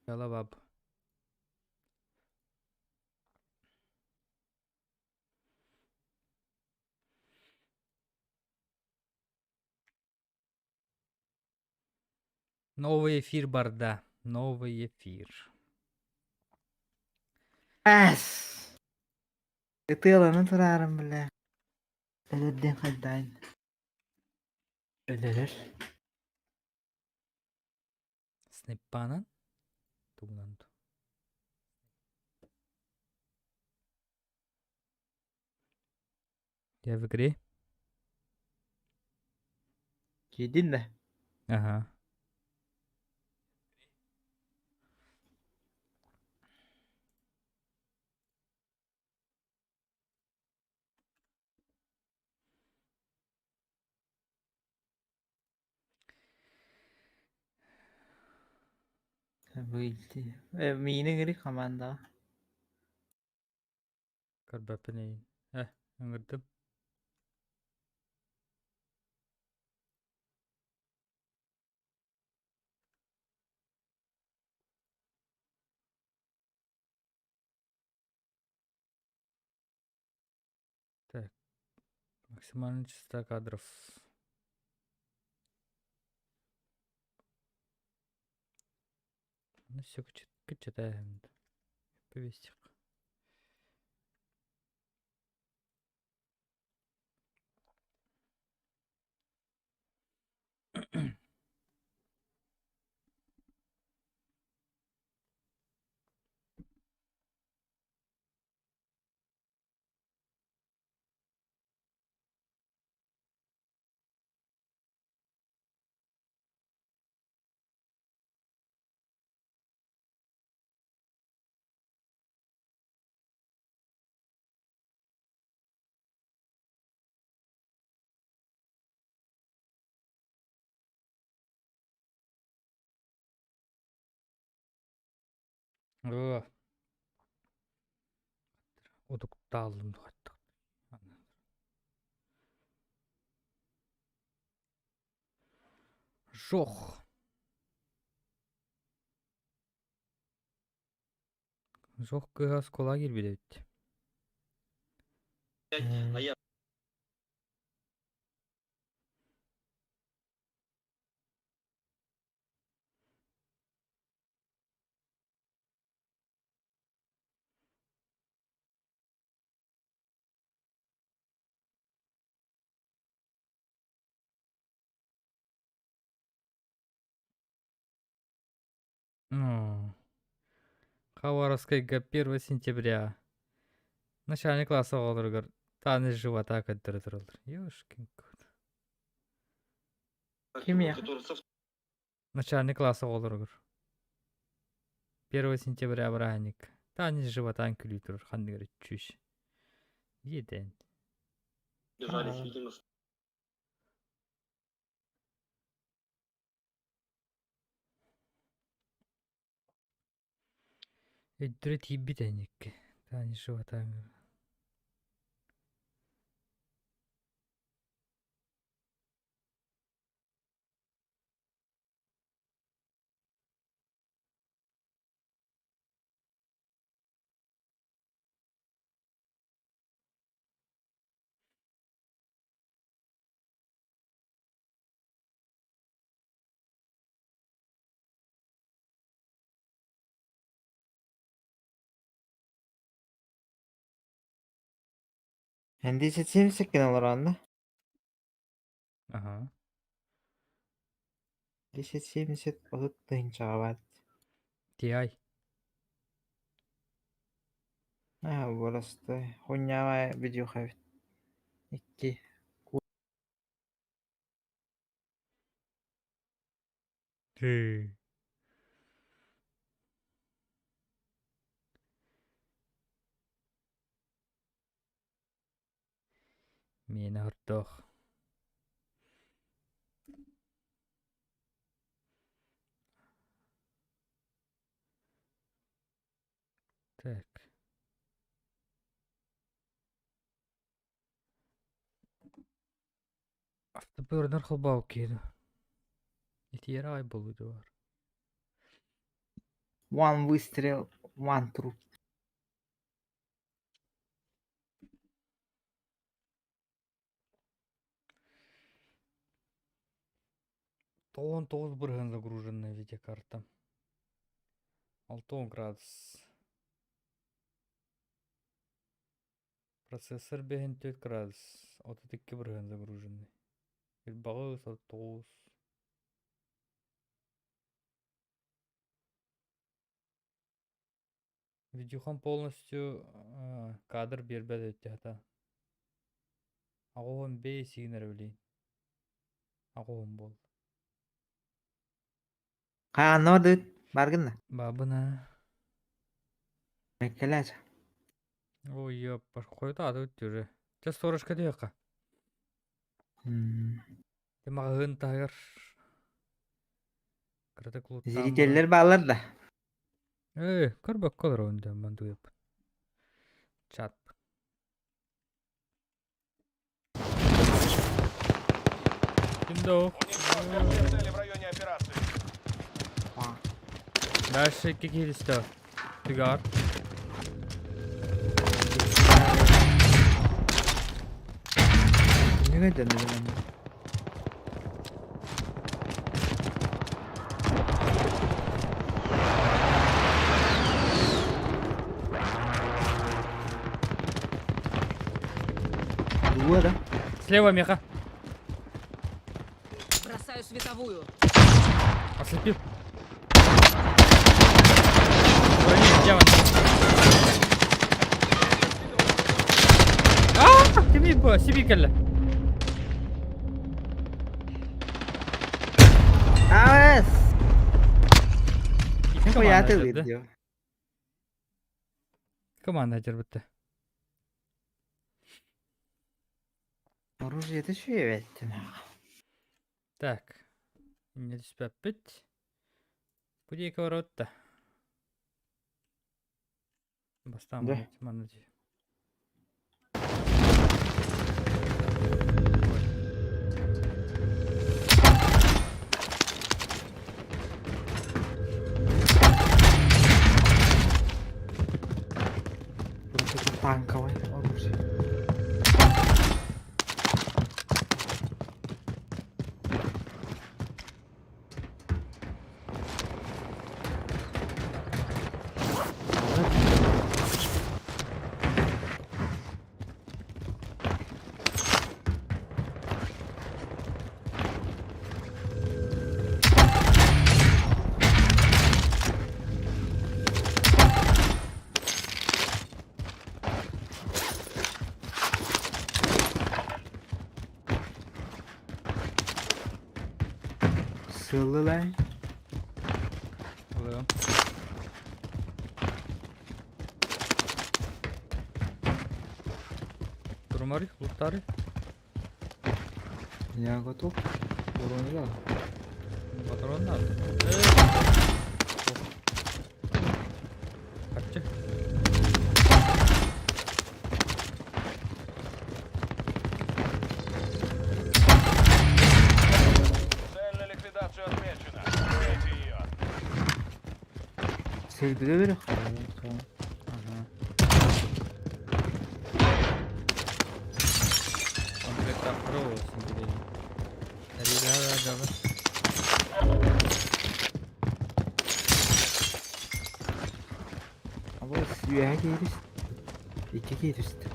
Ялабаб. Новый эфир барда. Новый эфир. Эс! Ытыаланан тураарым бile. Өлөрдүн хайдаан. Өлөрөр. Сниппанан? Тугунан Я в игре? Киирдин да? Ага. Миини ыҥырыы хамаандаҕа. Көрбөппүн эйин. Э, ыҥырдым. Так, максимальная частота кадров. Ну все, читаем. Повестик. О, утуктааллым дуоттах. Жох. Жох кыыһа оскуолаҕа киирбит эбит. Ну, Хабаровскайга 1 сентября начальный класс оҕолоругар тааны живота көрдөрө тураллар. Ёшкин кот. Кимиэхэ? Начальный класс оҕолоругар. 1 сентября бырааһынньык. Тааны животаан күлүү турар ханныгар чүш. Диэтэн. Өйдөрө тиийбит эникки. Тааны животаан Эндиисэ 70 олорон да? Ага. 1070 30 тыһыынчаҕа баар. TI. Аа, боростой. Хунньаҕа видюха эбит. Икки. Ты. Миэнэ хордоох. Так. Автобернер холбообут киһи дуо? Итиэрэ аҕай буолуо дуо? One выстрел, one труп. 99 бырыһыан загруженная видеокарта. 60 градус. Процессор 54 градус, 32 бырыһыан загруженный. Илбаҕы 9. Видюхам полностью кадр биэрбэт эбит 85 сиин эрэ билиин. 80 буолла. Хаанна бардыбыт? Баргын да? Бабына. Мэккэлээчэ. Ой, ёппар, хойутаатыбыт түрө. Чэ, сторожка диэххэ. Ти маҕаһыын таһыгар кыратык лууттаан баран. Зрителлэр бааллар да? Ээ, көрбөккө олоробун диэн мандуйаппын. Чат. Ким да ол? Уничтожьте все цели в районе операции. Дальше икки киһи түстэ. Тыгар. Ньүгэ дэннилэр. Дуо да? Слева меха. Бросаю световую. Ослепил. Брони, демон. А, кими бу? Сиби кэллэ. Аҕыс! Икки команда Хуяты дьарбытта. видео. Команда дьарбытта. Оружиета үчүгэй Так. Инньэ түспэппит. Бу диэки барабыт да. Бастаан Да. манна дии. Это танковое оружие. Сыллылай. Ылыам. Турумари, луттары. Я готов. Броню Патрон надо. Харчы. Цель на ликвидацию отмечена. Убейте ее. Сылбыда бері. Ага. Комплект olsun gidelim. Hadi daha Абы үөһэ киирис. Икки кииристи.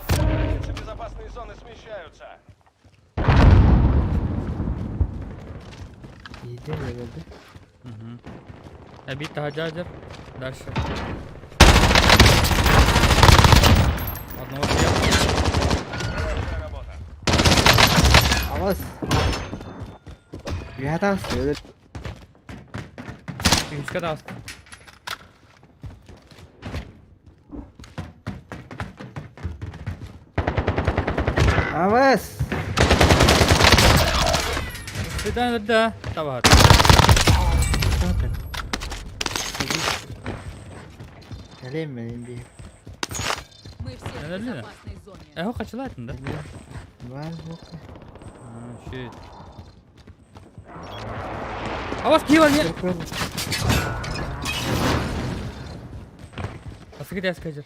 Границы безопасной зоны смещаются. Иди левелде. Угу. Эбит таһаджаджар. Дальше. Одного съел. Хорошая работа. Абас. Үөһэ таҕыс. Үһүскэ таҕыс. Абас. Свидание да. Табаһат. Кэлиэм мен би. Мы все в Нелли? безопасной зоне. Эһо хачылаатын да? Бар бука. А, shit. Авас киһи не? Асыгы дәс кәҗер.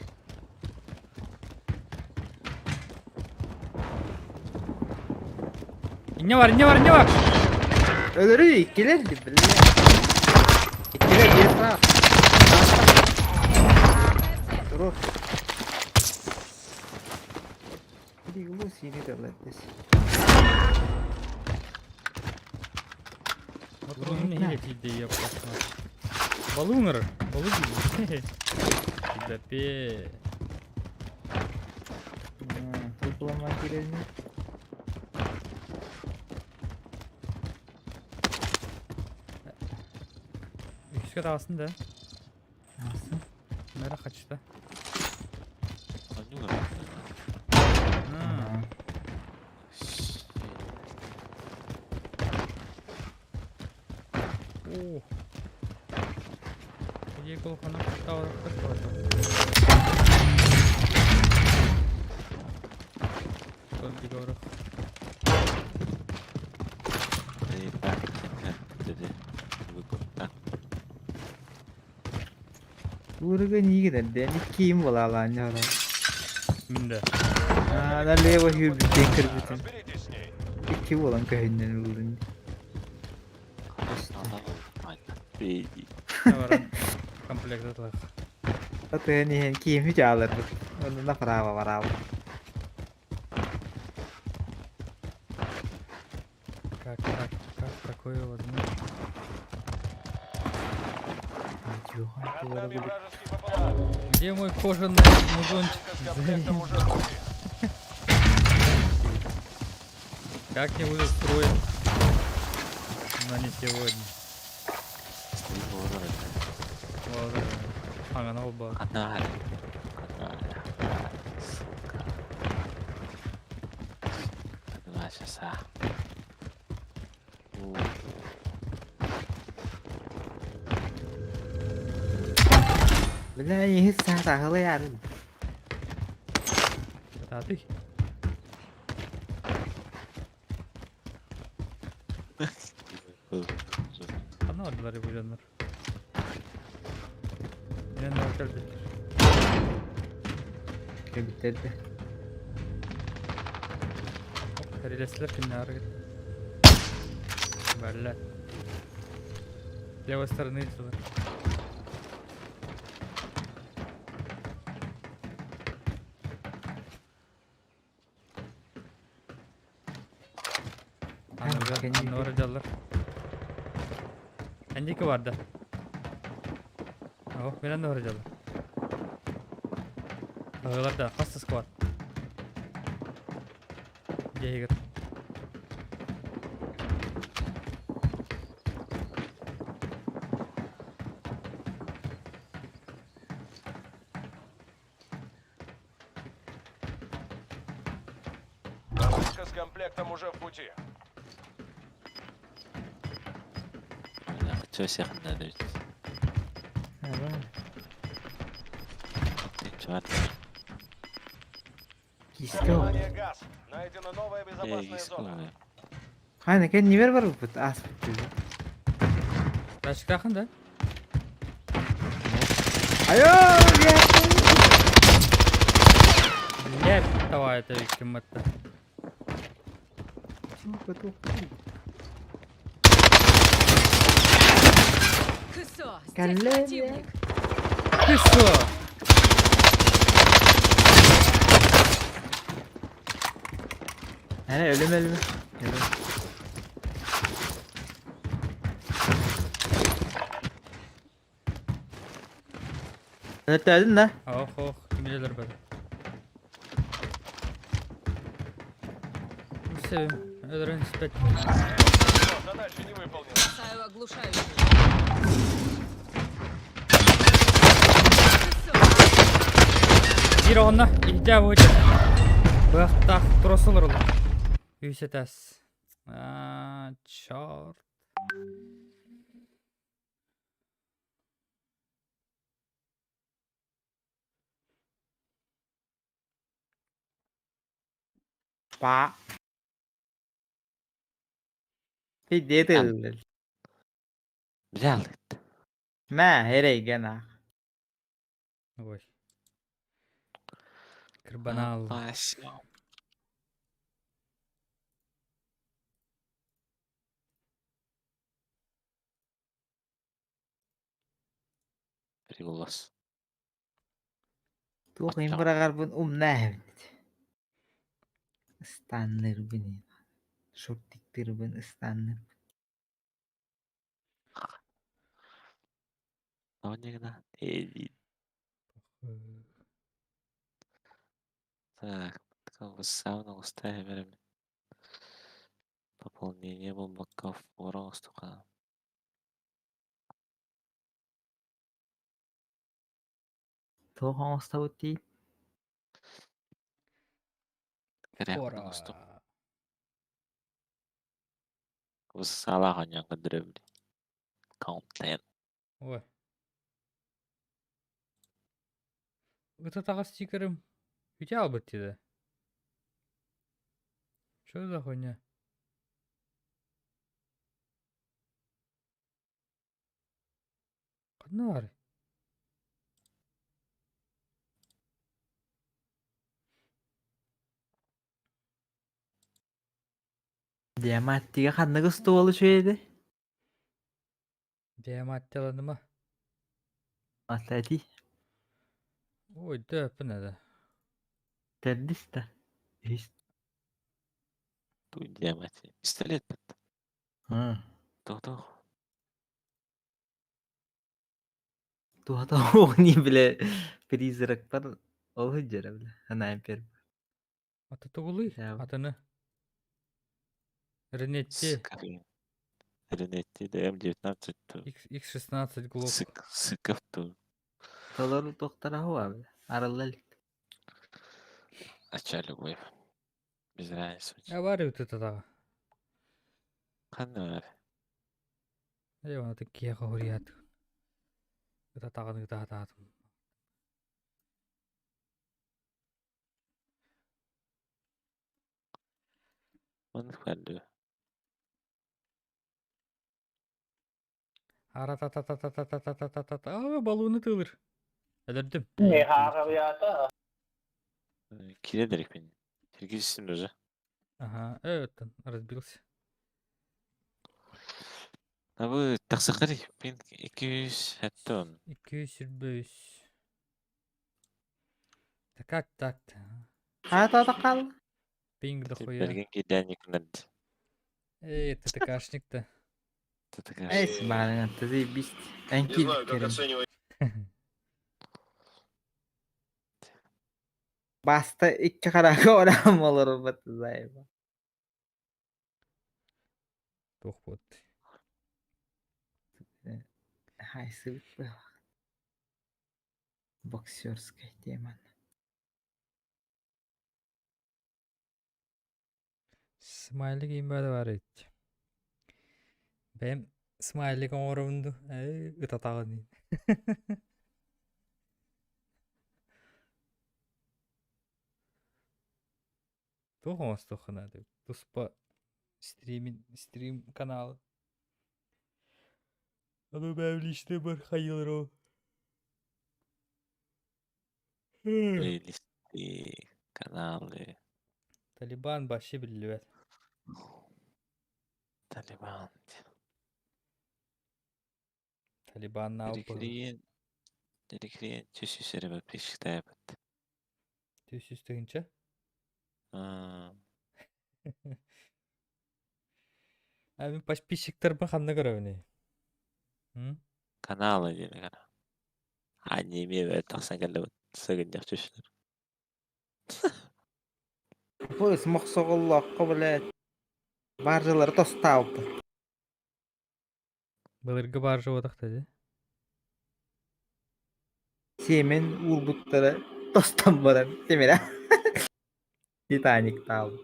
Инне бар, инне бар, инне бар. Өлөрүү иккилер бля. Иккилер биир саа. Турур. Иди синий делать Патроны не тиийдэ я просто. Балуңар, балу дии. Кидапе. Туплама кирелни. Үскә таҕыстын да. Асы. Мэра хачта. Оонньуу А, О. Где колхана тавар Договор. Урга нигеден дени ким була лан Минде. А, налево хүрбүтен кирбитин. Разберитесь с ней. Икки болан көһүннен улун. Комплект атлах. Аты не ким хү алыр. Оны направо барабы. Как так? Как такое возможно? Над нами вражеский БПЛА. Где мой кожаный музончик? С комплектом уже в пути. Как я буду строить? Но не сегодня. Вот. Ага, оба. Сука. 2 часа. У. Бля, не сата хылы. А ты? Ана ордылар буjanlar. Мен кэлбиттер. Кебиттерде. Релеслер киннары. Бля. С левой стороны сюда. Аннары жаллар. Эндики бар да. О, мен аннары жаллар. Ағылар да, хаста склад. Егер. Посылка с комплектом уже в пути. Чё всех надо ведь? Ты чё? Киско. Внимание, газ. Найдена новая безопасная зона. Хайна кен нивер бар бут ас бут. Ташкахын да? Айо, я. Блядь, давай это кимматта. Кысо, здесь Коллеги. противник. Ты что? Әне ölüm ölüm. Ölüm. Ötledin да? Ох, ох, кимелер бар. Все, өлөрөн спать. Задача не выполнена. Бросаю оглушающую. Кысо, Бир онна, ихтя будет. Бахтах тросылыр ол. Үйсетәс. А, чёрт. Па. Пиздец ыллыр. Взял. Мә, эрэйгэ нах. Ой. Кырбанал. Вася. Приголос. Туох иһин быраҕарбын умна эбит. Ыстаннырбын шортиктырбын ыстаннырбын. Так, Пополнение буолбакка фора оҥостуохха. Туох оҥостобут дии? Кэрэхпин оҥостуох. Саалаах оонньоон көрдөрөбүн. Контент. Ой. Ыта таҕас стикерым үтэ албыт диде. Что за хуйня? Ханна баарый? Диаматтига ханнык устуол үчүгэйдий? Диаматтиланыма. Атати. Ой, дөппүн этэ. Төрдүс да. Үһүс. Туй диамати. Пистолет. Туох-туох. Туһата оҕни бile призракпар ол сылдьара бile снайпер. Ата тугулуй? Атыны. Ренетти. Ренетти да М19 ту. X X16 Glock. Сык Сыков ту. Толору туохтара хуа бile. Арылла илик. А ча любой. Без разницы. А баар эбит ытатаҕа. Ханна баар? Ээ ону киһиэхэ уһуруйаат ытатаҕын ытаатаатым. Маннык баар дуо? Арататататататататата аа балууну тыылыр. Өлөрдүм. Киирэн эрикпин. Киргизсин уже. Ага, оттон разбился. Абы тахсахтар пин 200 он. 223. Да как так-то? Хаата хаал. Пинг дохуя. Берген кидэни кынад. Эй, ТТКшник-то. Эй, сбарың, ты заебись. Не знаю, как оценивать Баста икки харака орам олорбут заеба. Туох буот. Хайсыбыт быһалаах. Боксерская тема. Смайлик иимбаада баар эбит. Бэйэм смайлик оҥоробун дуу, ээ ытатаҕын Туох оҥостуохха наада туспа стримин стрим канал Аны бэйэм личный бар хайыылар Плейлисты, каналы. Талибан вообще биллибэт. Талибан. Талибан наал Перекриен. Перекриен түс эрэ подписчиктаабыт. Түс тыһыынча? Аа, А мин подписчиктарбын ханна көрөбүнүй? М? каналы диэн канал. Аниме бэрт тахсан кэллэбит сыгынньах түстүлэр. Бу мохсоҕоллооххо блядь бааржалары тостаабыт. Былыргы бааржа буотахта дии. Сиэмэн уурбуттара тостон баран тимирэ Титаниктаабыт.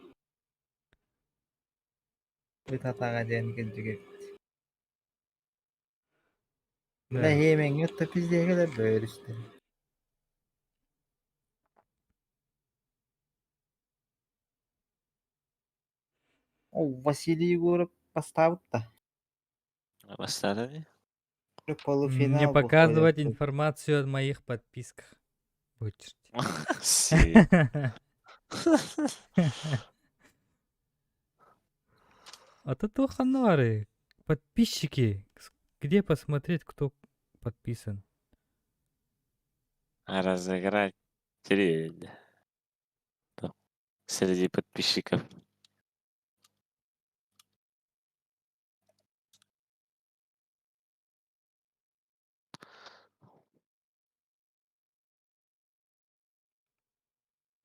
Ыт атаҕа диэн кырдьык Да. Нэһиэмэҥҥэ да пиздиэгэлэр бөөрүстэр. О, Василий Егоров поставит да. Бастаата дии. Полуфинал Не выходит. показывать информацию о моих подписках. Вычерти. Си. А то то ханары. Подписчики. Где посмотреть, кто подписан? А разыграть три. Да. Среди подписчиков.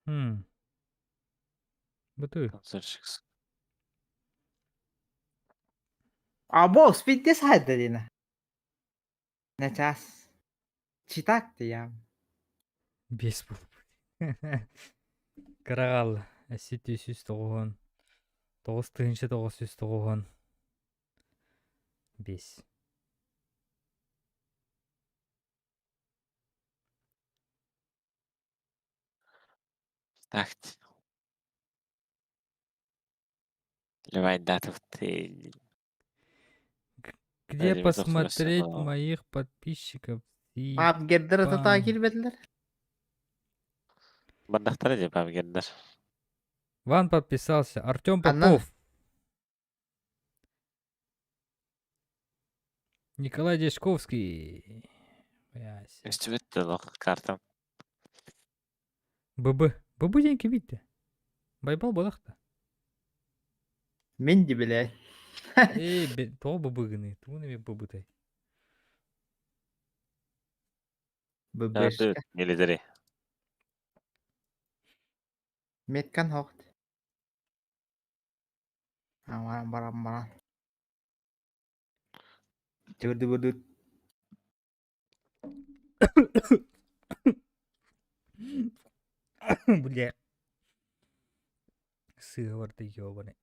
Хм. Бытуй. Консольщик. А бог, спидде сайда дина. Начас. Читак ты я. Бес был. Карагал. Әсит үсүс тоҕуһун. Тоҕус тыһыынча тоҕус сүүс тоҕуһун. Бес. Так. Левай датов ты. Где Владимир посмотреть Доктор моих подписчиков? И Пабгердер Пам. тата килбетлер. Бандахтара деп Пабгердер. Ван подписался. Артем Она- Попов. Николай Дежковский. Ясь. Үстүбүт лох картам. ББ. ББ деньги видите. Байбал бодахта. Мен де блядь. Эй, то ББ гыны. Туны ББ тай. ББшка. Милитари. Меткан хохт. Амаран баран баран. Түрді бүрді. Бля. Сыговор ты ёбаный.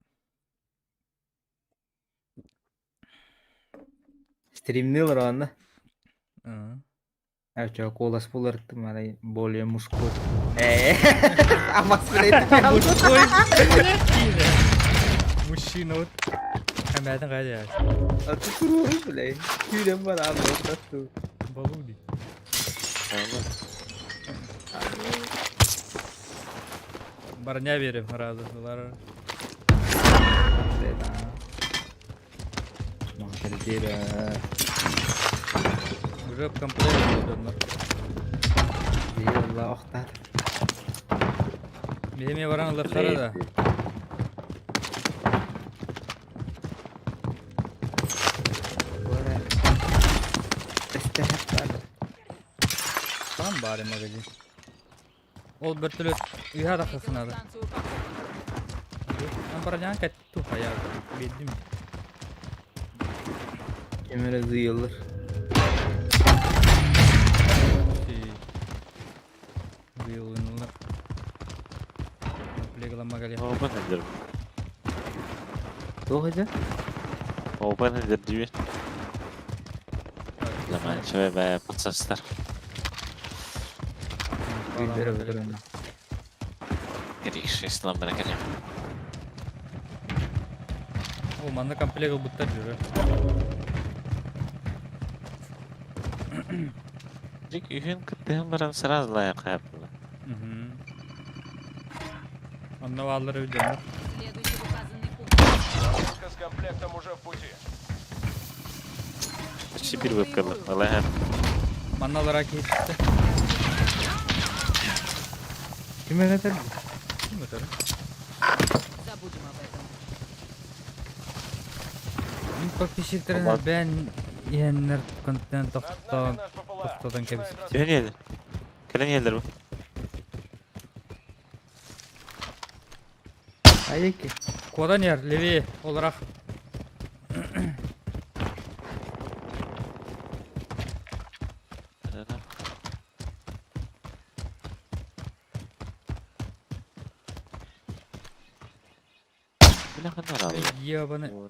Стримнил раны. А. А чё, голос булыр арай более мужской. Э, а блядь, Мужской. Мужчина вот. Әмәтін қайда? А ты крутой, блядь. Күлем бар, а вот Балуди. Барня верим разу. Лара. Уже в комплект удобно. Yallah охтар. Меме баран лапсара да. Там бары магазин. Ол бір түлі үйға Заметил тақсынады. станцию упаковки. Барнян катту хая. Бедим. Кемере зыйылыр. Быйылынылар. Комплект магали. Open eder. Тоғызы? Open eder диби. Заман чөй бә пацастар. Билдер билдер. Гриш ислам бирәкәле. О, манна комплект буттар жүрі. Дик үйін кыттыгын баран сразу лайық хапла. Онна валлары өйдемір. Следуйте в указанный пункт. Доставка с комплектом уже в пути. Почти бир вебкалы. Алай Манналара кетті. Кемере тер. Ким өтөр? Забудем об этом. Мин подписчиктерин Алла. бән иһэннэр контент Над нами тохтоон наш БПЛА. тохтотон Начинаем кэбиспит. разведку. Кирен елдер. Кирен елдер бу. Айеки. Кодан ер, левее, оларах. Бля ханар алды. Ебаны.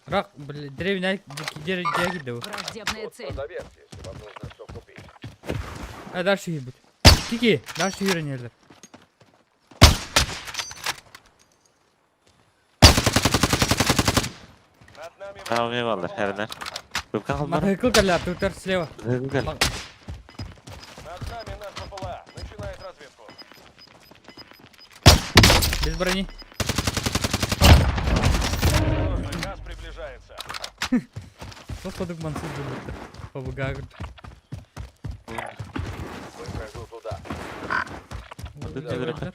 Рак, бля, деревня, деревня киде бу. Враждебная цель. Продавец, если вам нужно что купить. А дальше ебут. Кики, дальше юренелер. Tamam eyvallah herner. Көпкә калмар. Мотоцикл кэллэ, туттар слева. Кел. Над нами наш БПЛА. Начинает разведку. Без брони. Осторожно, газ приближается. Походу мансыз будто. Побугагы. Выхожу туда. Тут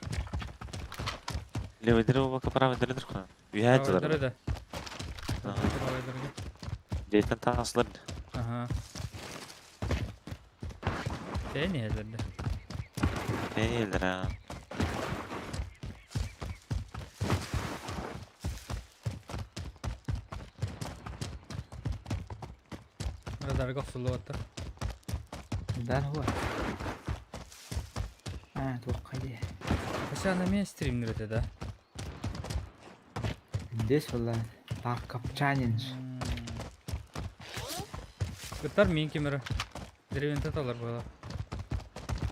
Левый дерево бока правый дерево. Үйәділер. Да. Дейтен таслар. Ага. Тени элерде. Değildir ha. Радарга охсулуотта. Да, ну А, туох хайдee. Хотя на меня стримнер это, да? Здесь была Тарков Challenge. Кытар мин кемері. Деревен таталар было.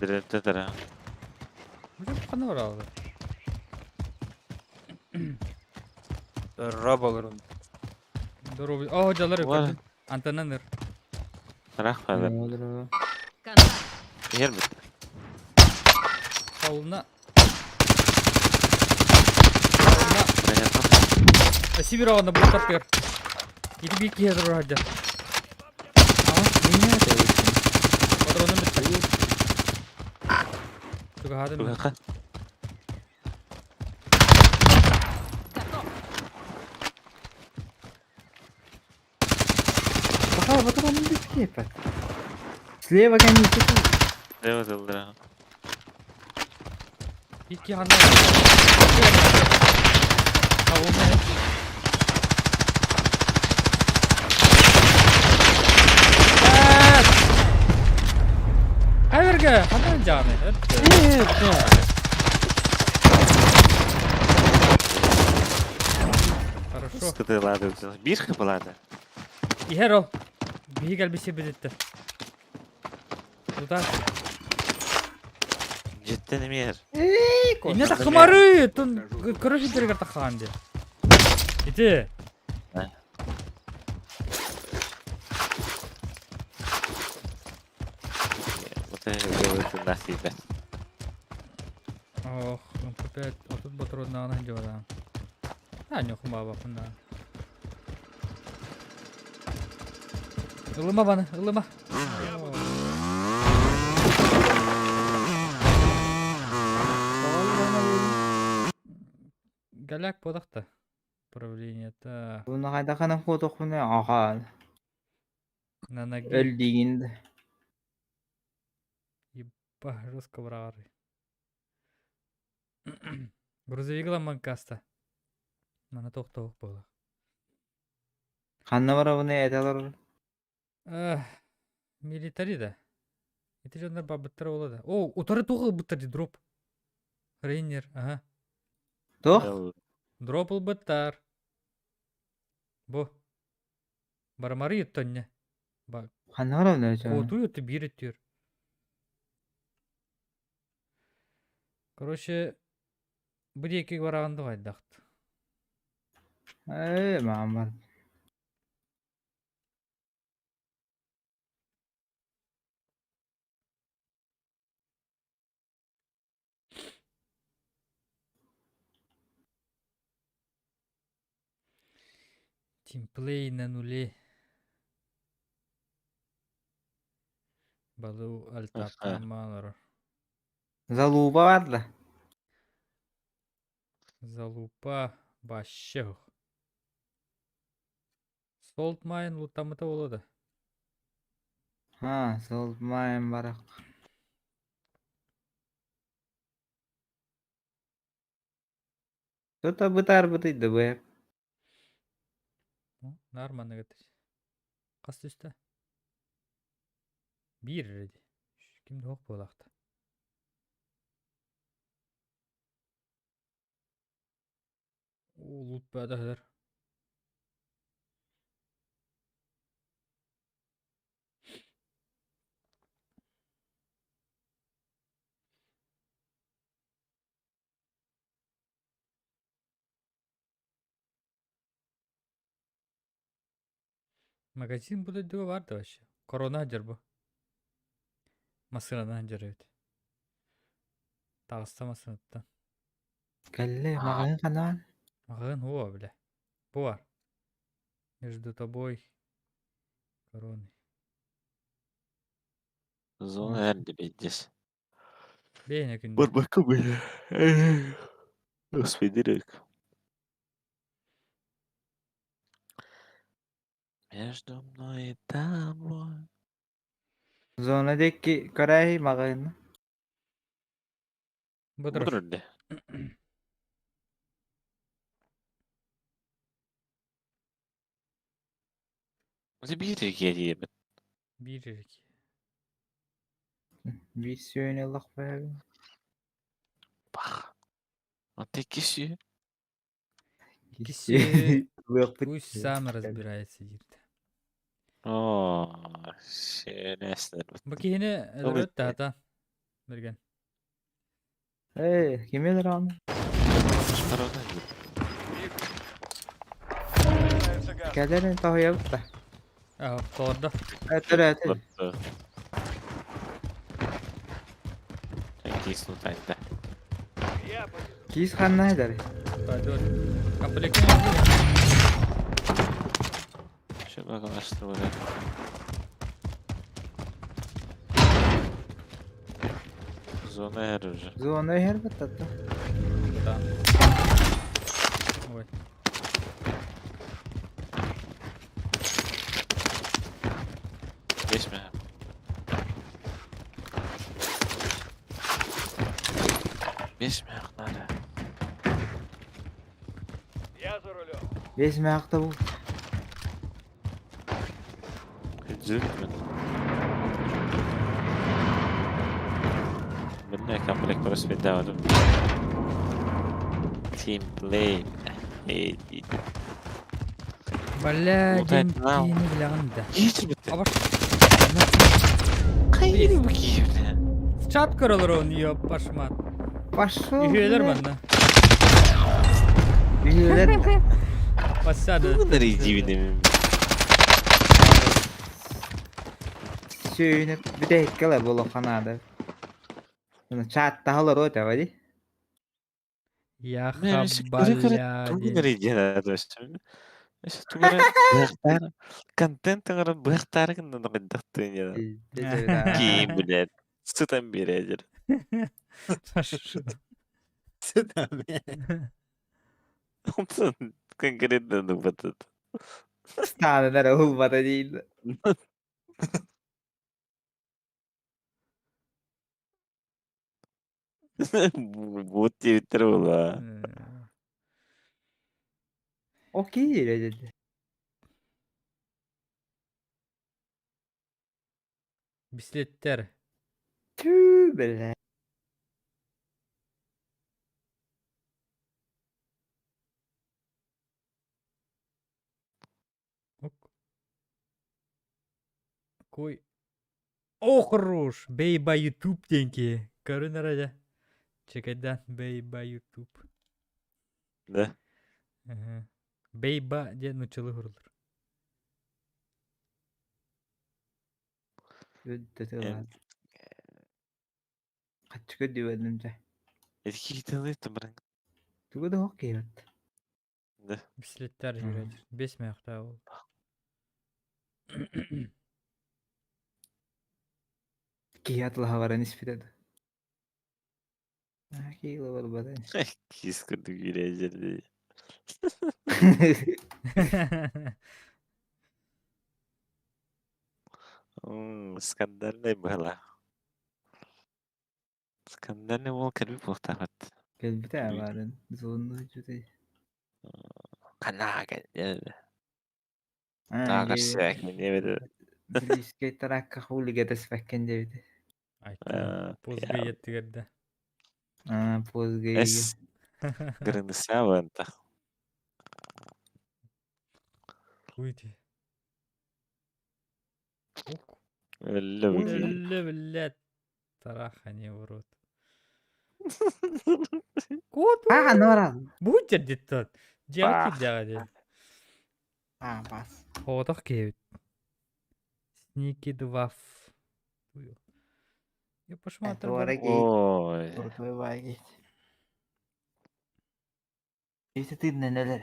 Директор ha. Уже қаны бар алды. Рабалар. Здорово. О, жалар Var. өкөтүн. Антонаныр. Рахмет. Olur. Контакт. Yer mi? Колуна. Колуна. Сибир ағында бұл таппер. Ити бик киһэ турар хадья. А, меня это Патроным битте. Туга хадым. Туга. Готов. Пока потом он битке Слева конечно. Левый дылдыр. Икки ханна. Кавуна. Айверге, ханна жаны. Хорошо. Скыдылады. Bir kıpıladı. Ихер ол. Биһи кэлбиси бидитте. Туда. Cidden emir. Инне тахмары, тун короче дергер таханды. Ити. Bu da nasibe. Ох, опять, а тут батрон на дела. А, не хума бакында. Ылыма баны, ылыма. Голяк подахта. Правление-то Bunu hayda kanan kodok ne? Aha. на ноге. Öldüğünde. Еба, жестко брары. Грузовик манкаста. Мана тоқтауық было. Kanna var bunu edeler. Милитари да. Ити жондар бабыттар болады. О, утары тоғы бұттар дроп. Рейнер, ага. Тох. Дроп ылбыттар. Бу. Бармары юттонне. Ба, Kanna var bunu öyle. Оту ютты бир өттүр. Короче, бу диэки бараганды кайдакт. Ey mamar. Тимплей на нуле. Балу альтапамалар. Zaluba vardı. Залупа бащех. Солт майн лутамыта болады. Ha, solmayın barak. Tota бытар бытыйды bu hep. Ну, Нормально кетти. Кас түсті? Бир реди. Кимде ок болакты. О, лут бәдәләр. Магазин бу дойдуга баар да вообще? Корона сылдьар бу. Массыынанан сылдьар эбит. Таҕыста массыынаттан. Кэллэ, маҕаһыын ханаан. Маҕаһыын һуо бile. Бу бар. Между тобой короной. Зона эрди пиздец. Бэйэне күндү. Барбакка бile. Господи, Между мной и тобой. Зона диэки көрөөһүй маҕаһыыны. Бу Бу турар Ити биир эргиэ диэбит. Биир эргиэ. Биир сүөһүнү ыллахпайабын. Бах. Онто икки сүө. Иккиси Ылыахпыт пусть сам разбирается диирдэ. Оо, сиэнэстэр. Бу киһини өлөрөт таата. Берген. Ээ, кими өлөрөҕүн? Приближается газ. Кэлэрин тоһуйабыт да. Аа, толордо. Өтөр өтөр. Киис нутайда. Я поведу. Киис ханна эдэр? Пойдет. Комплект. Şu bakalım Зона эр уже. Зона иһэр баттатта. Да. Ой. Geçme. Geçme надо. Я за рулем. Бес мэхта бу. Зүрхмэн. Минне комплект просвидавадым. Team play. Эй, Бля, Вот это нам. киһини билэҕин да. Киирбит. Абар. Кайыр бу киирбит. Чат көрөлөр он ёп пашмат. Пошел. Үһүөлэр манна. Үһүөлэр. Посада. Bunları дивинем. Сүүнэ бүтэһиккэ буолуохха наада. Чааттаһалар от эбэди. Я Тугунары хабаля. диэн Тугунары контент оҥорон быахтаары гынна хайдахтыын Киин билэр. Сытан биэрээдир. Пошел. Конкретно нубатыт. Стананара ылбата диил. Вот диэбиттэр буолла. Окей диэти. Бислеттер. Түү бля. Ок. Кой. О, хорош! Бейба Ютуб деньги. Көрүн эрэ Чекайдан Бейба Ютуб. Да. Ага. Бейба диэн нуччалыы уһурулар. Бүттэ Хаччы көрдүүбэдим дьэ. Эти баран. Тугу да ох киирбэт. Да. Бислеттер Мгм. жирәдир. Бес маяқта ол. Киһи атылаһа баран испит этэ. Киила барбата. Кис курдук биэрээдир. Скандальный была. Скандальный ол кэлбит буолтаабат. Кэлбитэ баарын. Зонну жүтэй. Ханаа кэлбит. Тааҕар небеде. Близкий таракка хулига спэккен диэбитэ. Айта. Позга еттигерде. Аа, позга Эс грынысабанта. Уйди. Ок. Өллө били. Өллө блядь. Тарахани в рот. Кот. Аа, нора. Будь дед тот. Дьяки Бах. дяди. Аа, бас. Хоотох киэбит. Сники 2 Я посмотрю. Туора гейт. Ой. Крутой бай гейт. Ити тыыннан элэр.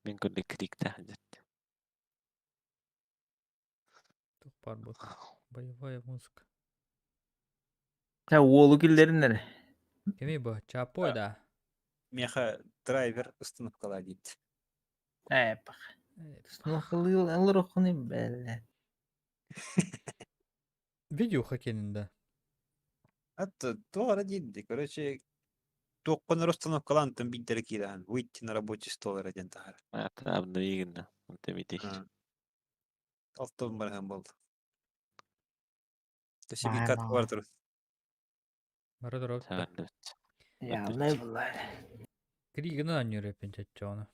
Мин көрдө крикте хадьырт. Баар буолла. Боевая музыка. Та уолу киллэриннэр. Кими бу? Чапой да? Миэхэ драйвер установкалаа диит. Ээ, пах. Снохылыыл ылыроххуну бэлэ. Видео хоккейный, да. Ат туох эрэ диир Короче, туоххун эрэ установкалаан тон биирдэрэ киирэҕин выйти на рабочий стол эрэ диэн таһаар. Ата обнови гынна. Онто бити. Алтан барыһан буолла. Сертификат бар турар. Бары турар. Саҕардыбыт. Явнай буллар. Кригынан анньыыр чаччоона.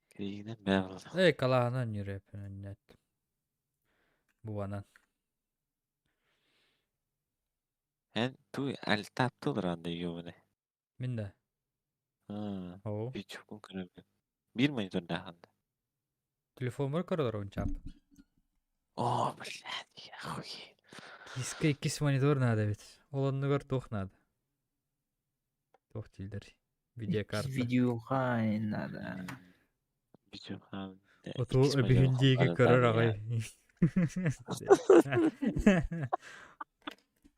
Кригинен бээ буолла. Эй, калаһынан анньыыр нет. Бубанан. Эн ту альтаптылар анда ёбаны. Мин да. Аа. Оо. Ютуб-кун көрөбүн. Биир монитордаахында. Телефоммор көрөлөр чап. О, блядь, я охуею. Киска иккис монитор надо ведь. Ол оннугар туох надо. Туох дииллэр. Видеокарта. Видеоха надо. Видео Оту эбиһин диэки көрөр аҕай.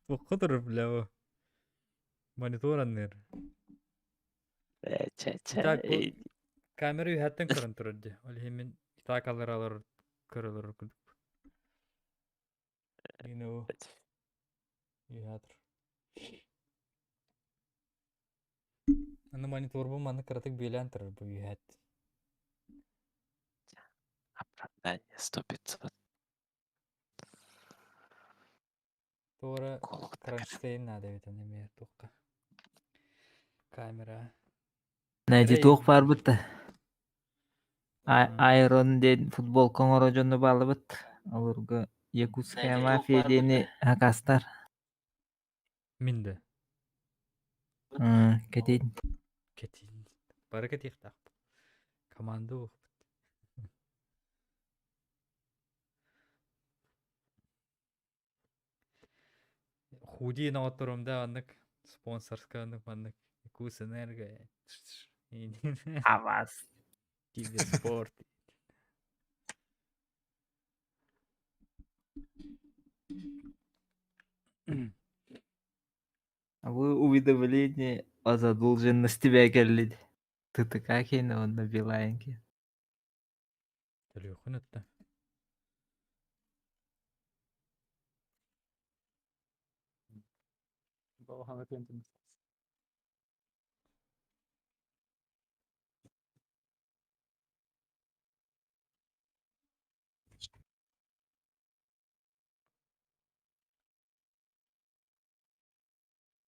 Туохха турар бля бу? Монитор анныыр. Так, бу камера үһэттэн көрөн турар дии. Ол иһин мин так алар көрөлөр курдук. You know, үһэ тур. Аны мониторбун маннык кыратык бүөлээн турар бу үһэт. Оправдание 100-500. Туора Колокта кронштейн надо эбит аны эмиэ туохха. Камера. Найди Эй. туох баар бытта. Айрон диэн футболка оҥоро дьону баалабыт. Олорго Якутская мафия диэни хакастар. Мин да. Кэтин. Кэтин. Бары кэтиэхтаахпыт. Команда буолбут. Худи оҥотторум да оннук спонсорскай оннук маннык Якутсэнерго Авас. Киберспорт. А вы уведомление о задолженности кэллит. ТТК киэнэ уонна Билайнки. Төлүөххүн ытта.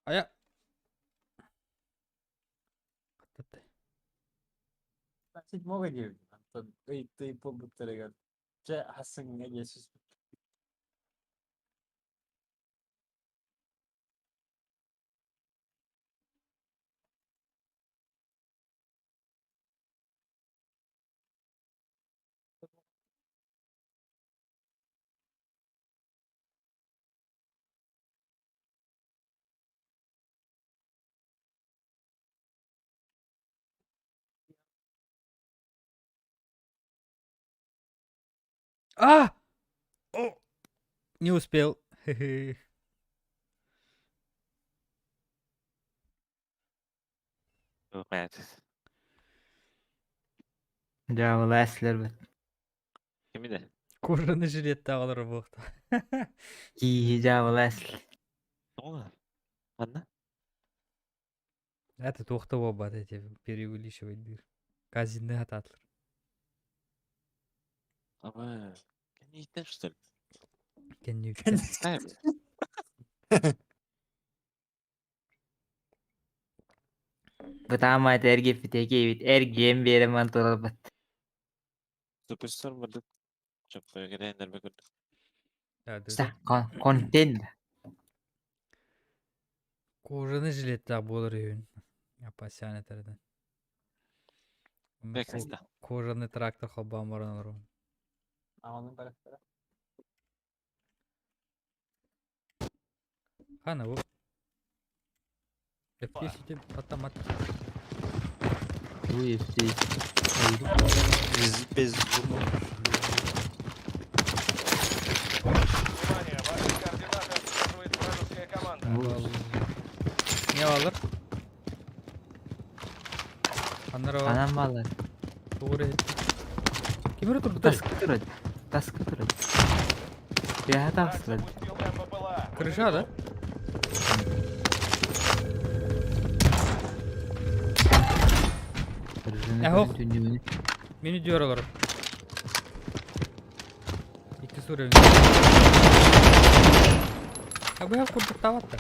Айа. Хаттатта. Седьмого диэбит. Антон ыйытыы буолбуттарыгар дьэ хасыҥҥа диэ түспүт. А! О! Не успел. Хе-хе. Дьаабыла эслэрбит. Кимиде? Кожаный жилет таҕалар буолта. Кииһи дьаабыла эслэр. Тоҕо? Ханна? Это туохта буолбат эти переувеличивать дыр. Казинны хатаатылар. Аба. Кэннииттэн что ли? Кэннииттэн. Ай, Бытаамайт эргиппит экиэбит эргиэн биэрэмэн турарбыт. Суперстар бардык. Чоппойо кэрээннэрбэ көрдүк. Ста контент. Кожаный жилеттээх буолар үһүн. Апасян этэрдэн. Бэкста. Кожаный трактор холбоон баран олорон. Аҕаны барахтара. Хана бу? Эппиэсити автомат. UFC. Без, без звука. Внимание, ваши координаты отслеживает вражеская команда. Не алыр? Аннара бар. Анам балар. Тугур Ким өрө турду? Таска турар. Таска турар. Бэйэ Враг тахсылар. запустил МБПЛА. Крыша да? Эхох. Мени diyor олар. Икки суры. А бу курдук табатта.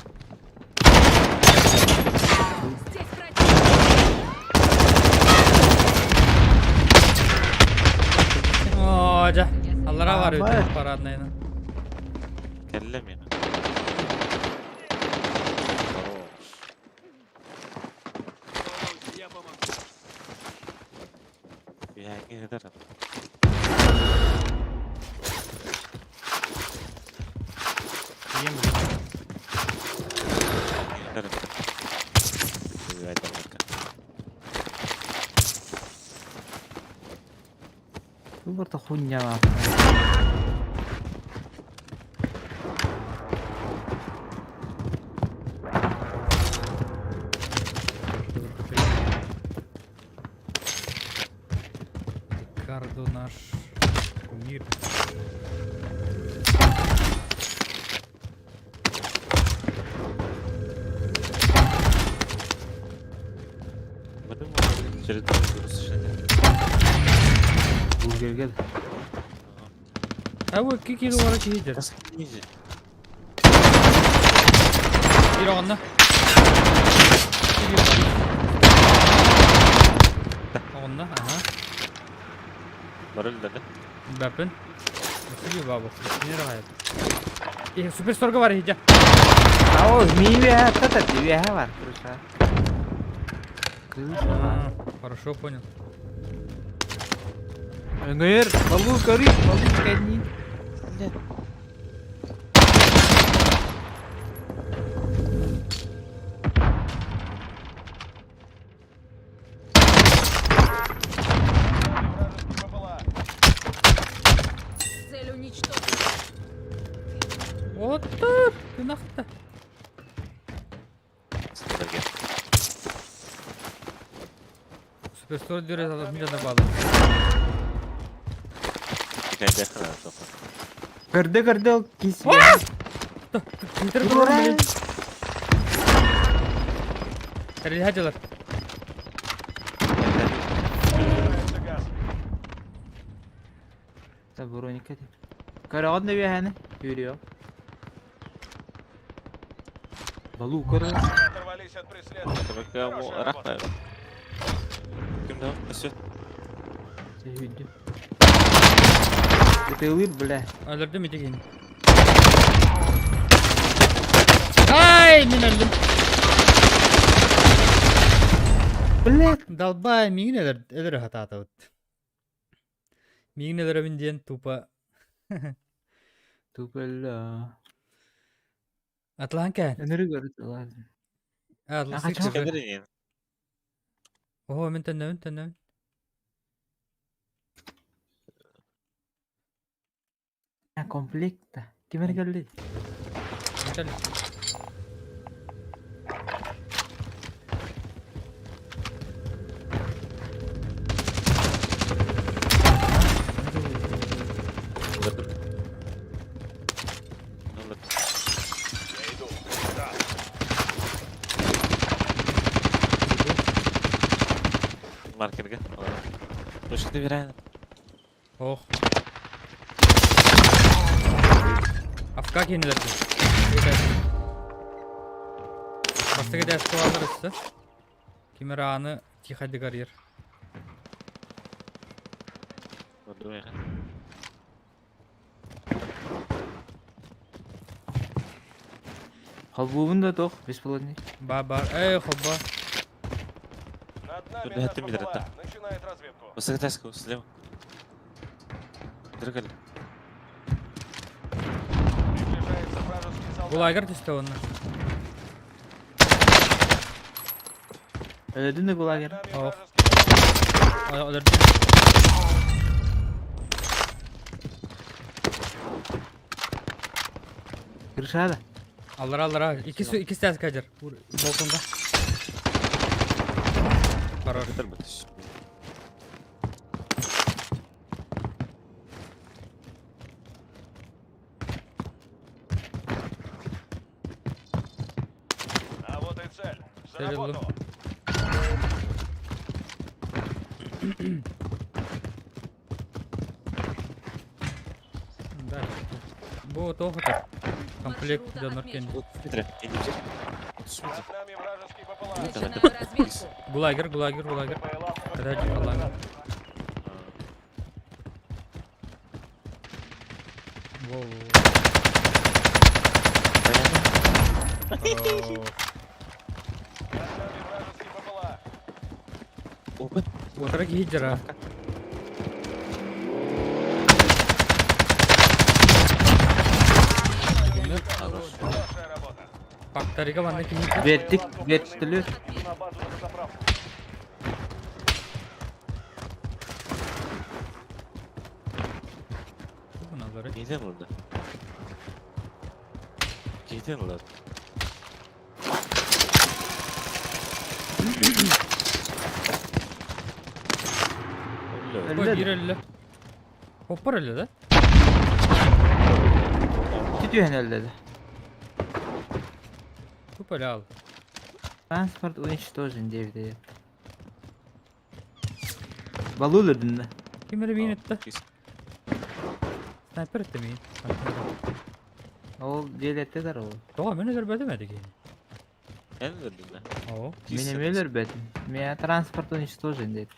Здесь противник. Оо, жа. Аллара бар Абай. өтө парадныйны. Кэллэ миэнэ. Хорош. Үһээҥҥи ыытар. Ем, Ыытар. Үһээҥҥи. Бу барыта хуйня баар. Рикардо наш кумир. Бары очередной груз шедер. Бургерге. А бу 2 кило бара киһи Ниже. Бир оҕонно. Оҕонно, аха. Бары өллөрдө. Бэппин. Сиги бабы. Не рагайт. Э, суперсторга бар иһдя. Ао, миибэ тата тибэ бар крыша. Крыша бар. Хорошо понял. Өҥөр, балу көрүй, балу кэнни. Вражеский БПЛА. Цель уничтожена. Вот ты нахта. Сендерге. Суперстор дүрө алып мин жана балы. Кайда хана тоқы. Көрдө көрдө ол кис. Твиттер көрөр блин. Релихаджалар. Приближается газ. Та броника деп. Көрөҕүн да үөһэни, yürüyor. Балу көрө. Мы оторвались от преследования. Табакка му Хорошая работа. рахма. Ким да? Өсө. Сүйдү. Ытылыр бля. Өлөрдүм ити киһини. Ай, мин өлдүм. Бля. Далбай миигин өлөр өлөрө хатаатабыт. Миигин өлөрөбүн диэн тупо Тупелла. Атлаан кээн. Өнөрү көрүт ладно. Атлас Аха, Кендер. Ого, мен төннөбүн, төннөбүн. Комплекта. Ким эрэ кэлли? Мен Өлөрдүм. Өлөрдүм. Я иду. Да. Маркерге. Точка берәйин. Ох. Афка киһинилэрди. Бастыгы дәс кылалар өссө. Ким эрэ аны тихо карьер. Өлөрдүм яха. Холбуубун да тох, бесплатный. Ба бар. Эй, хобба. Над нами Тут наш это мидер, БПЛА. да. Начинает разведку. Высокотайского слева. Дрыгали. Приближается вражеский Гулагер түстэ уонна. Өлөдүн да гулагер. Ох. Өлөрдүм. Крышада. Аллара аллара. Икки икки стяз кадер. Балконда. Хорош. А вот и цель. За Цель работу. Да. Бу туох это? Комплект Маршрута донор отмечен. Над нами вражеский БПЛА. Начинаю разведку. Гулагер, гулагер, гулагер. Ради Аллаха. Воу. Хорош. Над нами вражеский БПЛА. Утра гидера. Хорошая работа. Факторига манна киһи. Вертик, вертолет. Иду на базу на дозаправку. Киһитен ылда. Киһитен ылар. Ой, биир өллө. Хоппар өллө да? Ити түһэн өллө да. Туп өлө ал. Транспорт уничтожен диэбитэ. Балу өлөрдүн да. Ким эрэ миин ытта? Снайпер ытта миин. Ол дьиэлэртэ дар ол. Тоҕо мин өлөрбөтүм этэ киһини. Эн өлөрдүн да? Оо. Мин эмиэ өлөрбөтүм. Меня транспорт уничтожен диэт.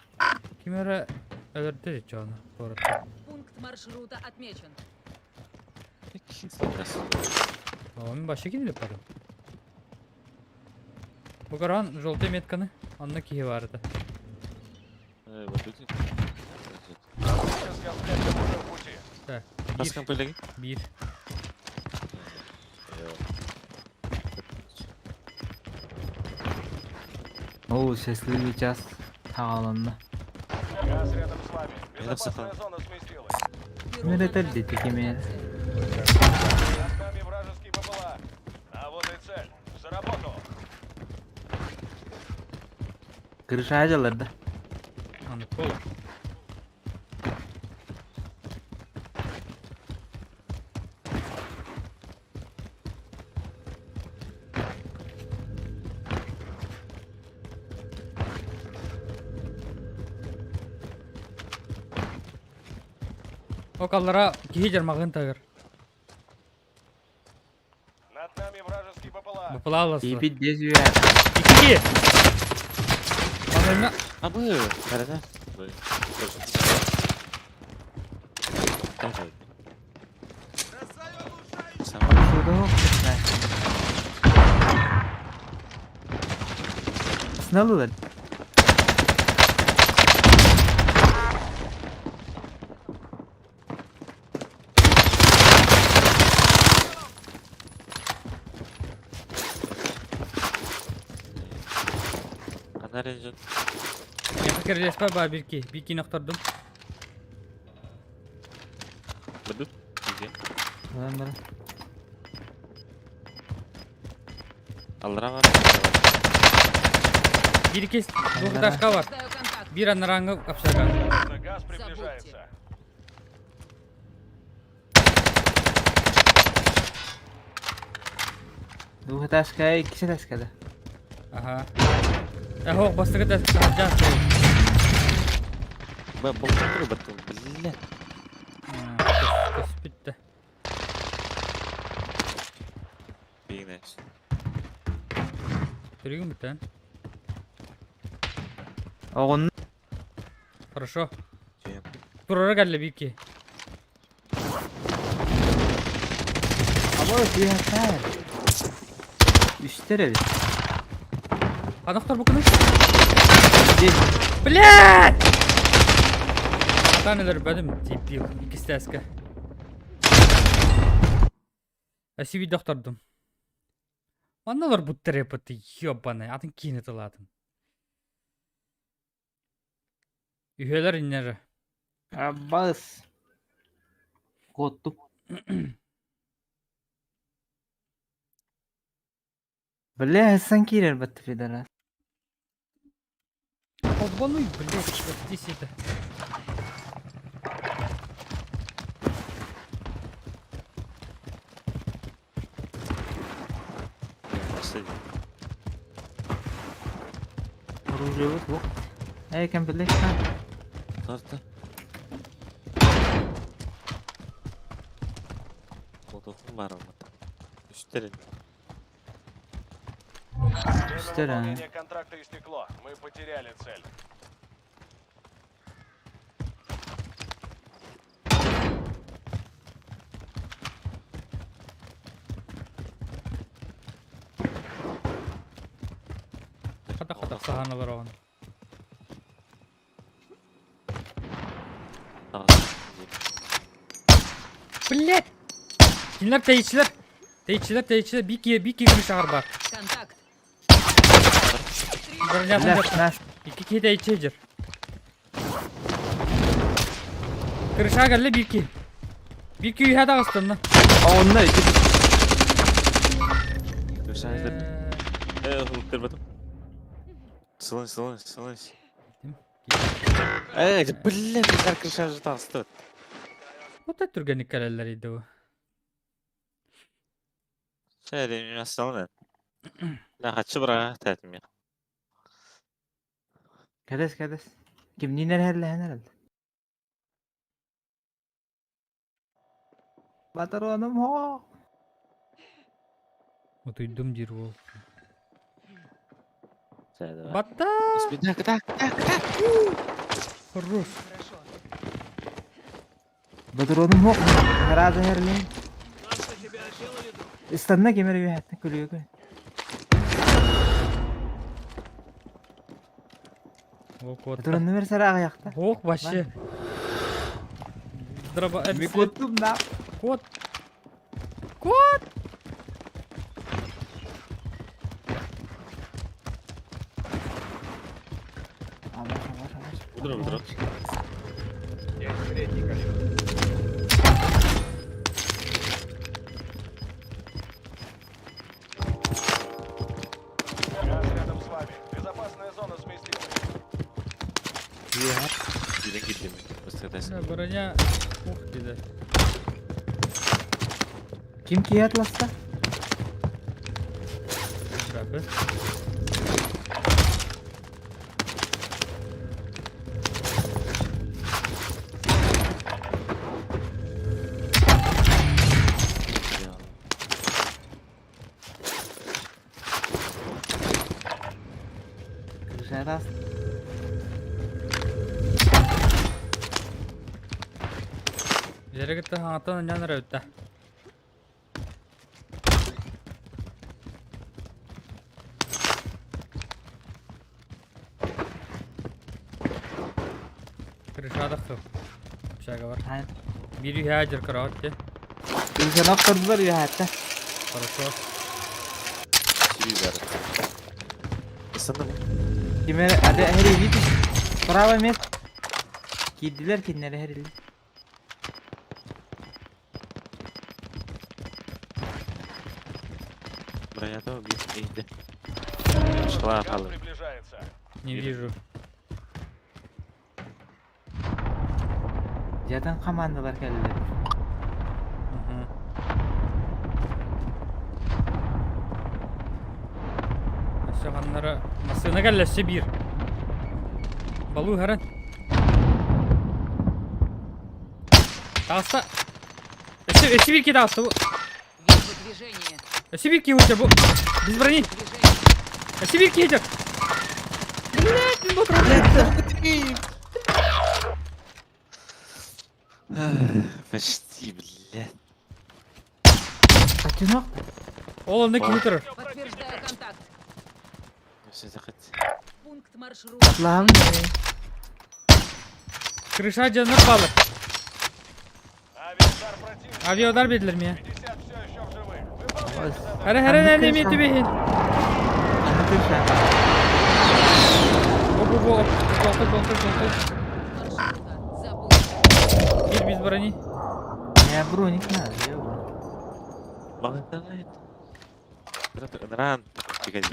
Ким эрэ өлөрдө дьону куоракка. Пункт маршрута отмечен. Оо, мин вообще кинилеп бардым. Бу көрөн желтый метканы онно киһи баар этэ. С комплектом уже в пути. Так, Хас биир, комплеги? биир. Оо, счастливый час саҕаланна. Газ рядом с вами. Рядом с Безопасная вами. зона сместилась. Беру Мин на этэр диэки эмиэ. Над нами вражеский БПЛА. А вот и цель. За работу. Крыша дьаллар да. Аны кол. Окаллара киһи дьармаҕын тагыр. Над нами вражеский БПЛА. Быпылаалас. Тиийбит диэс үө. Икки! Манна Абы, карана. Сыналылар. Кирилеспе баа бирки. Бикини охтордум. Баран баран. Аллара бар. Бир икки двухэтажка бар. Ждаю контакт. Биир анарааҥҥы общага. Газ приближается. Двухэтажка, иккис этажка да. Аха. Э, бастакы этажка саһардьаах Бля. Көспүттэ. Бигнес. Түрүгүн бүтэн. Оҕонну Хорошо. Турара кэллэ биир Абы тиһэттэр. Үстэр эбит. Анахтар бу күнү. Здесь. Блядь! Атан өлөрбөтүм дебил. Иккис этээскэ. Спасибо доктордум. Манна олорбуттар эппит ёбаный атын киини тылаатын. Үһүөлэр иннэрэ. Аббас. Куоттум. Бля, сан киирэр батты пидорас. Обмануй, блядь, вот здесь это. Оружие вот. Эй, кем билек. Тарта. Kodokun var ama. Üstlerin. Время Үстэр, а. выполнения контракта истекло. Мы потеряли цель. Хата хата саһан олороҕун. Блядь! Кинилэр тэйиччилэр. Тэйиччилэр, тэйиччилэр. Биир киһи, биир киһи крышаҕар баар. Контакт. Бронятын Бля, дьахтар. наш. Икки киһи тэйиччи сылдьар. Крышаҕа кэллэ биир киһи. Биир киһи үөһэ таҕыстынна. Онно ити. Э, көрбөтүм. Сылын, сылын, сылын. Э, блин, бихар крыша таҕысты. Отой түргэнник кэлэллэр иди бу. Шәре, мен асталын. Да, хачы бара тәтім я. Кэдэс, кэдэс. Кимниин эрэллэһэн эрэл. Батароным хоо. Утуйдум диир уол. Шәре, Батта! Так, так, так, так. Хорош. Хорошо. Батароным хоо. Хараада эрлин. Истанна кемер үһәттен күлүгө. Ол куотта. Батарон номер сара аҕыйахта. Ох, вообще. Дроба... Ми куоттум да. Кот. Кот! Амаш, амаш, амаш. Удро, удро. Газ рядом с вами. Безопасная зона сместилась. Киирэн киирдим. Бастатас. Броня... Ух ты да. Ким киһи атласта? Бабы. Крышарас. Илэрэ кытта хаҥаттан анньан эрэ бүттэ. Крышадах тыл. Общага бар. Биир үһээ дьэр кыраҕыт дии. Крышанах көрдүлэр үһәттэ. Хорошо. Сиби бар. Ысынды Кимер ады эрили. Право место. Киирдилэр кинилэр эрили. Бронята убил. Иди. Шла Газ халы. приближается. Не вижу. Жатын командалар кэллилэр. Мгм. Өссө ханнара массыына кэллэ өссө биир. Балуу харан. Таҕыста. Өссө өссө биир киһи таҕыста бу. Вижу движение. Өссө биир киһи утя бу. Без брони. Движение. Өссө биир киһи Блядь, мин ботур. Почти, блядь. Качынок. Ол онно киһи турар. Подтверждаю контакт. Все захоть. Пункт маршрута. Атлаһым. Крыша дьоннор баалар. Авиаудар противника. Авиаудар биэрдилэр миэхэ. 50 все еще в живых. Выполняйте. Выполняйте задание. Хара хара Анны не крыша. түбэһин. Анны крыша. Бу бу бу желтый желтый желтый. Маршрута. Запуск. Бир без брони. Я броник надо, я броник. Маҕаһыын. Ынраан. Погоди.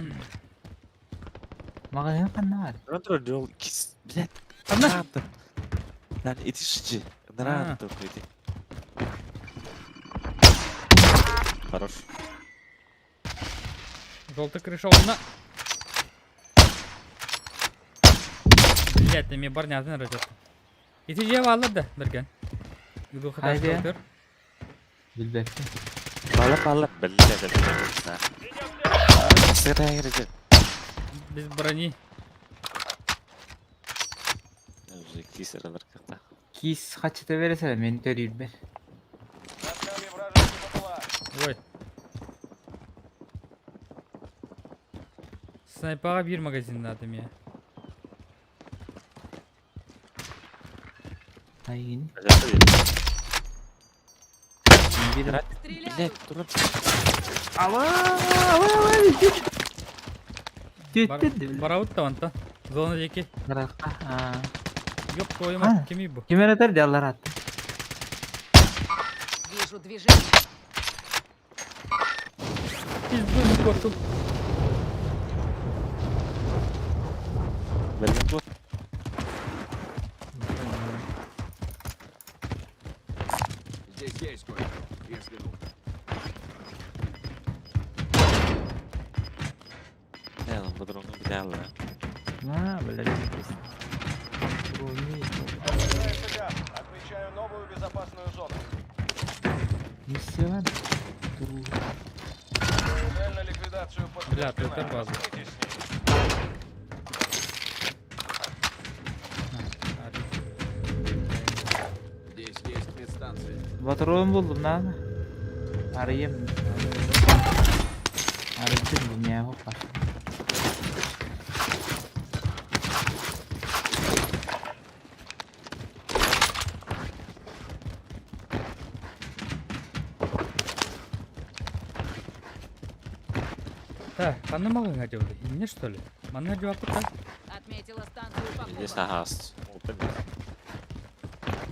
Маҕаһыын ханна баар? Ынраан турар дьол кис. Блядь. Ханна? Ынраан тур. Lan ити Ынраан А. тур ити. Хорош. Желтый крыша онна. Блядь, эмиэ барнятын эрэ Ити дьиэ бааллар да, Бэргэн. Хайда? Көр. Билбэппин. Бала бала. Блядь, блядь. Сырая грязь. Без брони. Уже кис ырылар кыта. Кис хачыта бересene мени төрүүрбэр. Над нами вражеский БПЛА. Ой. Снайпаҕа биир магазин надо мне. Айын. Блядь, Стреляют. турар. Ала, ала, ала. Түттү. Барабыт да онтон. Зона диэки. Баракка. Аа. Ёп твою А. мать, кимий бу? Ким эрэ делар атты. Вижу движение. Пизду корту. Бэргэн бу. Здесь есть кое-что, если нужно. Не, ну патроны взяла. На, блядь. Брони. Приближается газ. Отмечаю новую безопасную зону. Миссия. Цель на ликвидацию Бля, подтверждена. тут база. Разберитесь с ней. Здесь есть медстанция. Патрон булдум надо. Арыйым. Арыйым бу мия хоппа. Так, ханна маҕаһыыҥҥа дьабыты. Инне что ли? Манна дьуаппыт да? Отметила станцию Здесь покупок. ага.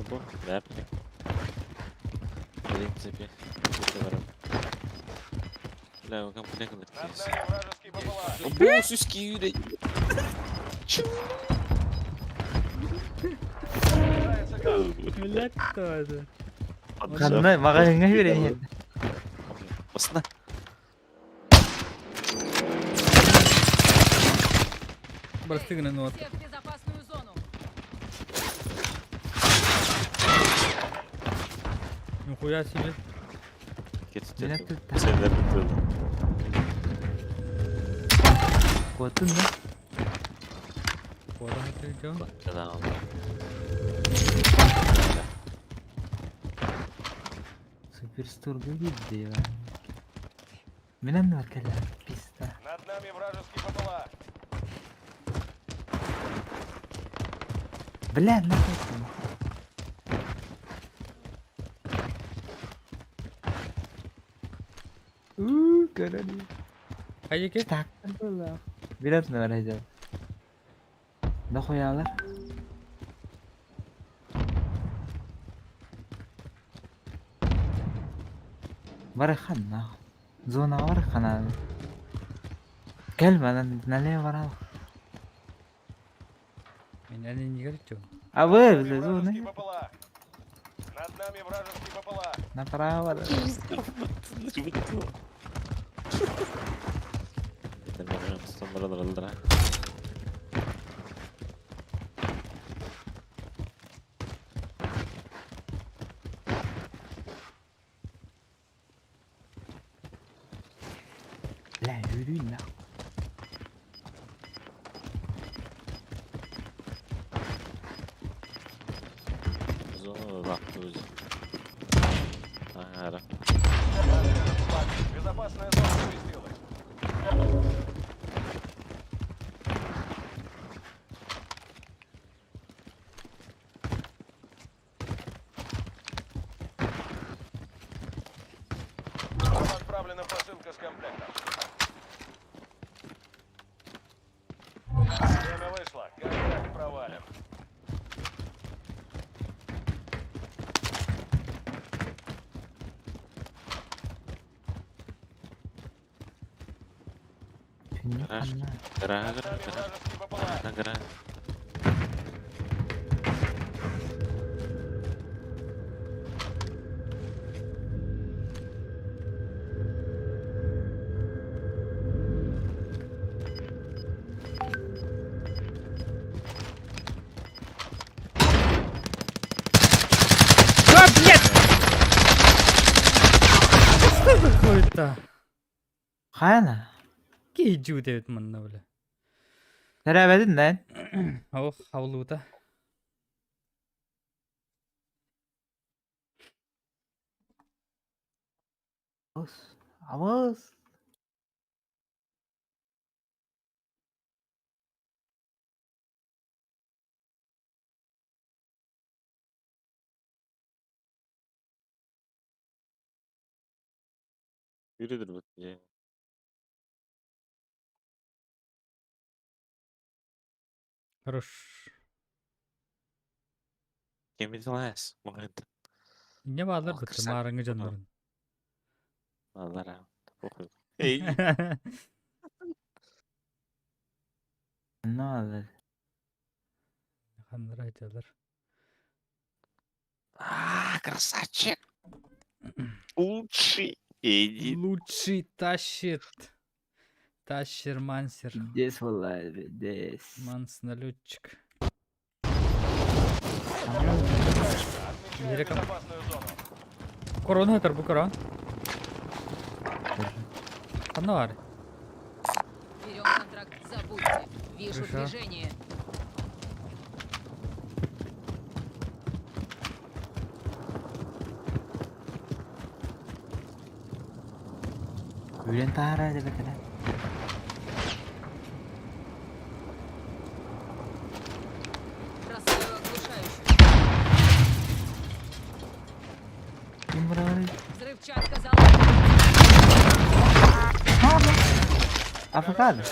Опа. Бу, да, блин. В принципе, это варам. Бля, у комплект Над нами вражеский БПЛА. Бу, сюски, блядь. Приближается газ. Блядь, кто это? Ханна маҕаһыыҥҥа берен. Осна. Барыстыгына ну Все в безопасную зону. Нихуя себе. Менә тут. Сендер бутылы. Куоттун да? Куда ты идём? Да. Суперстор киирди. Мин анныгар кэллэ. Пизда. Над нами вражеский БПЛА. Бля, нахуй. Уу, көрөдү. Хайеке? Так было. Билет на раздел. Нахуялар? Барахан нах. Зона барахан. Кел манан нале барал. Меня не говорит, что. А вы, Над нами бля, зона. вражеский БПЛА. Над нами вражеский БПЛА. Направо. Это можем стомбралдра. Бля, yürüyün нах. Зона вахту. Ага. Безопасная зона сместилась. Вам отправлена посылка. Түннүк Гараж. ханна? Гарага Над гарага нами гарага. вражеский БПЛА. На гараж. А, блядь! Что такое-то? Хайана? Киһи эбит манна, бля. Тэрээбэтин да? Ох, хаулуута. Абыс. Абыс. Yürüdür bu diye. Хорош. Кемидилас. Мugayda. Не баалар Ох, бытты красавчик. маарыңы дьоннорун. Аллар аа. Похуй. Эй. Ne oldu? Ханнара айталар. А, красавчик. Лучший. Иди. Лучший тащит. Тащер мансер. Здесь была, здесь. Манс налетчик. Отмечаю Ереком. безопасную зону. Корона этер бу корон. Ханна бар. Берем контракт. Забудьте. Вижу Хорошо. движение. Bülent Ağar hadi bakalım. Бросаю оглушающую. Kim buraları? Взрывчатка заложена. Afrika'da.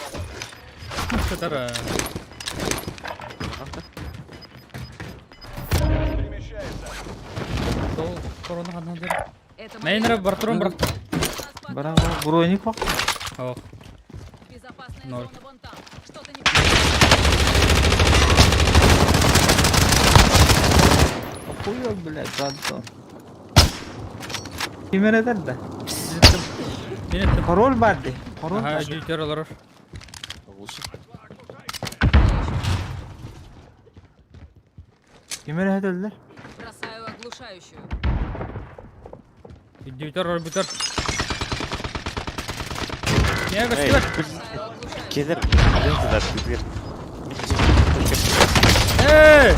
Сытар. Газ перемещается. Сол корона ханна дер. Это моя Мейнер бартурун бар. У нас патрон. Bravo. Броник bak. Ох. Безопасная Ноль. зона вон там. Что-то не... Okuyor bile Radon. Kim eder de? Мен еттим. Parol vardı. Parol Аха, vardı. жүйкер олар. Лучше. Kim eder? Бросаю оглушающую. Жүйкер олар бүтер. Не Эй, көстүбөр. Бросаю оглушающую. Келер. Келер. Келер. Эй!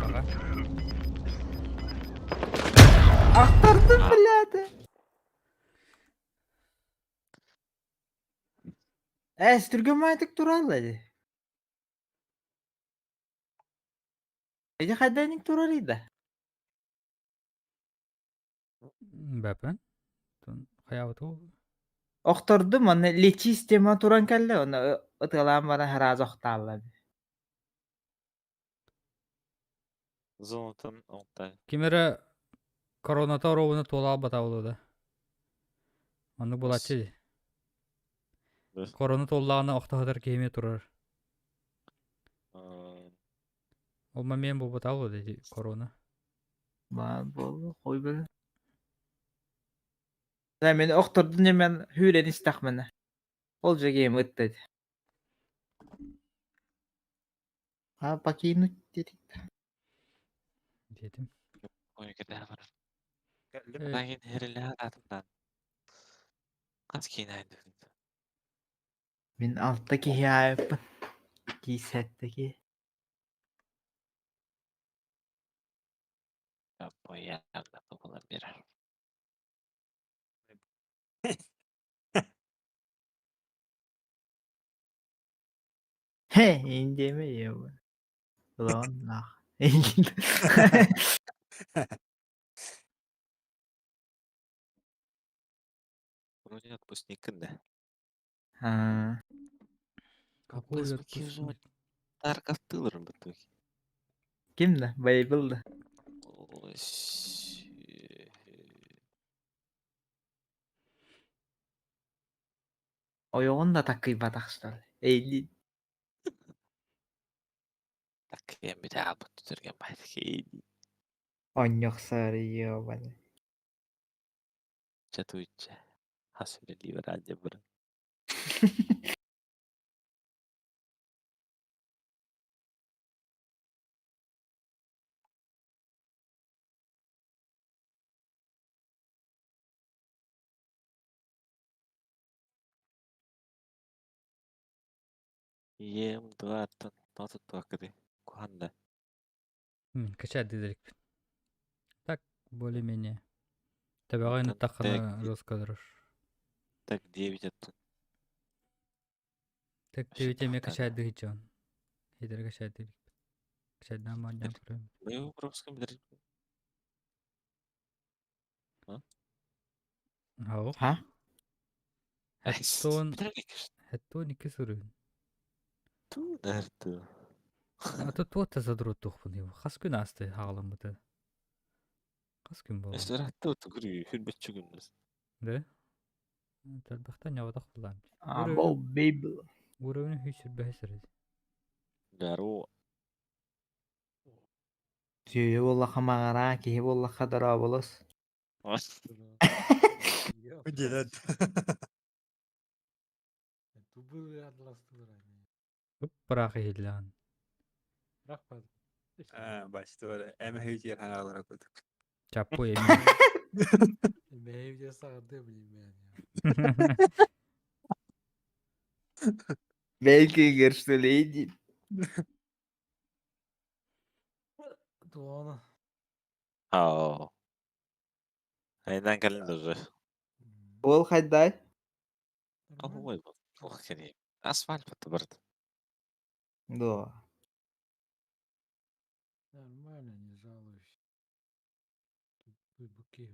Ага. Aktardım bile. Эс, түргөн туралла ди. Эди хайданик турар ида. Бәпен. Тон хаябыту. Охтордум, аны лечи система туран келле, оны ытылаан бара харазы охтаалла. Золотом алтай. Кимере короната оровуна туола бата болуда. Аны булачы. Да. Корона туоллаана охтахатар кеме турар. Ол момент бу бата болуда ди корона. Ба болду, кой бил. Да мен охтордум мен хүрен истахмана. Ол жеге ытты. А покинуть дедик. Дедим. Ой, кедавр. Кэллим. Лагин хериле атымдан. Кас кейин Мен алтта киһи айыппын. Кийсэтте ки. Болар бер. Хе, индеме еба. Лон нах. Вроде отпускник да. А, Какой Капец, отпускник? Тарков тылырым бытык. Ким да? Байбыл да. Ойоҕун да таккыйбатах что ли? Эйли. Таккыйан бүтэ хаалбыт түргэн баайдык. Онньохсор ёбаный. Чэ туйча. Хас үлэлии бараан дьэ бырын. Ийэм туаттан тоҕо туттубаккытый? Куһаҕан да. Качать дедик. Так, более-менее. Төбөҕө Оттон ыттаххына жестко дрожь. Так диэбит оттон. Так диэбит эмиэ качаайдыы сылдьабын. Хитэрэ качаайдыы иликпин. Качаайдаан моонньоон көрөбүн. Мы пропуском билэр. Ау. Ха? Хэттон хэттон икки суруйун. Туу нарту. А то туох да задруттуохпун хас күн ааста хаҕаламмыта. Хас күн буолла? Өстөратту тугур хүрбөччү күннүс. Да? Тарбахтан ньабатах буллаам. Або бейбл. Уровень хүч сүрбэһэ сэрэ. Дару. Сүөһү буоллахха маҕараа, киһи буоллахха дорооболос. Делать. Быраах иһиллэҕин. А, бачты эме хөйтер ханалара кудук. Чаппу эми. Бэйкигер что ли иди. Ау. Айдан кэлин уже. Ол хайдай? Ой, ох, кини. Асфальт бата барда. Да. Нормально, не жалуюсь. Тут быки.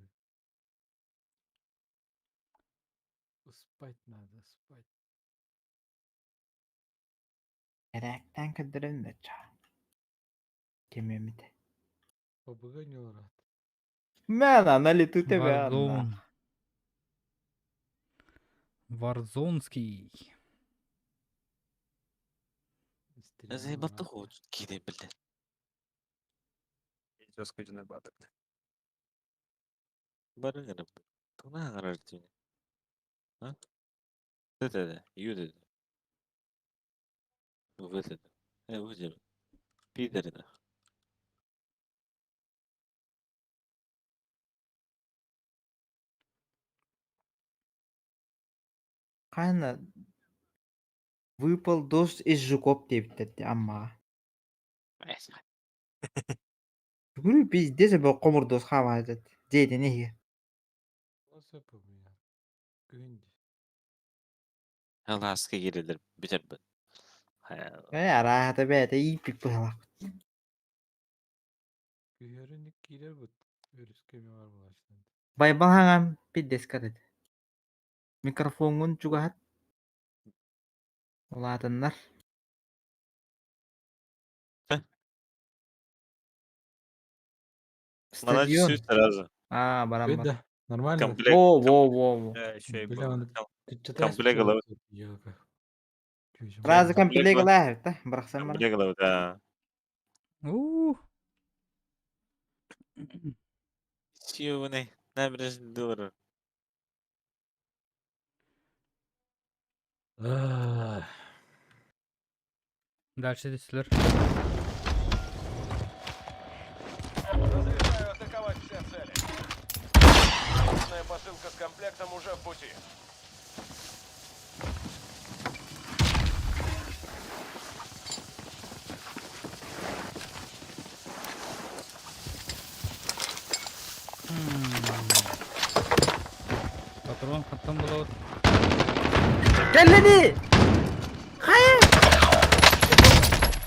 Спать надо, спать. Эрээктэн көрдөрөн да чаа. Кемемите. ПБГ не урат. Мэн, на лету тебя. Warzone. Варзонский. Заебатты хоч кире биле. Жестко жена батыр. Бары гына. Туна гарар дии. А? Д-д-д, Ю д. В д. В д. Пидорина. Хайна выпал дождь из жуков диэбиттэр Аммаҕа. Бүгүн пиздец бо хомурдуос хаамаатат дьиэтин иһигэр. Алааска киирэллэр бүтэрбит. Ээ арааһата бэйэтэ ииппит быһалаах. Байбал хаҥан пиздец катыт. Микрофоҥҥун чугаһат. Улаатыннар. Мана Стадион. түсү сразу. Аа, баран бар. Да, нормально. Комплект. Во, во, во, во. Да, еще и Бля, было. он Комплект головы. Сразу Комплект комплект ылаа да, бырахсан баран. Комплект головы, да. У. Сьюны, набережный долларов. Дальше түстүлэр. Разрешаю атаковать все цели. Крупная посылка с комплектом уже в пути. Патрон хаттан булабыт. Кэллини! Хайа!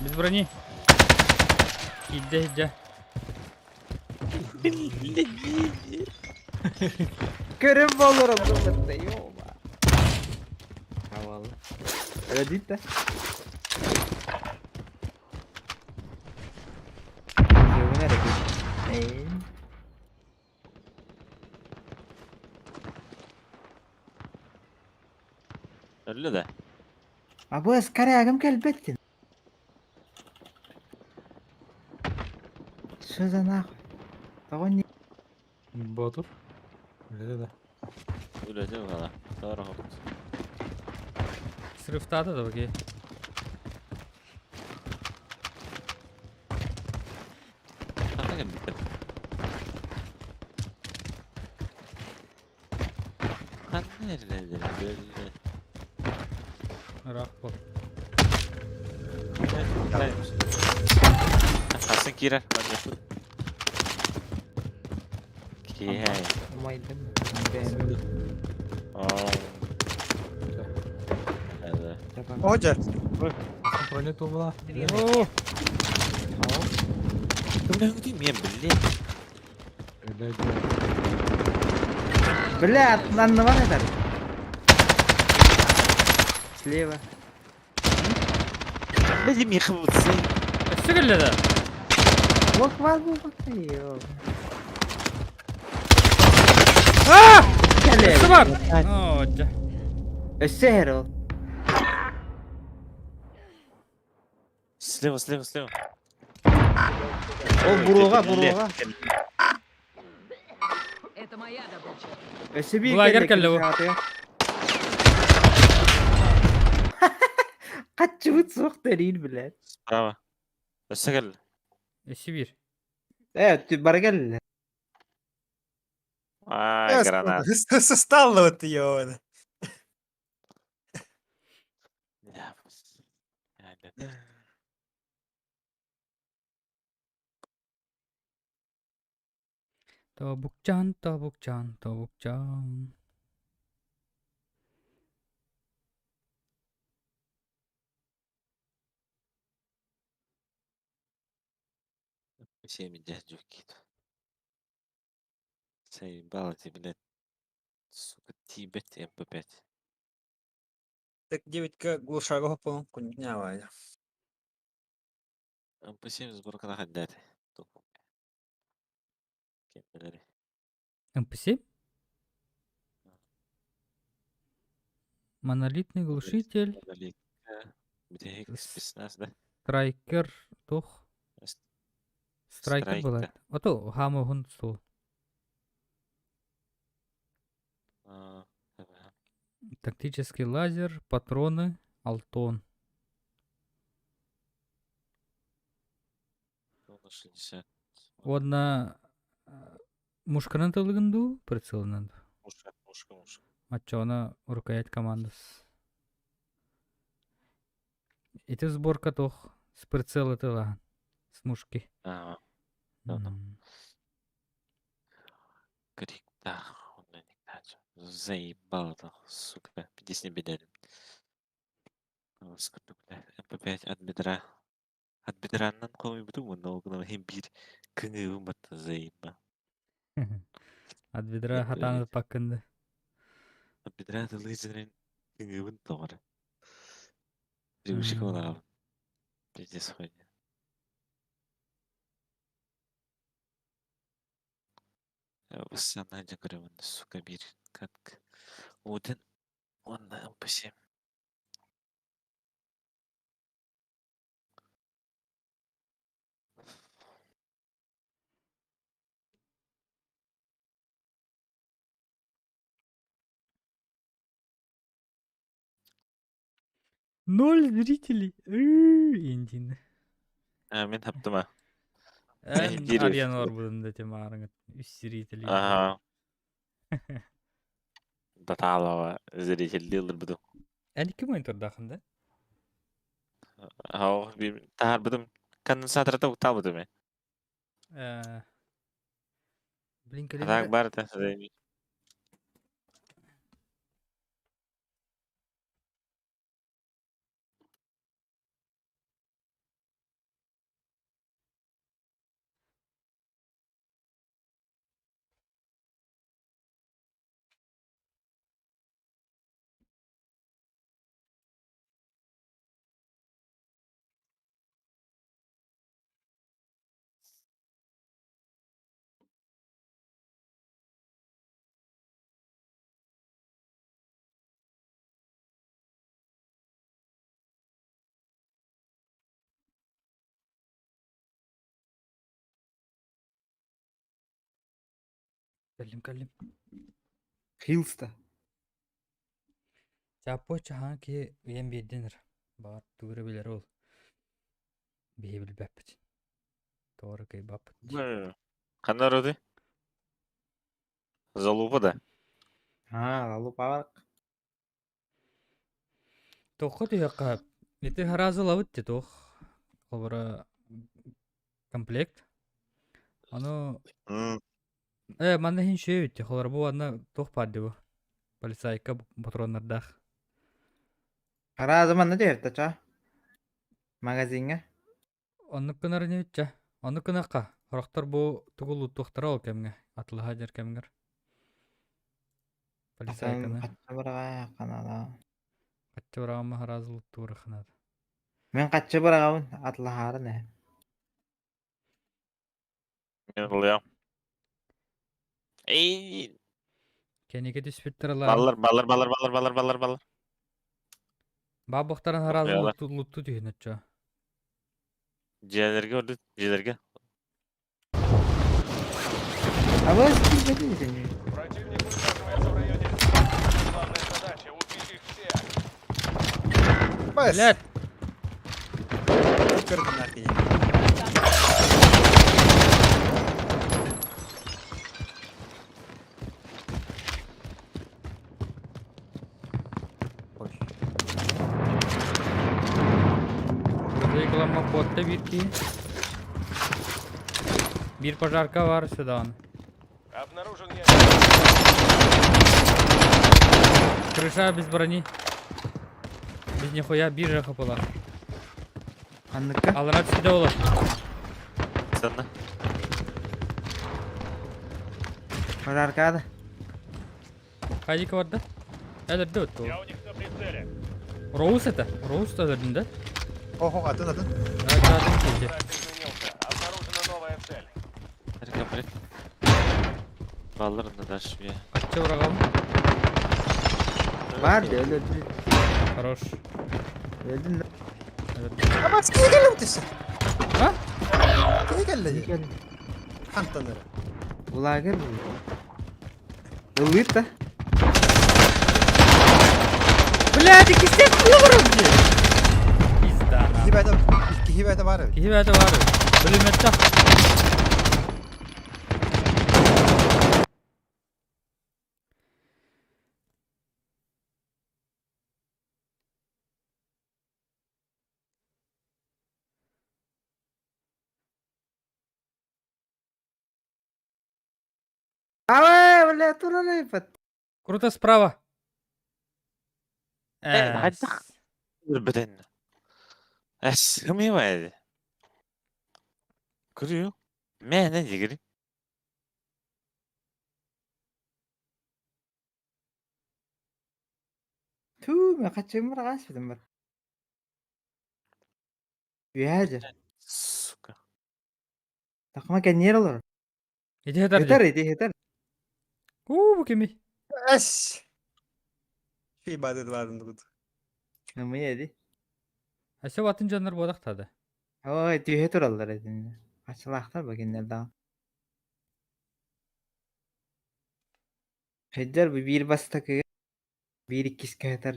Без брони. Иди, иди. Көрөн болором думатта, ёба. Хавалы. Öyle да. Жөгүн әрекет. Эй. Өллө да? Абыас корягым кэлбэттин. Что за нахуй? Того не... Ботур. Үлэтэ да. Үлэтэ буолла. Тоҕо хоппут. Срывтаата да окей. Ханна кэлбиттэр? Ханна эрэллэр бөллө? Ыраах бол. Хасан киирэр. Киһэй. Умайдым. Оо. Это. Одер. Броня туолла. О, Кымнагы мен блин. Блядь. Бля, нанныван это. Слева. Блин, михвцы. Өссө кэллэ да? Вот вас был ё. Өссө бар! О, дьэ. Өссө ол. Слева, слева, слева. Ол буруға, буруға. Это моя добыча. Өссө биир Лагерь кэллэ бу. Хатчыбыт суох тэрийил, блядь. Справа. Өссө кэллэ. Өссө биир. Э, ты бары кэллэ. Ай, гранат. Состалла вот ее. Я да. Тобукчан, тобукчан, тобукчан. Всеми дядю кит. Заебал эти, блядь. Сука, Тибет МП5. Так 9К глушагов по куньява. МП7 сборка на дать. Тупо. Кемпелери. МП7? Монолитный глушитель. Монолитка. Где спецназ, да? Страйкер. Тух. Страйкер была. Страйка. Ото хамы хун су. А, давай. Тактический лазер, патроны, Алтон. Ну, на 60. Уонна мушканан тылыгын дуу, прицелынан. Мушка, мушка, мушка. Оччоҕуна рукоять командас. Ити сборка туох с прицела тыла с мушки. А, да, да. Крик, да, он на них начал. Заебал это, сука. Здесь не беда. МП5 от бедра. От бедра нам кого-нибудь но гына бир кыңыбым батта заеба. От бедра хатаны паккынды. От бедра лызерин кыңыбын тоғыр. Привычка была. Пиздец хуйня. Сана говорю, сука, бир катка. Один, он на МП7. Ноль зрителей. Индин. А, мен таптыма. Эн Дерев. Арьян бар да темарыңыт. Үс зрителей. Ага. Баталова зритель дилер буду. Эн iki монитордахын да? Ау, тахар будум. Конденсаторда уктал будум. Блин, Так бар да. Кэллим, кэллим. Хилста. Чааппой чаһаан киһи үйэн биэрдин эрэ. Баҕар тугу эрэ билэр ол. Биһи билбэппит. Тоҕо эрэ кыайбаппыт. Ханна барабытый? Залупа да? Аа, залупа бар. Туохха түһүөххэ сөп? Ити сразу ылабыт дии туох холобура комплект. Ону э манна иһин үчүгэй эбит дии холобура бу уонна туох баар дии бу полицайка ботуруоннардаах. Сразу манна түһэртэ ча. Магазиҥҥа. Оннук гынар инибит чэ. Оннук гыныахха. Сорохтор бу тугу лууттуохтара ол кэмҥэ атылаһа дьэр кэмҥэр. Полицайканы. Хачча быраҕа ханаала. Хачча быраҕамма сразу лууттуура ханаата. Мин хачча быраҕабын атылаһаарын ээ. Мен ылыам. Эй, Кэнники түспүттэр ылаа. баллар, баллар, баллар, баллар, баллар, баллар, баллар. Баабахтарын сразу Окуйалар. лутту, лутту түһүн оччо. Дьиэлэргэ ордук, дьиэлэргэ. Абыс килбэтин Противник высаживается в районе. Главная задача убить их всех. Бас! Блядь! Көрдүм нахуй. Ой. Реклама куотта биир киһи. Биир пожарка бар сюда Обнаружен я. Крыша без брони. Без нихуя биир же хапыла. Ханныкка? Аллара түсті олар. Сынна. Пожаркада. Хайдика барда. Өлөрдү өттү. Я у них на прицеле. Роуз это? Роуз өлөрдүн да? Охо, атын атын. Атын киһи. Враг изменился. Обнаружена новая цель. Комплект. Баллар дальше я. Качча урагам. Бар де өлөрдүн. Хорош. Өлдүн. Абас киһи кэллэ бутессе. А? Киһи кэллэ. Хантан эрэ. Лагерь бу. Ыллыыр да. Блядь, иккисте олорор дии. Пизда Киһи бэйэтэ киһи бэйэтэ баар эбит. Киһи бэйэтэ баар. Пулеметтах. Ава, бля, туралайпат. Круто справа. Э, хайдах өлбөтөн. Эс, кымыйбай. Көрү. Мээнэ дигири. Түү, мен каччым бар аспытым бар. Үһәжер. Сука. Такма кэнниэр олорор. Ити хетер Хетер ити хетер. Уу, бу кими? Эс! Шей бады бадын тут. Нымый эди. Өссө батын дьоннор буолахтады. Ой, түһэ тураллар этиннэ. Ачылаахтар ба кинилэр даҕаны. Хеддер бу биир бастакыга, биир иккискэ хетер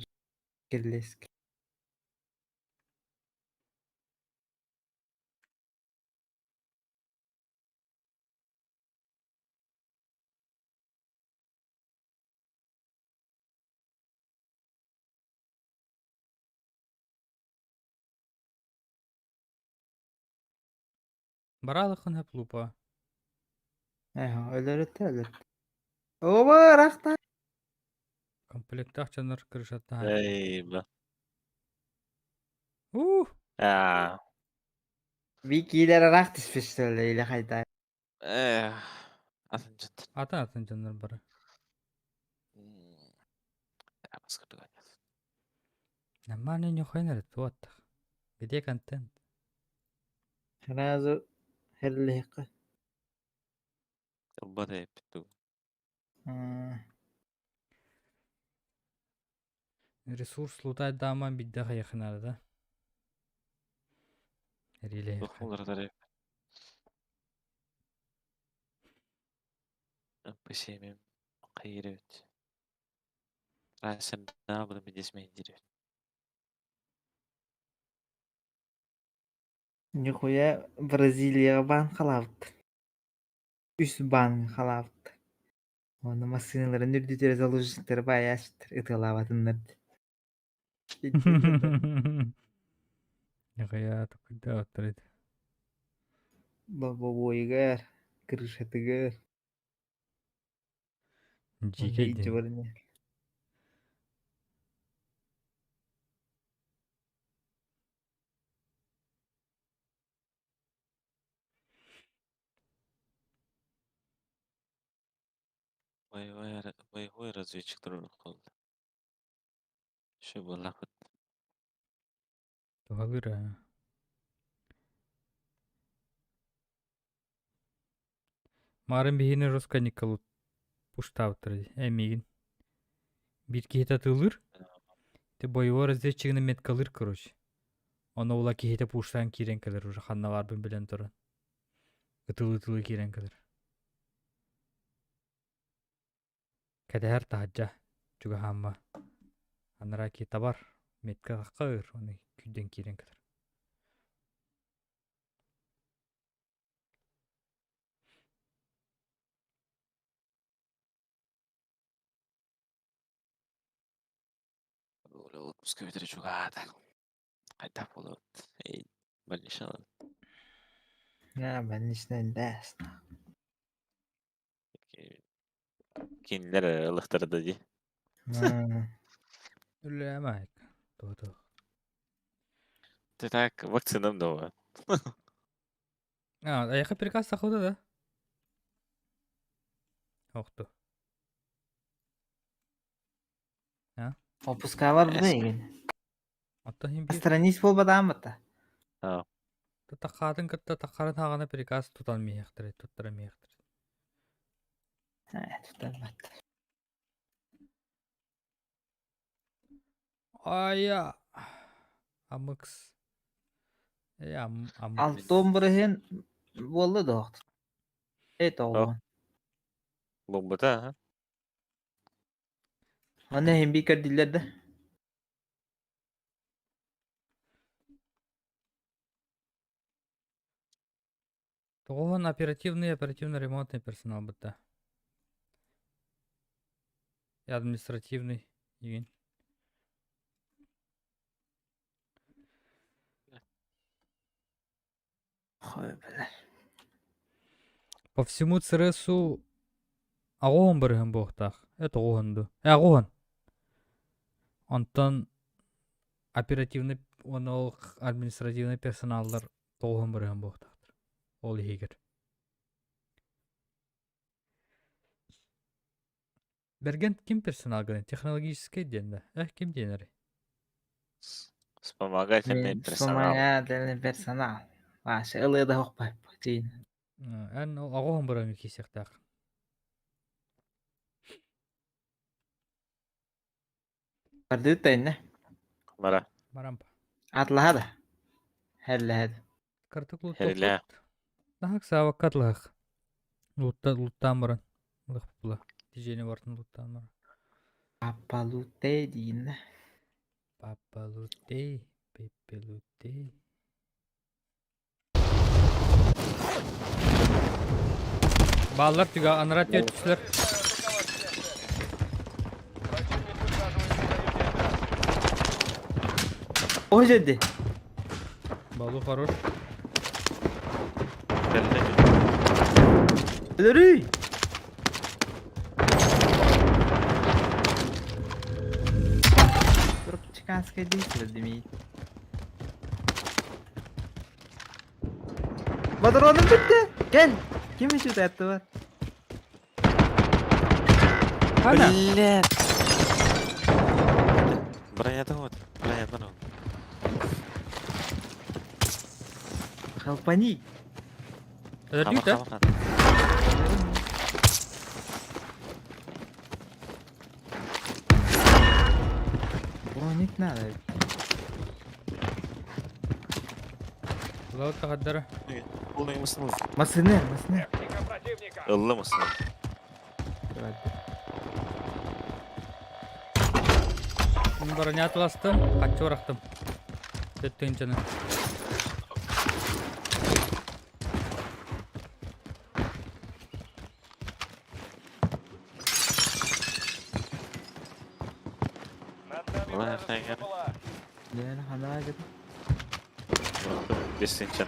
кирлеск. Баралыкын хөп лупа. Эһэ, өлөрүттэ өлөрүттэ. Оба, рахта. Комплектаах дьоннор крышаттаах. Эй, бля. Уу, Аа. Бикилер рах түспүстөлө или хайда. Эх. Атын жат. атын атын дьоннор бары. Нормально нюхайнер туаттах. Где контент? Сразу херлиһикка. Ылбат эппит Ресурс лутай даама бидде хайахынары да. Риле. МП7 хайыр эбит. Трассердаабытым бидисмейдир эбит. Нихуя Бразилияҕа баан халаабыт. Үс баан халаабыт. Уонна массыыналарын үрдүтүгэр заложниктары баайааччыттар ытыалаабатыннар Нихуя тукуйдаабыттар ити. Лобовойугар, крышатыгар. Дьиикэй диэн. Боевой, боевой разведчиктар олох Şu буоллахпыт. Туһалыыр ээ. Маарын биһиини Русканикалут пуштаабыттар дии, ээ миигин. Биир киһитэ атыылыыр, ити боевой разведчигынан меткалыыр короче. Ону ула киһитэ пуштаан киирэн кэлэр уже ханна баарбын билэн туран. Ытылыы-ытылыы киирэн кэлэр. Кэтэһэр таһырдьа чугаһаамма анараа киһи табар, метка ыр, ону күүрдэн киирэн кэлэр. Отпуска бүтэрэ чугаһаата. Хайдах буолуот? Эй, больничный А, больничный даст. Кинилэр эрэ ылыхтара да дии. Үлэлээмэ туһа Ты так вакцинам дома. А, эйиэхэ приказ тахсыбыта да? Охту. А? Опускалар бу игин. Оттон иһин биир Странись буолбатааммыта. Тахаатын кытта таххарын хаҕана приказ тутан миэхтэрэ, туттара миэхтэрэ. Тутарбат. Айа. Амыкс. Э, ам, амыкс. Алтон бырыһын буолла да Э, тоҕуон. Буолбута, а? Аны иһин бии көрдүллэр да. Тоҕуһун оперативный оперативно-ремонтный персонал бытта. И административный игин. Хой, бля. По всему ЦРСу аҕуһун барыһын буохтаах. Э тоҕуһун ду. Э аҕуһун. Онтон оперативный уонна ол административный персоналлар тоҕуһун барыһын буохтаахтар. Ол иһигэр. Бэргэн ким персонал гынан? Технологическай диэн да. Э ким диэн эрэ? Вспомогательный персонал. Вспомогательный персонал. Вася ылыы да хохпайппытын. Эн ол аҕуһун баран киисиэхтээх. Бардыыт инне. Бара. Барампа. Атлаһа да. Херлэһэд. Картык Херлээ. луттуохпут. Наһак саабакка атлаһах. Лутта луттаан баран. Лыхпыла. Тижени бартын луттаан баран. Папалутей дииннэ. Папалутей, пепелутей. Бааллар түгэ анараа түөттүлэр. Противник высаживается в районе операции. О жерде. Балу хорош. Өлөрүй! Чеканская действие демей. Патроным bitti. Gel. Kim için attı var? Хана. Блядь. Бронята вот. Бронята вот. Халпани. Өлөрдүк да? Броник надо. Лаут тахаддара. Полный мыслы. Масыны, масыны. Техника противника. Ыллы мыслы. Броня атыластым, хаччы бырахтым. Төттүнчаны. Над нами Ладно, вражеский Тайгер. БПЛА. Дьэ, ханаа дьэ. Бесинчен.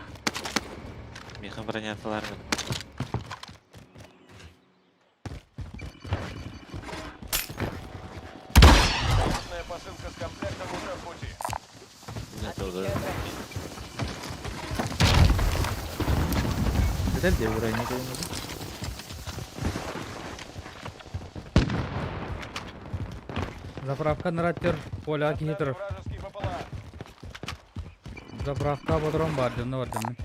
Миха броняталар. Крупная посылка с комплектом уже в пути. Отмечаю Это где броня кэлин? Заправка нараттер, поля Над нами кихитер. вражеский БПЛА. Заправка бодрон бар, дымны бар дымны.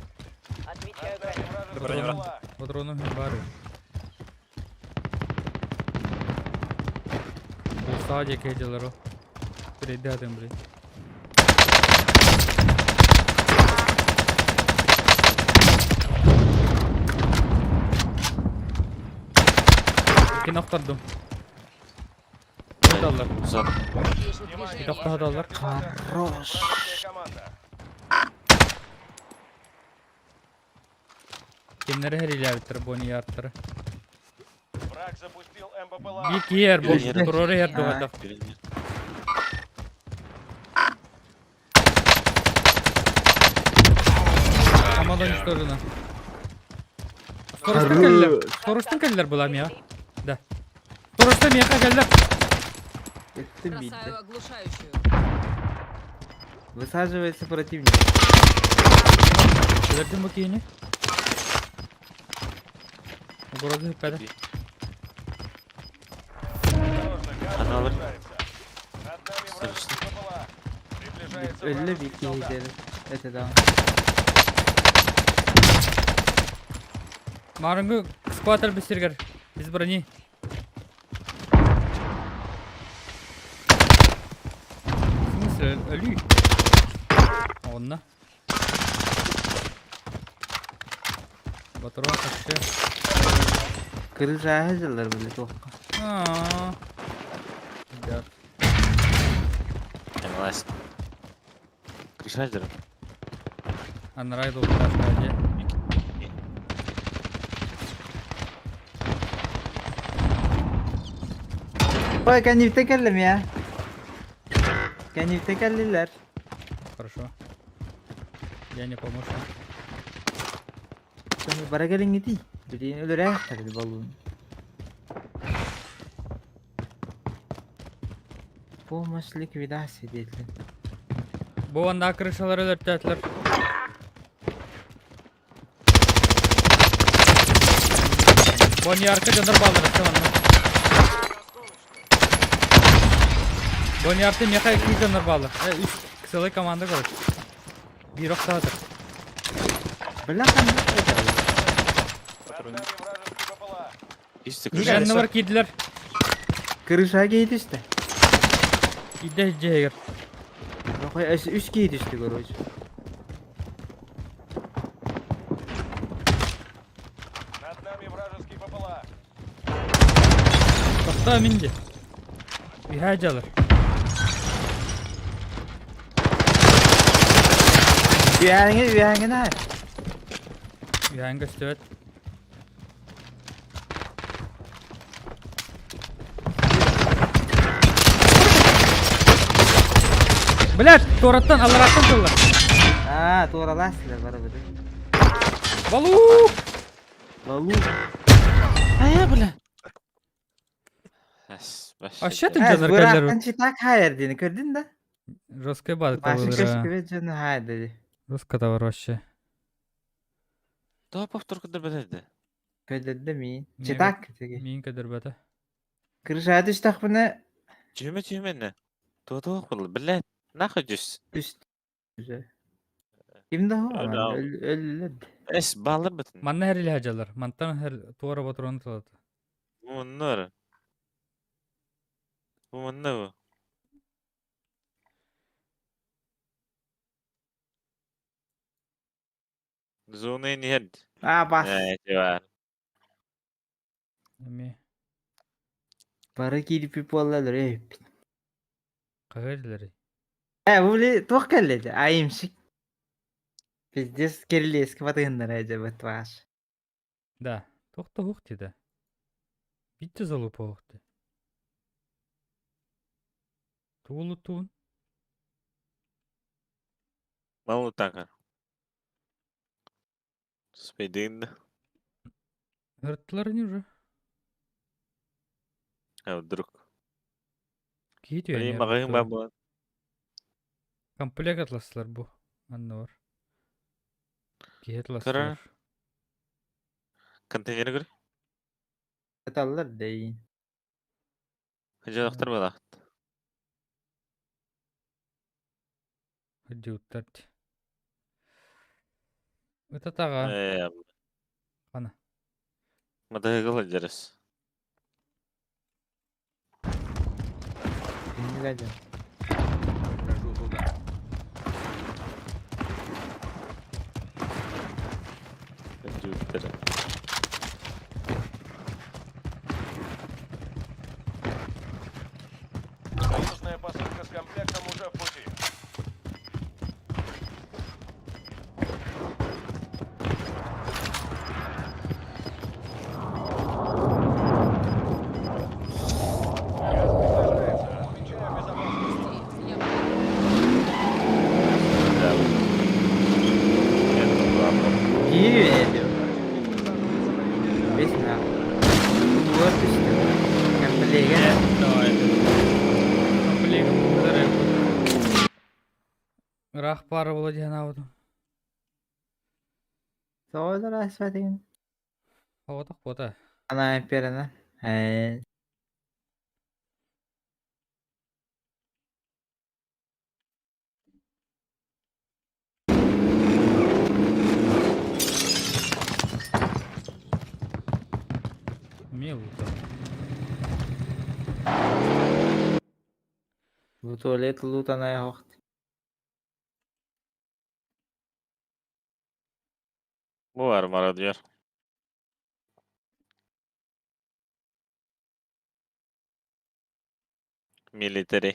Отмечаю Над нами вражеский Броня. БПЛА. Бодрону хим бар. Уста жеке жылары. Трейде атым блин. Икки охтордум. Доллар. Uzat. Вижу Внимание, движение. Доктор доллар. Хорош. Вражеская команда. Кимнери херилябиттер бони ярттары. Враг запустил МБПЛА. Бик ер бу. Бир- Турору ер А. дугадак. Birini. Команда уничтожена. Сторожтан келлер. Сторожтан келлер була мия. Да. Сторожтан мияка келлер. Это бит, Бросаю да. оглушающую. Высаживается противник. Өлөрдүм бу кийини. Угроза хыппада. Осторожно, газ Она вот- приближается. Над нами вражеский БПЛА. Приближается Өллө вражеский бит солдат. киһи Это да. Марынгы скватер бисергер. Без брони. В смысле, өлүй? Онна. Батырға қашшы. Крыша хазылар били тоққа. Аа. Ребят. Власть. Крышадер. Анрай был ташка Ой, кәнифте кәллем я. Кәнифте кәллиләр. Хорошо. Я не помощник. Сен бара кэлиҥ ити. Билин өлөрөөх баллон. Помощь ликвидации дейтин. Бу анда крышалар өлөртөтүлөр. Бони арка дьоннор баалар өттө манна. Бони арты меха икки дьоннор баалар. Э, үс целый команда короче. Бир охтаатыр. Бля, там Над нами вражеский БПЛА. İşte Нигә крыша. Жанны бар кийдилер. Крыша кийи түстэ. Идде дьиэгер. Ой, үс кийи түстэ, короче. Над нами вражеский БПЛА. Тохтоо минди. Үһээ дьалар. Үһээҥи, үһээҥи наар. Үһээн көстүбэт. Блядь, туораттан, аллараттан тыллар. Аа, туоралаасылар бары бары. Балу! Балу. Ая, бля. А что ты дьоннор кэллэр? Бырахтан читак хайыр дени көрдүн да? Жесткая база Башы табылыр. көскүбет жону хайыр деди. Жестко товар вообще. Daha повторка бәләде. Көдөрдө мин. Не Читак теги. Мин көдөрбөтө. Крыша түстэх буна Түйме түйме не? Туа был, блядь. Нахуй дюс. түс. Ким да Өлө. Өллөд. Эс балыр битин. Манна херили хажалар. Мантан хер туара батырон тылат. Bunlar. Bu manna bu. Зона не хед. Аа бас. Э, var. Эми. Бары киирбит буоллар эбиппит. Хаһыа этилэрий? Ээ, бу били туох кэллэ ити? Аимщик. Пиздец кирилиэскэ батыһыннара дьэбит ваш. Да, туох да уһук диэтэ. Биирдэ залупа уһук дии. Тугу улуттугун? Малутака. Спейдин да. Ырыттылар ини уже. А вдруг? Киһи Блин, түһэн маҕаһыын баар буолан. Комплект атластылар бу. Анна бар. Киһи Кыра атластылар. контейнер көр. Ыталлар да Дьалахтар балаахт. Дьууттар. Ытатаҕа. Ээ, Хана. матаһыгыл сылдьарыс. Кинигэ дьон. Прохожу туда. Дьууттар. Союзная посылка с комплектом уже в пути. Газ приближается. Отмечаю безопасную зону. Я Да. Это главное. Киирүү диэн. Противник высаживается на юге Бес карты. на. Тугар түстэ. Комплегэ. Давай. Комплектом бу Ыраах баара буола диэн аабытым. Тоҕолор аспатыгын. Оҕотох буота. Ана имперана. Ээ. Эмиэ ылбыта. Бу туалет лутанай оһох. Бу бар мародер. Милитари.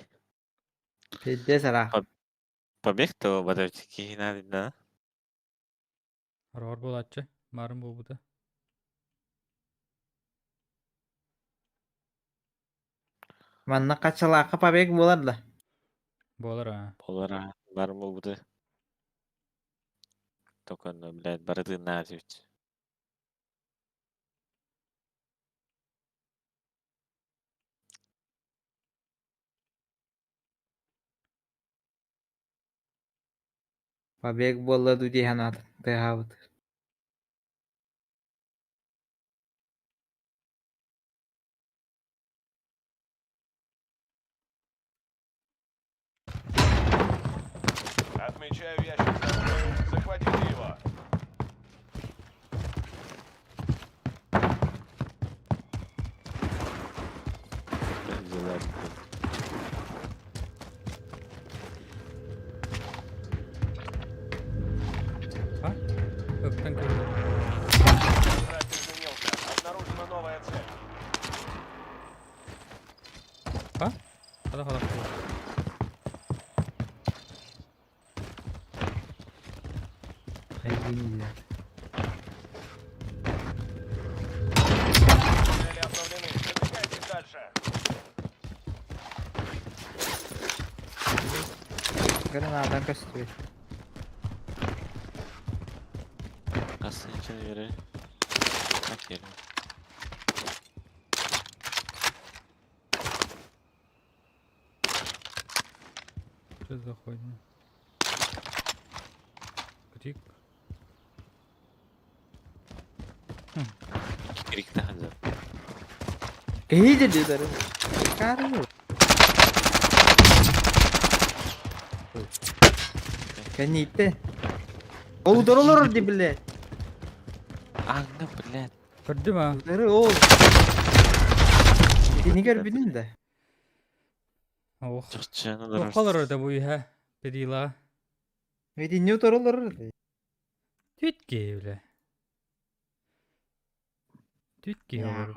Пиздец араах. Побег то батавчики надо, да? Хороҕор буолааччы. Маарын буолбута. Манна хачалаахха побег буолар да. Буолар аа. Буолар бар буолбута. Только, ну, блядь, барытын ведь. Побег буолла дуу дии санаатым. Тыаһаабыт. Отмечаю ящик с оружием. Захватите его. Взяла. А? Ыктан көрдө. Враг изменился. Обнаружена новая цель. А? Хада хада. Айгин Цели обновлены. Продвигайтесь дальше. Гранатан көстүбүт. Касса içine göre. Bak yerim. Что за хуйня? Крик. Крик таханза. Киһи дедилэр. Кару. Кэнниттэ. Ол удары ди биле. Аңна, блядь. Көрдүм аа. Удары ол. Итини көрбүтүн да. Ох. Чахчаны Туохха да бу иһэ. Перила. Итини утары ди. Түт киһи бile. Түт киһи олорор.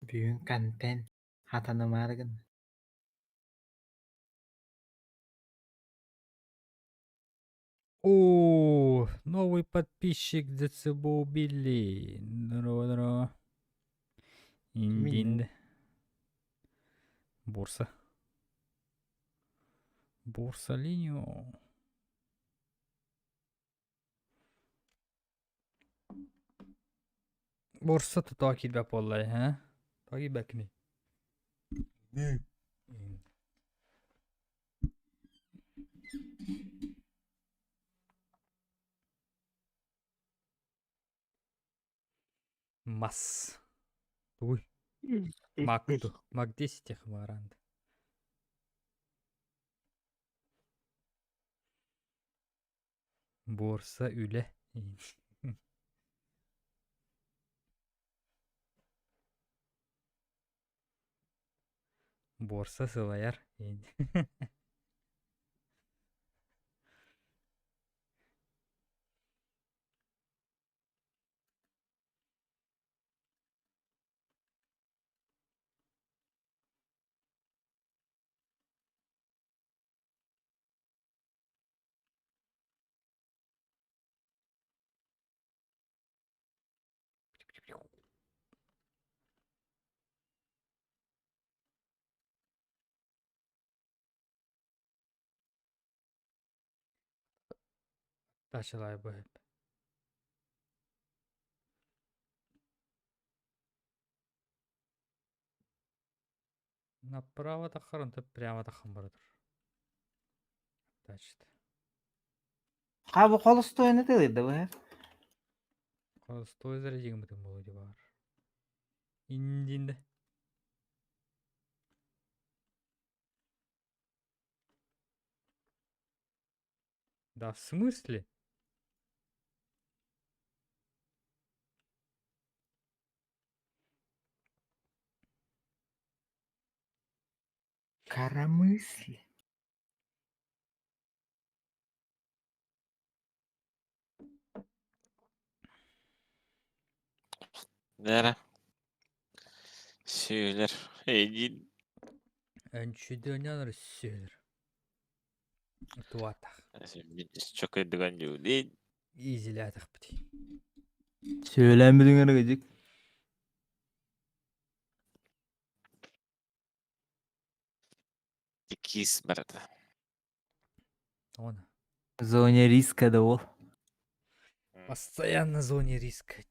Бүгүн контент хатанымаары гынна. О, новый подписчик ДЦБ убили. Здорово, здорово. Индин. Бурса. Бурса линию. Бурса тутаа киирбэт буолла ээ Тоҕо киирбэккиний? Мас. Тугуй? Мак ду? Мак 10 хмаранды. Буорса үлэ. Буорса сылайар. Дачалай быһып. Направо таххар, онтон прямо таххан бара тур. Значит. Ха бу холостуойны тылыйда бу Холостой зарядигымытын буолуо дии баар. Индинде. Да в смысле? Коромысли. Нэрэ. Сүөлэр. Эйдиин. Өнчүдөнөн сүөлэр. Туатах. Чокойдуган дьүүлин. Изилээтэх бити. Сөйлән бүтүңөр гыжык. Иккис барата. Она. Зоне риска да ол. Постоянно зоне риска.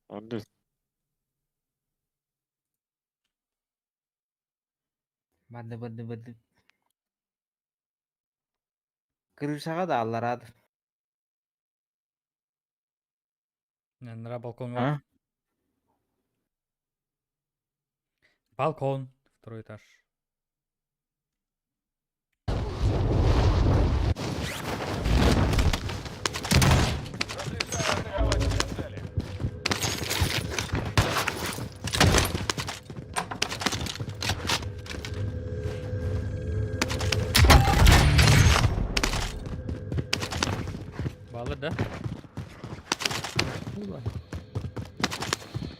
Онду. Барды барды барды. Крышаға да алларады. Нра балкон А? Балкон. Второй этаж. Разрешаю атаковать все цели. Баллы, да?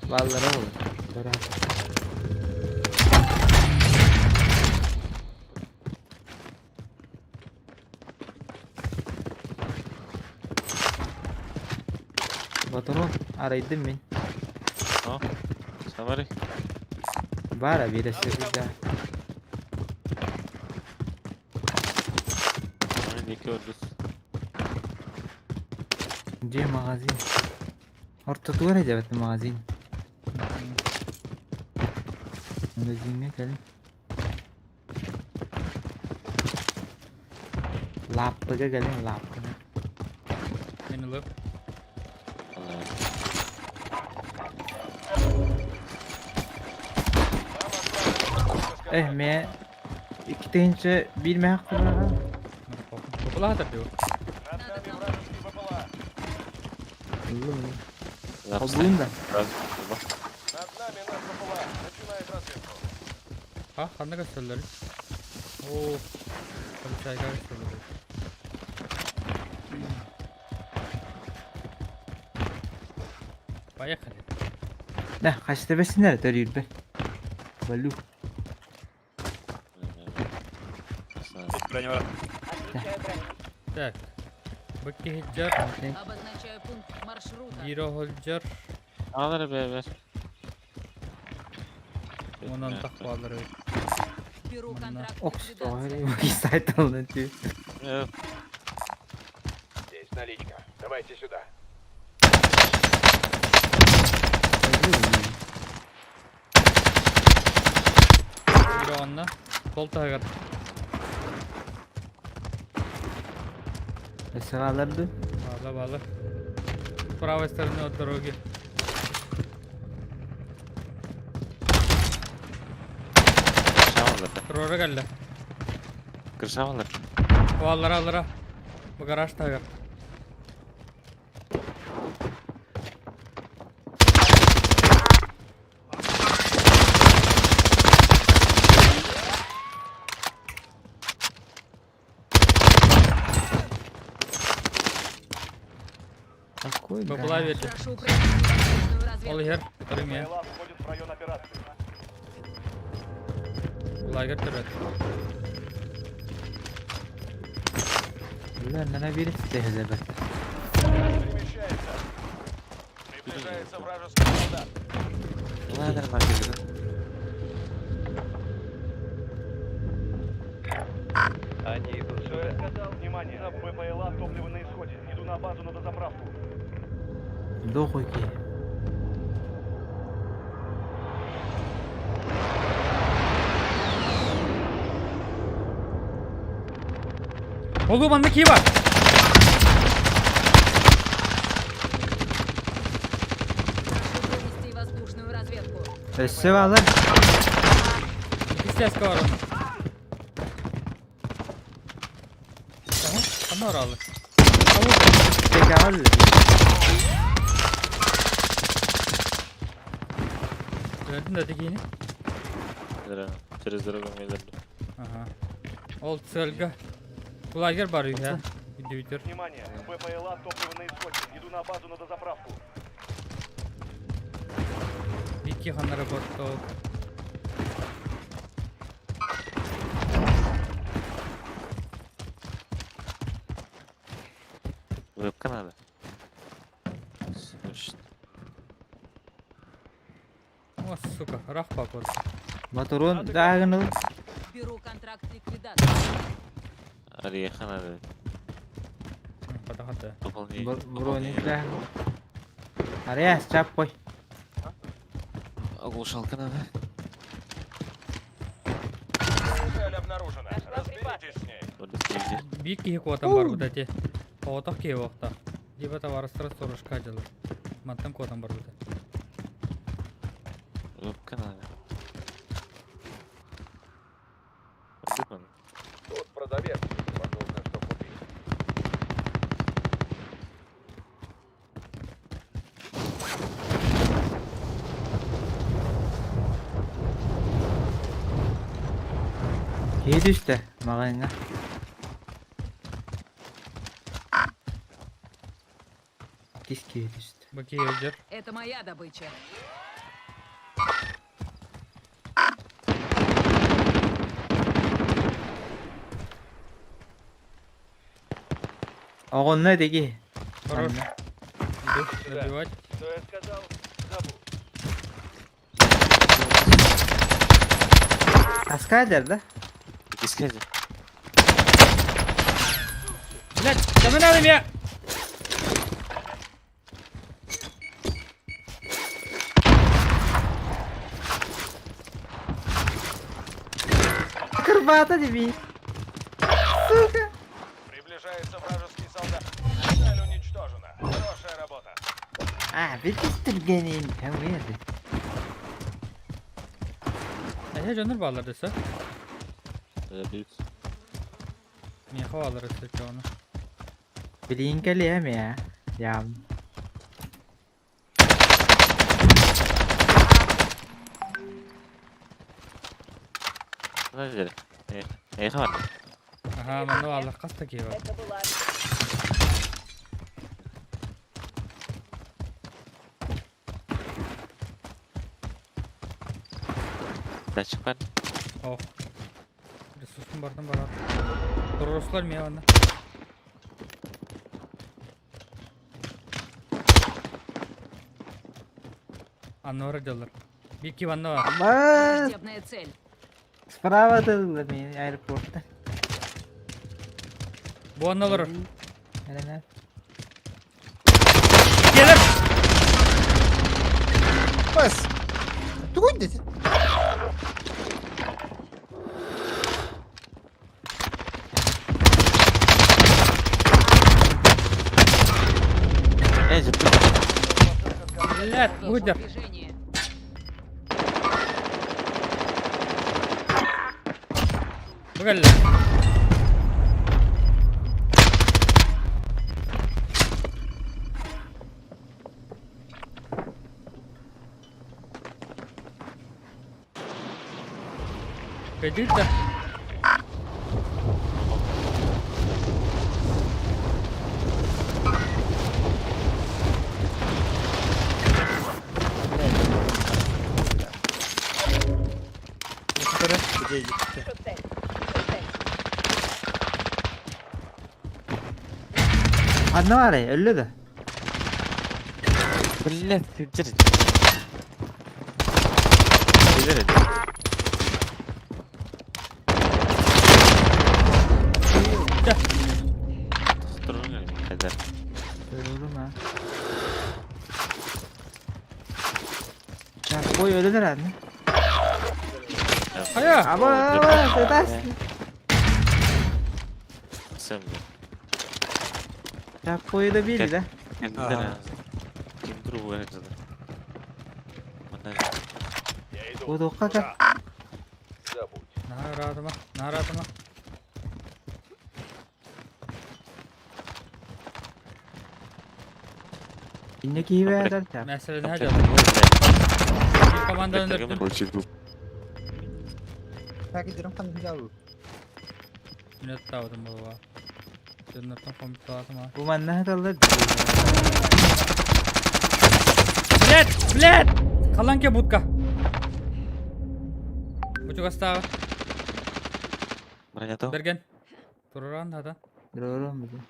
Баллара olur. Бара. Батырон арайдым мин. Самары. Бара бир да. Ники ордус. Где магазин? Ортотугар эдебет магазин. Магазинге кел. Лаппыга келин лаппыга. Мен ылып. Эх, ме икки бир мэ кылага. Бапылаатар диу. Над нами вражеский БПЛА. Холбуун да. Над нами наш БПЛА. Начинает разведку. А, ханна көстөллөр. О, полицайга көстөллөр. Поехали. Да, хаста бэсинэр төрүүрбэ. Балю. Тут броня бар. Отмечаю броню. Так. Бу киһиджар, Обозначаю пункт маршрута. биир оһолдьор, Алар бэбэр. онон тахпалар эбит. Беру Манна. контракт Ох, ликвидации. сайт алын түү. Здесь наличка. Давайте сюда. Биир онно. Кол таһыгар. Саҕаларды. Баала, баала. С правой стороны от дороги. Крышалар. Турора кэллэ. Крышалар. Аллара, аллара. Бу гараж таһыгар. Какой Бабла верде. Прошу провести воздушную разведку. Ол иһэр. Который мен. БПЛА входит в район операции. Лагерь төрөт. Бля, нана бир тehzebe. Газ перемещается. Приближается вражеский солдат. Ладер маркет. Они идут сюда. Я сказал? Внимание, БПЛА топливо на исходе. Иду на базу на дозаправку. Дохуки. Олу манна кии бар. Прошу провести воздушную разведку. Өссө балар. Иккис бар оны. Aha, ханна оралы. Текал. Өлдүн да текиини. Через дорогу мелер. Ага. Ол цельга. Лагерь бар үйе. Индивидер. Внимание, БПЛА топливо на исходе. Иду на базу на дозаправку. Икки ханна работал. Вебка надо. Срочно. О, сука, рах папор. Моторун дагыныл. Беру контракт ликвидации. Ореха надо. Хата хата. Пополнение. Броник дагын. Ария, чап кой. Оглушалка надо. Цель обнаружена. Разберитесь с ней. Вот где? Бик киһи куотан бар бут эти. Оҕотох киһи буохта. Либо товарыстара сторожка дьылы. Мантан куотан бар бут. Вебка надо. Где он? Тут продавец. Нужно что купить. Киһи түстэ маҕаҥҥа. Кис киһи түстэ. Бу киһи өлдөр. Это моя добыча. Оҕонно деги. Хорош. Иду добивать. Что я сказал? Забыл. Аскадер да? Искать. Блять, да мы надо меня! Кырбата деби. Сука. Приближается вражеский солдат. Цель уничтожена. Хорошая работа. А, битистиргенин. Хэмэрди. Эһэ дьоннор бааллар десе. Забьют. Миэхэ бааллар өссө дьону. Билин кэлиэм я. Ям. Надо Эх, ладно. Аха, манна бааллар хас да киһи бар. Это была Датчик бар. Ох. Ресурсун бартан барар. Туруруслар мия ванна. Аннора делар. Бики ванна бар. Абас! Враждебная цель. Справа тылла мен аэропортта. Бу анналар. Элена. Келер! Бас! Тугуй дети. Эй, жыпты. Блядь, Вижу выдер. движение. Бүгелле. Кайдыр да. Где где? Одна бар, өллө да. Блядь, ты держи. Держи. Турун кайдар. Өлүм ha. Ya koy өлөлөр anne. Хая! Аба, аба, тас. Сем. Ya koyu da bir de. Кимдер. Ким другу это. Мына Я иду. Bu dokka ka. Забудь. Нарадыма, нарадыма. İnne ki eder çap. Мәселе не жа. Команда өнөрдүм. Так, идем там взял. Минут табдым була. Дөннөртөн компьютер Bu manna hadallar. Блядь, блядь! Халанке будка. Бучугастағы. Броня то. Берген. Туруран хата. Dururum bizi.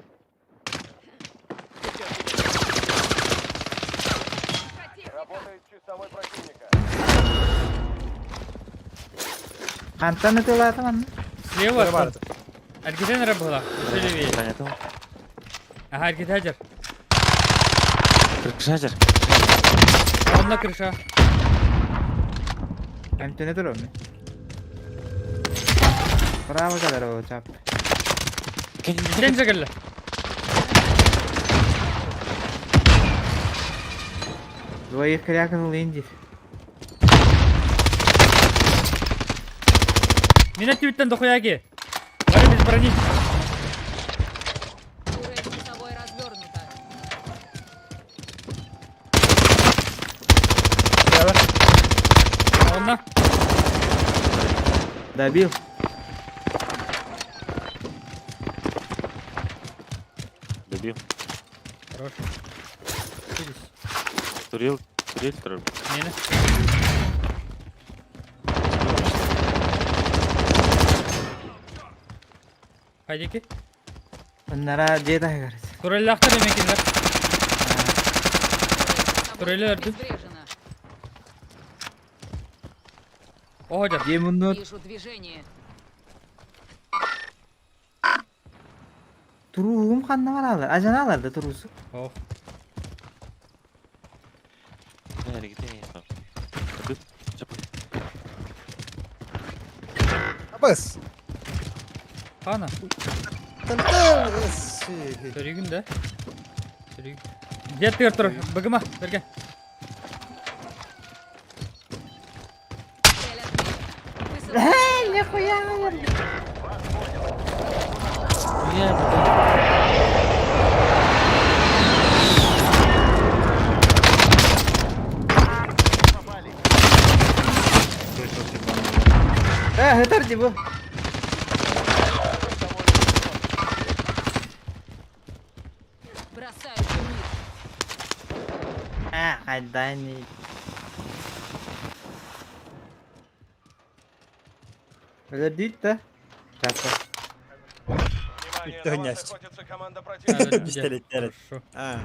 Работает часовой противника. Kanttan ötüyorlar anne. Слева. Эргитен эрэ була. Левее. Броня то. Ага, эргит хажар. Крышажер. Онна крыша. Hem dururum. Bravo kadar o çap. Ден жагылла. Двоих крякнул инди. Мина түттен дохуяги. Бары без брони. Турель часовой развернута. Онна. Добил. Добил. Хорош. Видишь? Турел, турель, турель. Мені. Хайдеки. Bunlara C daha karısı. Туреллахтар эмекинлер. Часовой Турели өрдүм. обезврежена. Охожар. C bunu Вижу движение. Turuğum kanna var alır. Ajan alır da turusu. Ох. Бас! Хана. Тантан! Төрүгүн да. Төрүг. Дет төр тур. Быгыма. Берген. Цель отмечена. Высылаю. Нихуя. Eh, yeter di bu. Бросаю термит. Ah, haydani. Өлөрдүүт да? Чапа. Внимание, Кто на вас нясть? охотится команда противника. Пистолеттер. Хорошо. А,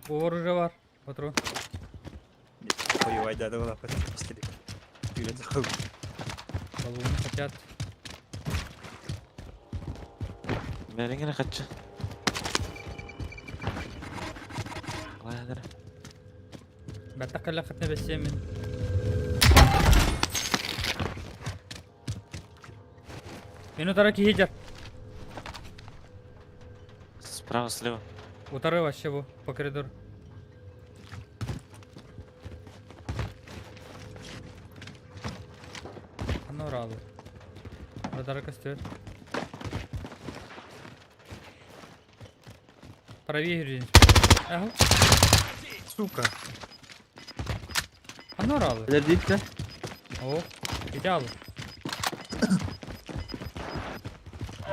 Повар уже бар. Патрон. Ой, да, да, пистолет. Юля, Баллоны хотят. Бәріңгені қатшы. Ладыр. Бәтті қала қытны бәсемін. Мен утара кихидер. Справа, слева. Утары вообще бу по коридору. Аны уралы. Радара костер. Правее юридин. Ага. Сука. Аны уралы. Өлөрдүүт да? О, идеал.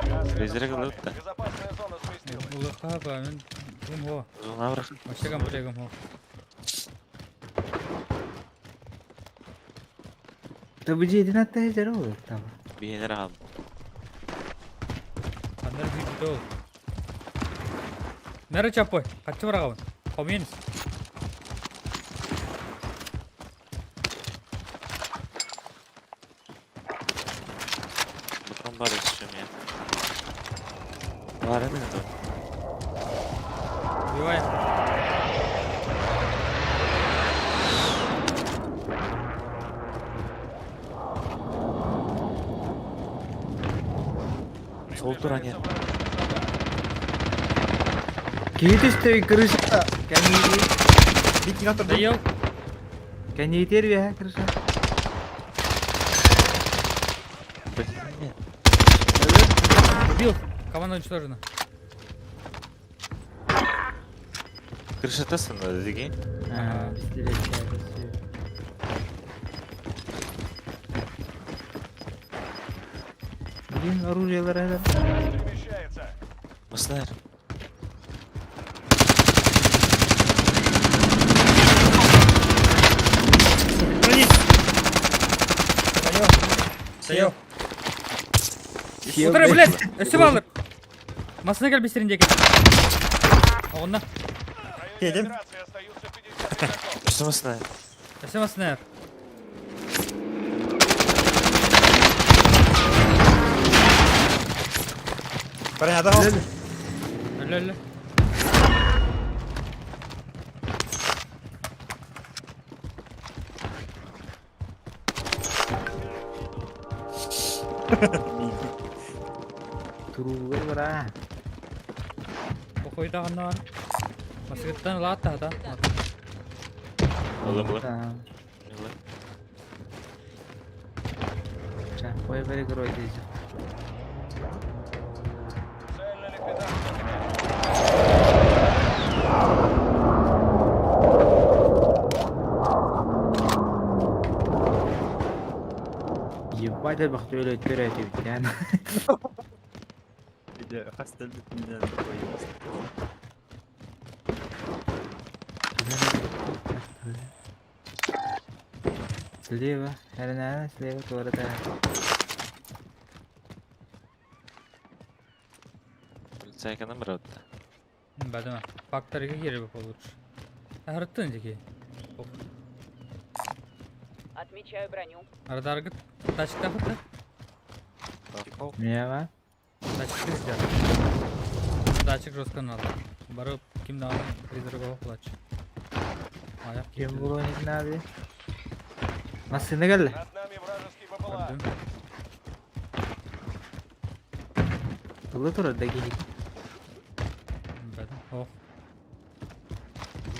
Газ рядом Призрак с вами. лутта. Безопасная зона сместилась. Улыха ба, мен кум хо. Зона брақ. Вообще комплектом хо. Табыжы един атта хежер ол таба. Бейнер ағам. Андар бүйді ол. Нәрі чапой, қатшы барағауын. Қомейініз. Патрон бар еще у меня. Бар это готов. Убиваем. Сол тур они. Киитистэй крыша. Кәнейтер. Ликвидатор. Доел. Кәнейтер бе крыша. Блин. Убил. Команда уничтожена. Крыша тасына деген. А, пистолет. Блин, оружиелар это. Перемещается. Мыслар. Доел. Съел, Утары, блядь. блядь. Өсіп алыр. Масына кел бестерінде екен. Оғында. В районе Едем. операции остаются 50 игроков. Что мыслар? Өсі масына. Броня, да? Өлі, өлі. Турулар бар а. Оқойда ғана бар. Масығыттан латта да. Олы бұлы. Да. Чапой перекрой здесь. Цель на ликвидацию. Ебать, бахтуэлэ өттөр өтүбүт Слева, Хрена, слева туарата. Полицайка брат. Бәдіме. Факторыға керек получше. Ағырттын деке. Отмечаю броню. Радаргы тачка фото. Мева. Датчик сделал. Датчик жестко надо. Барып ким дагы призрак плач. Аяк Кем броник надо? Машина келди. Над нами вражеский БПЛА. Тулы турар да кихи. Ох.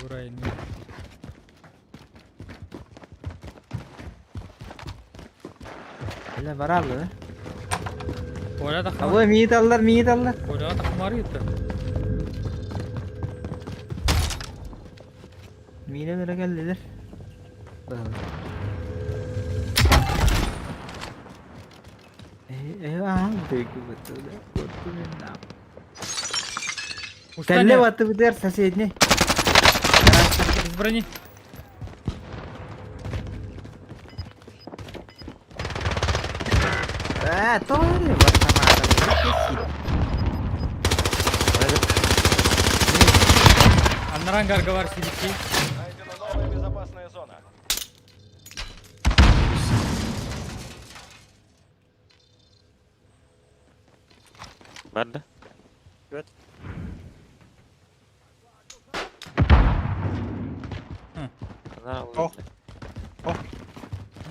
Урайны. Эле барабы. Оля да Абы миит аллар, миит аллар. Оля да хмар кетти. Миine göre geldiler. Bakalım. Кэлле баты бутер соседний. Без брони. Ээ, тоҕо эрэ автоматом. Аннаран гаргавар сибикки. Найдена новая безопасная зона. Барда. Evet. Анара Ох.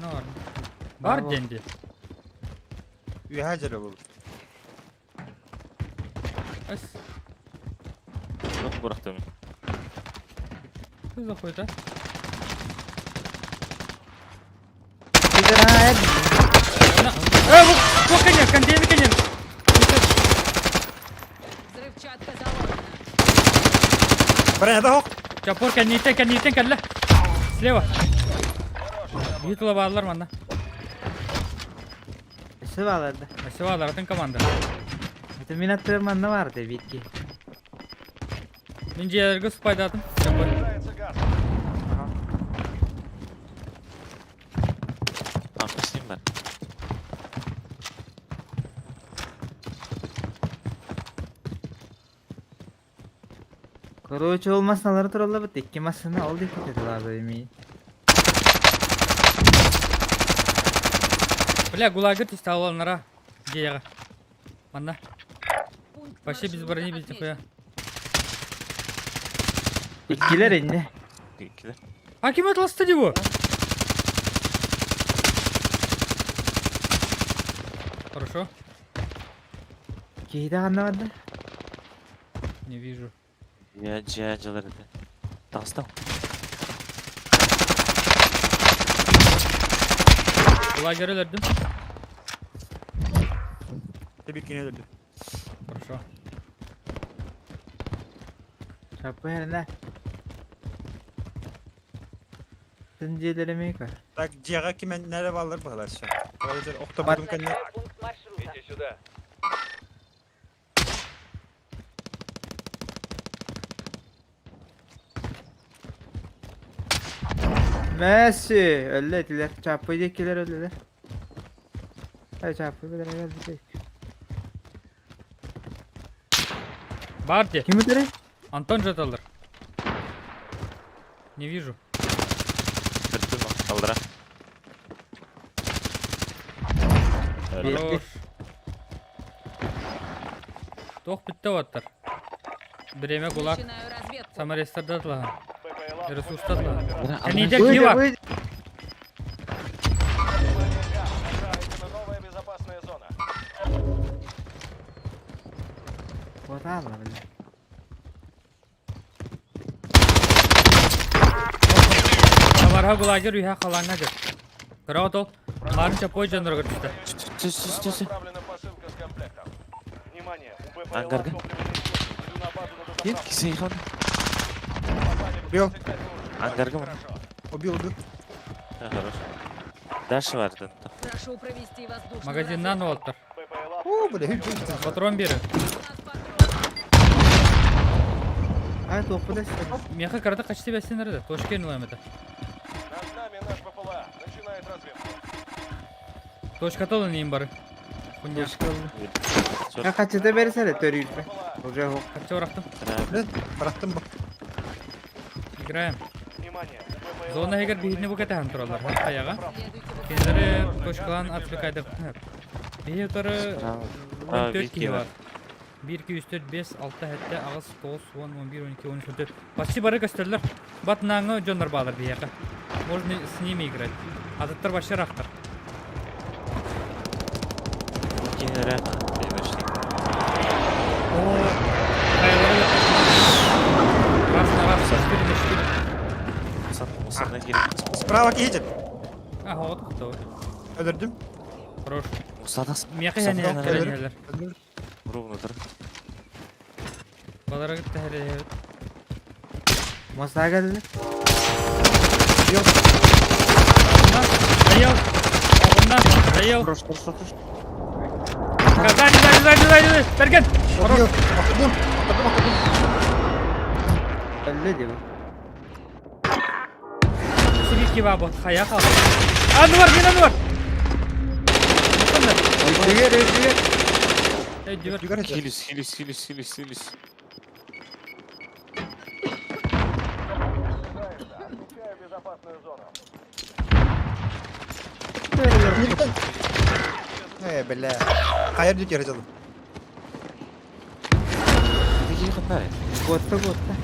Ну, бар денди. Үөһэ дьэрэ был. Ас, Yok bıraktım. что за хуйта? Кидер Э, вот, вот конец, контейнер, конец. Взрывчатка заложена. Баран да Чапор кэнниттэн, кэнниттэн кэллэ. Слева. Биир тула бааллар манна. Өссө баалар да. Өссө бааллар, атын команда. Это мин аттыгар манна баар да биирки. Мин дьиэлэргэ спайдатым. Чапор. Приближается газ. А, с ним бар. Короче, ол масыналары тураллар бит. Икки масына ол диэки тетелаабы эми. Бля, гулагы түстэ алалнара. Дьиэҕэ. Манна. Пункт Вообще без маршрута брони, без отмечен. нихуя. Иккилэр инне. Киде. А ким атыласты его? Хорошо. Киһитэ ханна барда? Не вижу. Я жа жалар эти. Тастау. Гулагеры өлөрдүм. Тебиккини өлөрдү. Хорошо. Чаппы хэрнэ. Тын дьиэлэри эмиэ көр. Так, дьиэҕэ ким нэрэ бааллар быһалар все. Охтобутум кэннэ. Отмечаю пункт маршрута. Иди сюда. Месси! Өллө этилэр. Чаппы диэкилэр өллүлэр. Ай, чаппы билэр кэлбит. Бар де. Ким өтөрүй? Антон жаталлар. Не вижу. Бүртүм алдыра. Öyle. Хорош. Тох бүтте оттар. Время гулаг. Начинаю разведку. Самарестарда атылаған. БПЛА Ресурста атылаған. Бра, Кәнейде Выйди, кива. выйди. Газ. Найдена новая безопасная зона. Вот ала, бля. Таварға гулагер үйе қалаңа кір. Кыра отол. Марын чапой жанырға түсті. Түс, түс, Нам түс. отправлена посылка с комплектом. Внимание, у БПЛА Ангарга. топливный источник. Иду на базу на Ким дозаправку. кисейхан? Попали в Убил. 25 лучших. Ангарга Очень mı? хорошо. Убил, убил. Хорош. Дальше бар дын. Прошу провести воздушную Магазиннан разведку. оттар. БПЛА О, бля, Патрон бері. У нас патрон. Ай, туохпут эстэ. Меха карта қачты бәсен әрді. Точка ылам это. Над нами наш БПЛА. Начинает разведку. Точка толы нейм бары. Хуйня. Я хачыта берсene төрүүрбэ. БПЛА. Уже хок. Қачы орақтым. Бараттым бу. Играем. Внимание, у БПЛА Зона егер топливный бейіне бұ кәтәһін тұралар. Қаяға. Следуйте в Кендері точкалан отвлекайды. Бейі тұры А, 14 бир киһи киһи бар. 1, 2, 3, 4, 5, 6, 7, 8, 9, 10, 11, 12, 13, 14. Почти бары көстөллөр. Батнаңы дьоннор баалар биһиэхэ. Можно с ними играть. Атыттар вообще рахтар. Кинere. Demiştik. Хайалары Раз на раз, 4 на 4. Musan, Musan'a girip. Справа едет. Ага, вот кто. Өлөрдүм. Хорош. Musa'dan Миэхэ хәне Musa'dan хәләр. Өлөрдүм. Vurun otur. Балара кытта хәләр. Моста келди. Заел. Оғыннан, заел. Хорош, хорош, хорош. Сзади, сзади, сзади, сзади, Берген. Убил. Охтодум. Охтодум, охтодум. Өллө дии бу. Сибики бабы, хая қалды. Анвар, мен Анвар. Үрдүгэр, үрдүгэр. Өйдүгэр. Үрдүгэр этэ. Хилюс, хилюс, хилюс, хилюс, хилюс. Отмечаю безопасную зону. Э, бля. Хайар дүтер дьолу. Киһи ханна? Куотта, куотта.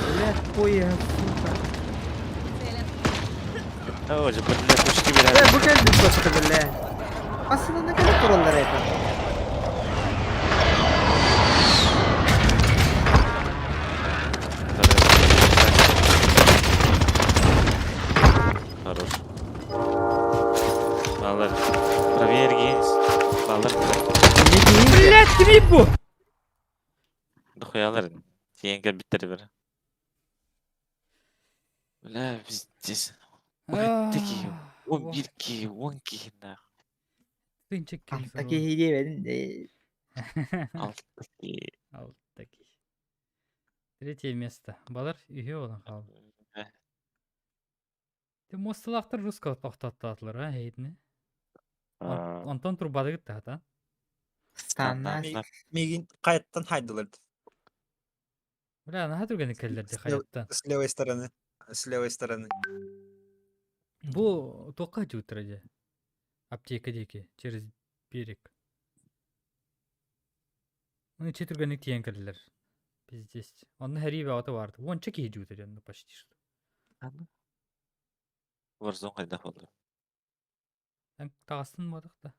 Бля, поеха, сука. Цель О, же, бля, пушки Э, берет. бу кэлбит куотта, бля. Аслында кэлэ тураллар это. Хорош. Баллар. Проверь гейнс. Баллар. Блять, кими бу? Дохуялар. Тиен кэлбиттэр бер. Бля, пиздец. Такие. Он бир ки, он ки, нах. Тынчык ким Алта киһи диэбэтин э, Алта ки. Алта киһи. Третье место. Балар үһү буолан хаалла. Ти муосталаахтар русского тохтоттоотулар а эһигитини. Онтон турбадыгыт таһата. Станна. Мигин хайаттан хайдылар. Бля, наһаа түргэнник кэллэр дии хайаттан. С левой стороны. С левой стороны. Бу туохха дьуутара дьэ? Аптека диэки, через берег. Ну, че түргэнник тиийэн кэллилэр. Пиздец. Онно сэрии бөҕөтө баарда. Уонча киһи дьуутар дьэ онно почти что. Warzone хайдах буолла? Эн таҕыстын буотах да.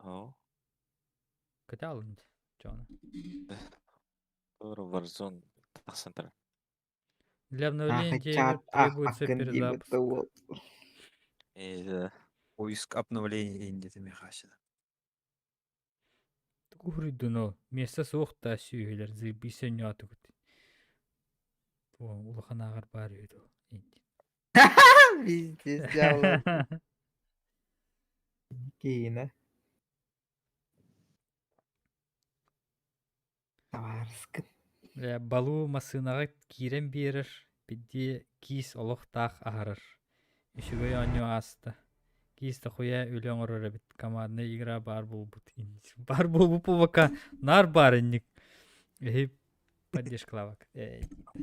Оо. Көтө алын дьону. Туора Warzone тахсан турар. Для Ах, обновления чат, девять ах, требуется аккын диэбит перезапуск. да уол. Э, Поиск обновления индити Михасина. Тугу ол? Миэстэ суох да сүөһүлэр заебись өнньоотугут. Улахан ааҕар баар үһү дуо? Пиздец, дьаалар. Киинэ. Табаарыскын. Э, Балуу массыынаҕа киирэн биэрэр, биддиэ киис олох таах аһарар. Үчүгэй оонньуу ааста. Киис дохуйа үлэ оҥорор эбит. Командная игра баар буолбут. Баар буолбут буолбакка наар баар инник. Эһи поддержкалаабак.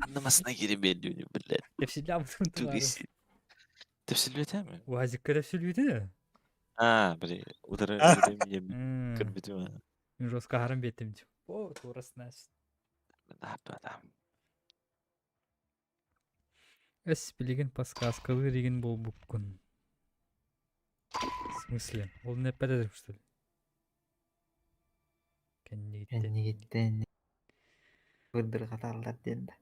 Анна масына киирэн биэрдүүнү, блядь. Кэпсэллээбитин Тугиси. Тэпсилбэтэ Уазикка тэпсилбитэ. А, били, утары утары мине көрбүтүм. Мин жестко аһаран биэттим. О, тура значит. Эс билигин подсказкалыыр игин буолбуккун. В смысле? Ол не эппэтэ что ли? Кэннигиттэн. Кэннигиттэн бырдырҕаталлар диэн да.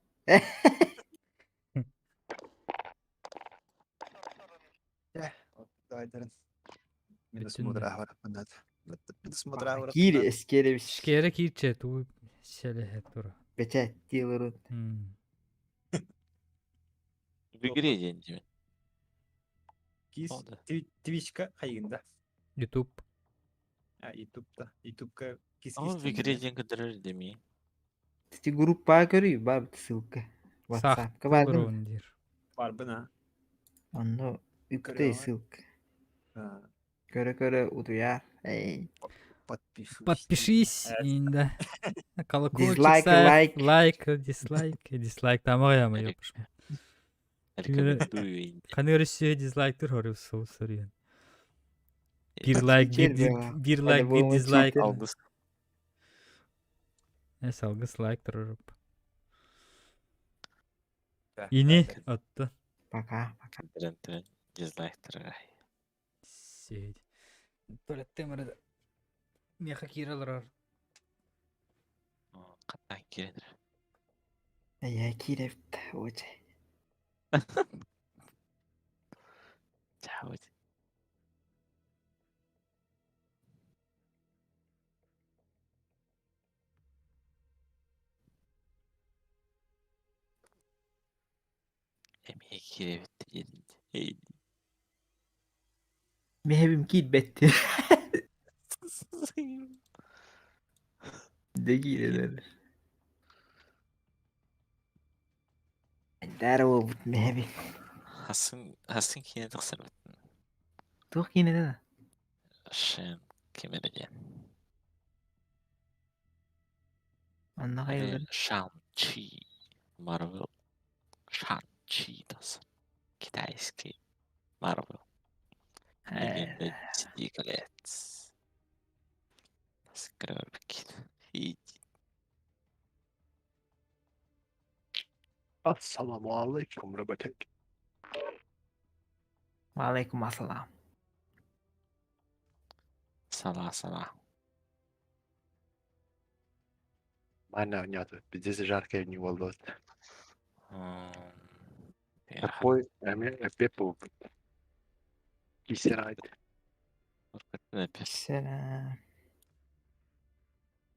Давай, Дарин. Минус Бүтүн мудра бараппынат. Минус мудра Киир бараппынат. эскеребис. Шкере киирчэ туу сэлэһэ тура. Бэчээт диэлэрин. В игре диэн диэн. Кис О, да. Твичка хайгында. Ютуб. А, Ютубта. Ютубка кис О, кис в игре диэн көрдөрөр деми. Ити группа көрүй бар ссылка. Сах WhatsAppка бардым. олоробун диир. Барбын а. Онно үктэй Көрөҕө. ссылка. А, Көрө-көрө утуйар. Эй. Подпишусь. Подпишись инда. Колокольчик Дизлайк, ставь, лайк. лайк, дизлайк, дизлайк тамаҕа ёпшма. Рекомендую. Ханы Россия дизлайк тур хору сорьян. Бир лайк, бир Читер бир лайк, бир По-любому дизлайк. читер. Алгыс. Эс алгыс лайк туруруп. Да, Ини отто. Пока, пока. Трен трен. Дизлайк трен. Сеть. Туалеттен Меха киралар. Каттан кирен. Я кииреп оче. Чао. Эмиэ киирэбит диэн. Эй. Мехебим киирбэтти. Дэ киирэлэр. Дара буолбут мехебим. Хасын хасын киинэ тахсарбыт. Туох киинэтэ да? Шен ким эрэ диэн. Онно Или хайалар? Шан-Чи. Марвел. Шан-Чи тахсан. Китайский. Марвел. Легенда десяти колец. Скрипки. Иди. Ассаламу алейкум, работяги. Валейкум ассалам. Сала сала. Манна оонньоотубут, биздес жаркая не буоллубут. Такой эмиэ эппиэт буолбут. Киирсэр аҕай. Сэрэ.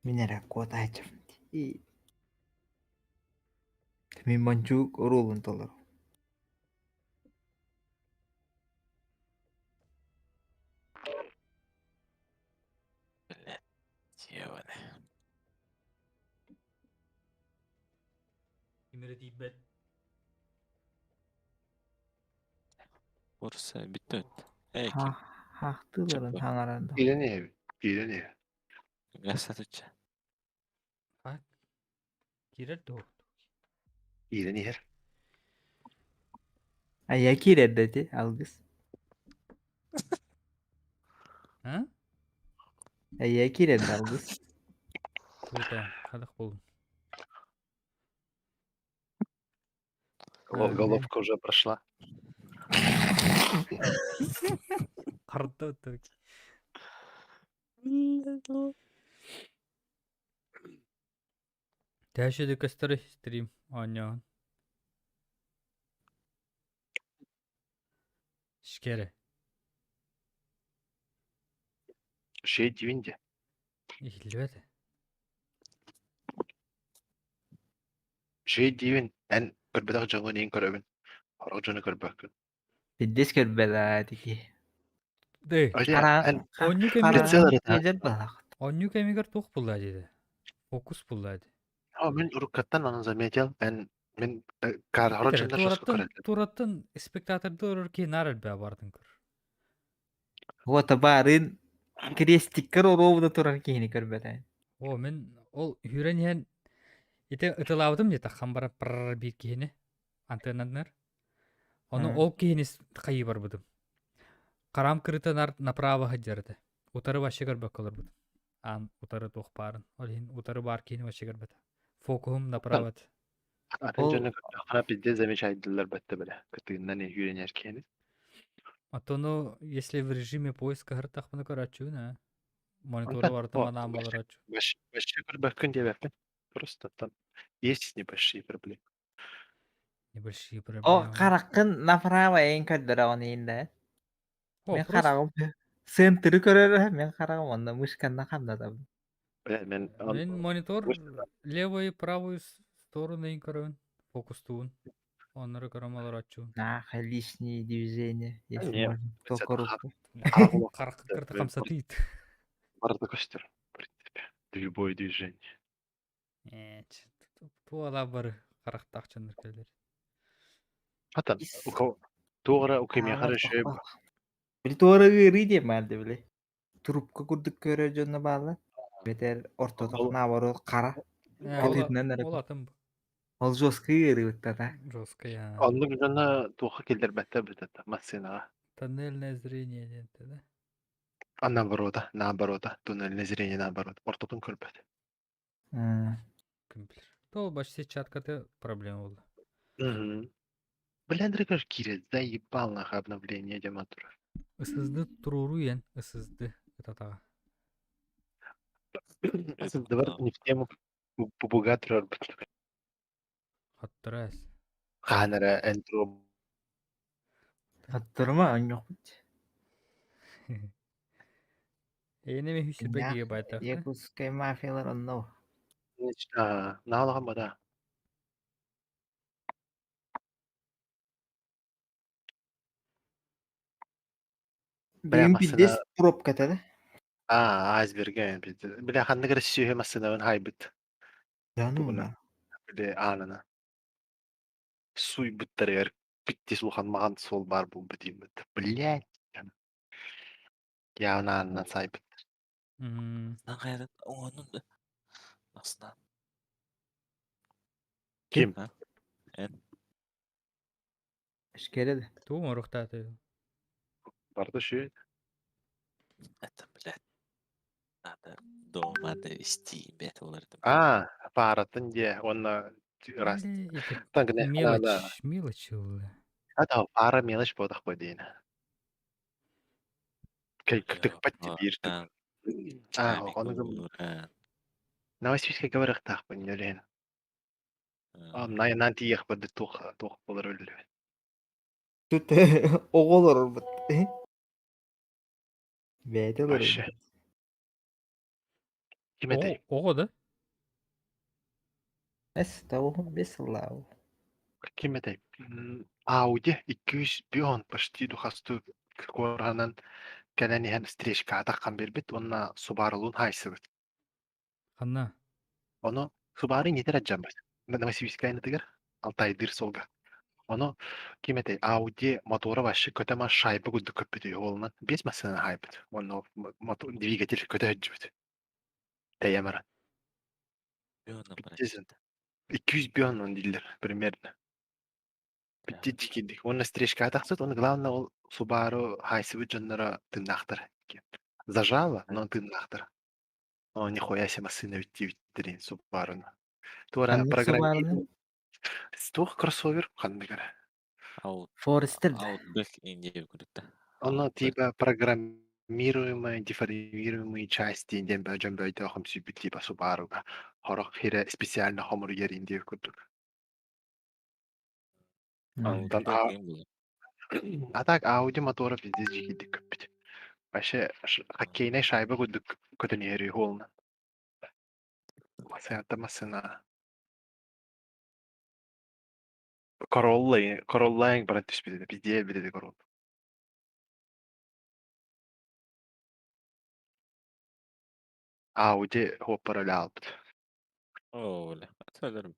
Мин эрэ куотааччым дии. Мин мончуук оруолун толору. Дьиэбэни. Ким эрэ тиийбэт. Курса бүттүт. Эй, ким? Хаахтыыларын Чаппа. хаҥаран да. Киирэн иһэбит, киирэн иһэ. Гасатыча. А? Киирэр дуо? Киирэн иһэр. Айа киирэр да ити алгыс. А? Айа киирэр да алгыс. Круто. Хадах болдум. Головка уже прошла. Харда так. Тэшэдэ көстөр стрим оонньоон. Шкере. Шей диибин дии. Иһиллибэт. Шей диибин эн көрбөтөх дьоҥҥун иһин көрөбүн. Сорох дьону көрбөккүн. Пиздец көрбөт аа тики. Дэй. Али эн Оонньуу кэмигэр прицел эрэ Эдэр балах. Оонньуу кэмигэр туох булла диэтэ? Фокус булла дии. О, мин уруккаттан аны заметил, эн мин сорох Этэр, дьоннор жестко туораттан көрөллөр. туораттан спектаторды көрөр киһи наар элбэҕи барытын көр. Вот баарын крестиккэр оруобуна турар киһини көрбөтө. О, мин ол үүрэн иһэн ити ытылаабытым дии таххан баран прррр биир киһини антеннаннар. Ону ол киһини хайыы барбытым. Харам кырыта направо сылдьар этэ. Утары вообще көрбөккө олорбутум. Аан утары туох баарын. Ол иһин утары баар киһини вообще көрбөтө. Фокуһум направо этэ. Атын Ол дьону көрдөххүнэ пиздец замечайдылар бэтте бile. Кытыыннан үүрэнэр киһини. А то ну, если в режиме поиска хартахпына көрөөччүгүн аа. Монитору Онтон барытын о, манаан вообще олорооччу. вообще көрбөккүн диэбэппин. Просто там есть небольшие проблемы. Небольшие О проблемы. хараххын направо эйин көрдөрөҕүн иһин да. О, Мин просто хараҕым центры көрөр мин хараҕым онно мышканна хамнатабын. Бля, мен Мин монитор левую и правую сторону иһин көрөбүн. Фокустуун. Оннору көрөм олорооччубун. Нахуй лишние движения, если Не, можно, только руку. Хараххын кырта хамсатыыт. Барыта көстөр, в принципе. Любое движение. Ээ, туола бары харахтаах дьоннор кэлэр. Хатан, у кого туора у кимиэхэ эрэ үчүгэй Били туора ыарыы диэн баар били. Трубка курдук көрөр дьонно бааллар. Бэтэр ортотох наоборот хара. Ээ, Кытыытынан эрэ. ол атын Ол жесткий ыарыыбыттата. жесткий аа. Оннук дьоно туохха киллэрбэттэр бүтэтэ массыынаҕа. Тоннельное зрение диэн этэ да. А наоборот, наоборот, туннельное зрение наоборот. Ортотун көрбөт. Ким билэр. То почти сетчатката проблема буолла. Мгм. Бля, Андрей киирэ заебал нахуй обновление диэн турар. Ысызды туруору иэн, ысызды ытатаҕа. Сыздыбар не в тему бубуга турарбыт. Хаттарас. Хаһан эрэ энтро Хаттарыма онньохпут. Эйэнэ үс сүүрбэ гигабайтаах да? Якутская мафиялар онно. Наалахан бада. Бля, Бүгүн массыына пиздец пробката да? Аа, айсберге пиздец. Бля, ханнык эрэ сүөһү массыынабын хаайбыт. Да ну Тугуна. на. Били аанана. Суйбуттарыгар питтис улахан маҕан суол баар буолбут диэммит. Блядь. Явно аннан сайбыт. Хайатын оҥонун да. Аснан. Ким? Эн. Эшкере да. Тугу оҥоруохтаатый? Барда шү. Это, блядь. Надо дома довести, блядь, оларды. А, пааратын дьэ уонна раз. Мелочь, мелочь ылла. А пара мелочь буолах бу диэн. Кырдыкпат биир А, ону Новосибирскайга барыахтаахпын нөлөөн. Наан тиийиэхпэр да туох туох буолар биллибэт. Тут оҕо олорорбут. Бэйэтэ Вообще. олорор. Ким этэй? Оҕо да? Эс того бес сыллаабы. Ким этэй? Ауди 200 почти духастыы куораһынан кэлэн иһэн встречкаҕа таххан биэрбит уонна Субарулуун хаайсыбыт. Ханна? Ону Субары иннитэр ардьаммыт. Новосибирскай аннытыгар Алтайдыыр суолга. Ону ким этэй Ауди мотора вообще көтө мас шайба курдук көппүт үһү уолунан биэс массыынаны хаайбыт. Уонна двигатель көтө сылдьыбыт. Тэйэ баран. 200 дииллэр примерно. Бүттэ киирдик. Уонна стрижкаҕа тахсыт, уонна главное ол Субару хаайсыбыт дьонноро тыыннаахтар. Зажало, но тыыннаахтар. О, нихуя себе массыына бүттүүбүттэрин Субаруну. Туора Ханнык программа Субаруну? туох кроссовер ханнык эрэ. Форестер да. Outback Индия курдук. Оно типа программируемые, деформируемые части диэн дьон бөйдөөхөм сүппүт типа Субаруга. Хорох хирэ специально хомуруйар Индия курдук. Онтон а так Ауди мотора пиздец дьикийдик көппүт. Вообще хоккейнай шайба курдук көтөн иһэр үһү Массыната массыына. Королла Королла баран түспүт этэ, пиздец эбит этэ Королла. Ауди хуоппара өлө хаалбыт. Оо, бля, өлөрүм.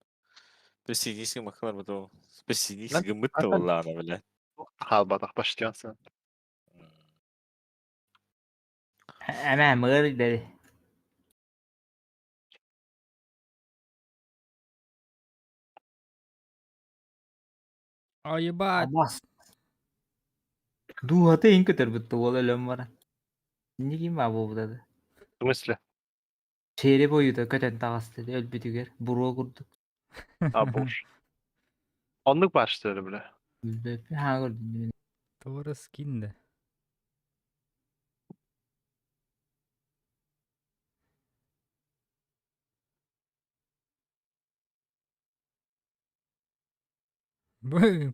Бэсиниски макалар бу Бэсиниски гыммыт буоллаҕына, бля. Хаалбатах почти. Эмээ мыгыр дэри. А ебать. Абас. Дууһата иһин көтөрбүт уол өлөн баран. Инники ким баа буолбута да. В смысле? Череп ойуута көтөн таҕыста өлбүтүгэр буруо курдук. А боже. Оннук баар что ли, бля? Билбэппин хаҥа көрдүм. Туора скин да.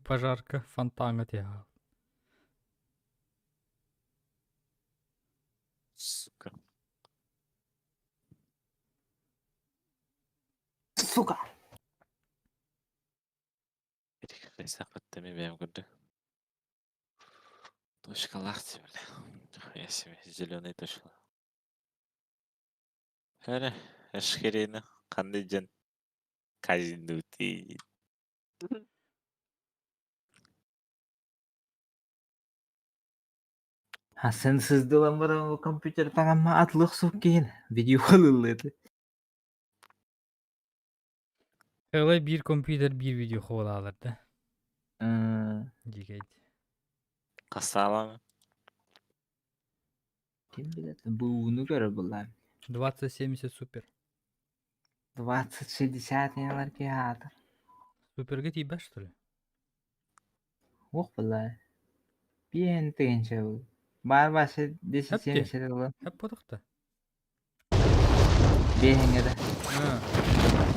Пожарка фонтаҥҥа тиһэҕэ. Сука. Сука! Сахпаттами бэйэм көрдө. Точкалаах бля. Нихуя себе, зеленый точка. Эрэ, эшхерини ханны дьэн казинути. Ha sen сыздылан баран компьютер таҥамма атлых сук киһин видео ылыллыты. Элай биир компьютер биир видео хоолаалар да. Дикейт. Хасаалаҥ. Ким билет бууну көрөр буллаам. 2070 супер. 2060 ялар ки аатар. Суперге тиийбэт что ли? Уох буллаа. Биэн тыгынча бу. Баар баасы 1070 ыла. Хэп потохта. Биэһиҥэ да.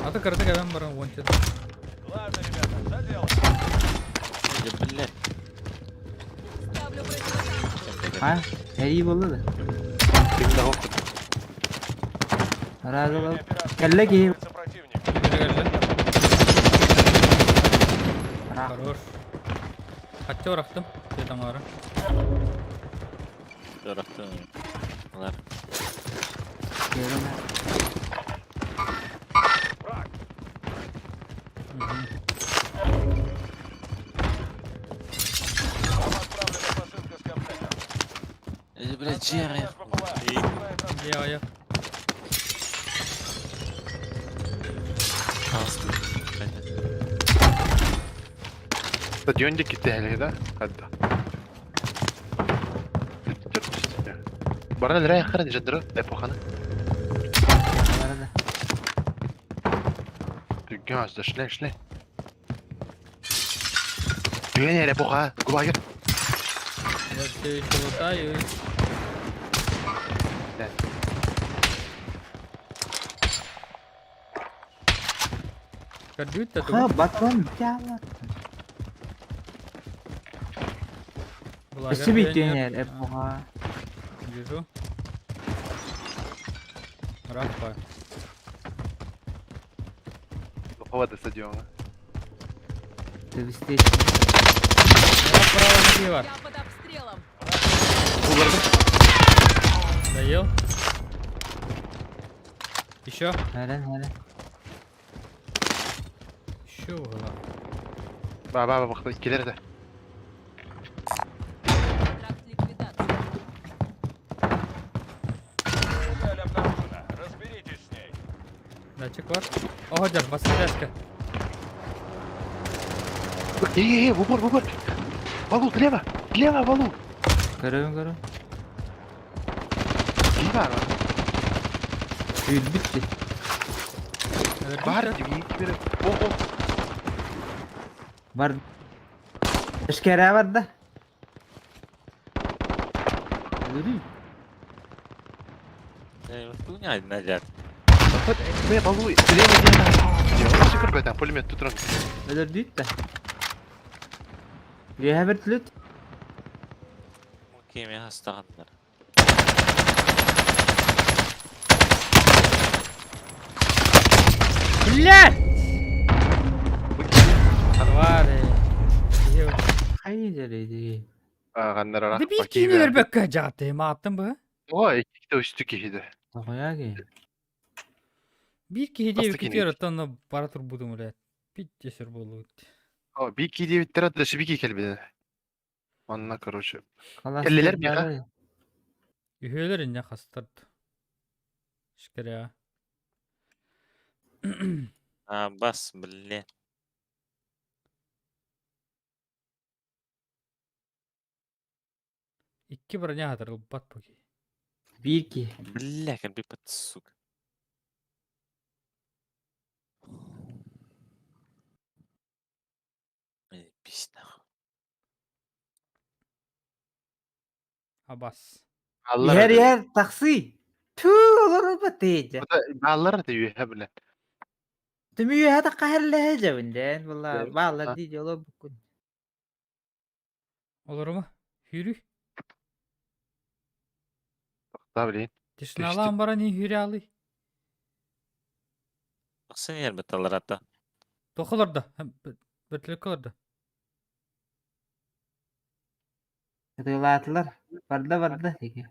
А то кырдык эбэн баран уонча. Ладно, ребята, за дело. Блядь. Ставлю противотанковую. А? Эрии буолла да. Ким да хоппут. Араазала. Операция Кэллэ киһи. готовится противник. Хорош. Хатча барахтым. Тетаҥара. Дорохтун. Алар. Враг. Вам отправлена посылка с комплектом. Блядь, Джерри. Наш БПЛА. Начинает Дьэ, Стадион диэки тэһэлиһи да? Хадда. Баран элрэ яххара дьадыры эпоханы. Барада. Дүггэн азда шле шле. Дүгэн эрэ эпоха. Губагер. Я все еще лутаюсь. Да. Көрдүүт да Ха, тугу. батон битяла. Лагерь Өссө пионер. бүтүнэр эпоха. Вижу. Рафа. Ховады стадионга. Ты быстрее. Право ноги бар. Я под обстрелом. Доел. Еще. Хәрен, хәрен. Еще угла. Ба ба ба келер да. Контракт ликвидации. Цель обнаружена. Разберитесь с ней. Датчик бар. Ого, дер, бастряшка. Эй, эй, в упор, в упор. Валу, слева, слева, Валу. Көрөбүн, көрөбүн. Ким бар? Өлбүттү. Бар, дебейін кибері. О, о. Бар. Эшкәрә бар да. Өлү. Назад. Бе, Валу, слева, слева. Супер бета, пулемет тут ран. Өлөрдүт да. Леһә вертолет. Окей, мен хастағандар. Блять! Твари. Хайда леди. Ағандар Да бир кийин өрбөккө жааты мааттым бу. О, икките үстү киһиде. Тоҕояги. Бир киһи Басты диэби кийин китер оттон бара турбудум эле. Пит тесер болуут. О, бики дебиттер аты бики келбеди. Онна, короче. Калас. Келлелер миэхэ. Үһүөлөр инне хастард. Шкеря. А, бас, блин. Икки броня хатырылбат буки. Бир ки. Бля, кэлбиппит, сука. Эй, пись нахуй. Абас. Аллар. Иһэр иһэр такси. Түү олорор бат. Аллар да үйе биле. Түмүү хата кахерлэһэ жабын Була баалар ди жоло букун. Олорума? Хүрү. Да, блин. Тишналаан баран хүрү алы. Ахсын ербет алар ата. Тохолор да. Бөтлөккөлөр да. Тылаатылар. Барда барда теги.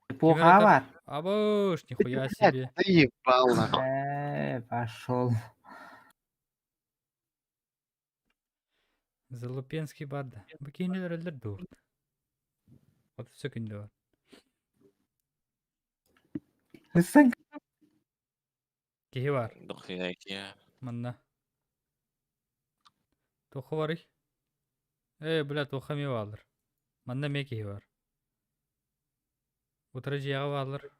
Эпоха бар. Абыш, нихуя себе. Заебал нахуй. Пошел. Залупенский бар да. Бу кейинелер өлдөр дуурт. Вот все күндө бар. Ыссан Киһи бар. Дохуя кия. Манна. Тоху бар. Э, бля, тоха ме балыр. Манна ме киһи бар. Утра жияга балыр.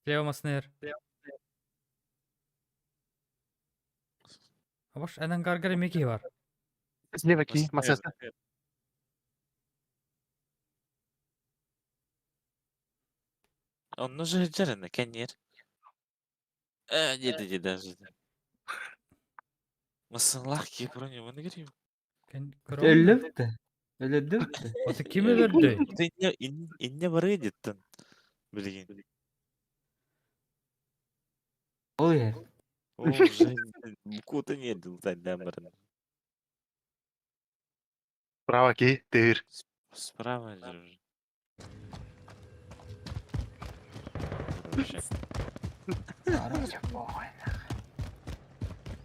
Слева маснер. Абаш, анан гаргара ме киһи бар. Слева ки, масасы. Онно же жарена, кеннер. Э, деді даже. Мысыллах ки броня, вон говорим. Өллөптү. Өлөдүптү. Аты ким өлөрдү? Инне инне бар эдиттен. Билген. Ол иһэр. О, уже куда не дыл тогда баран. Справа ки, тыр. Справа же. Уже.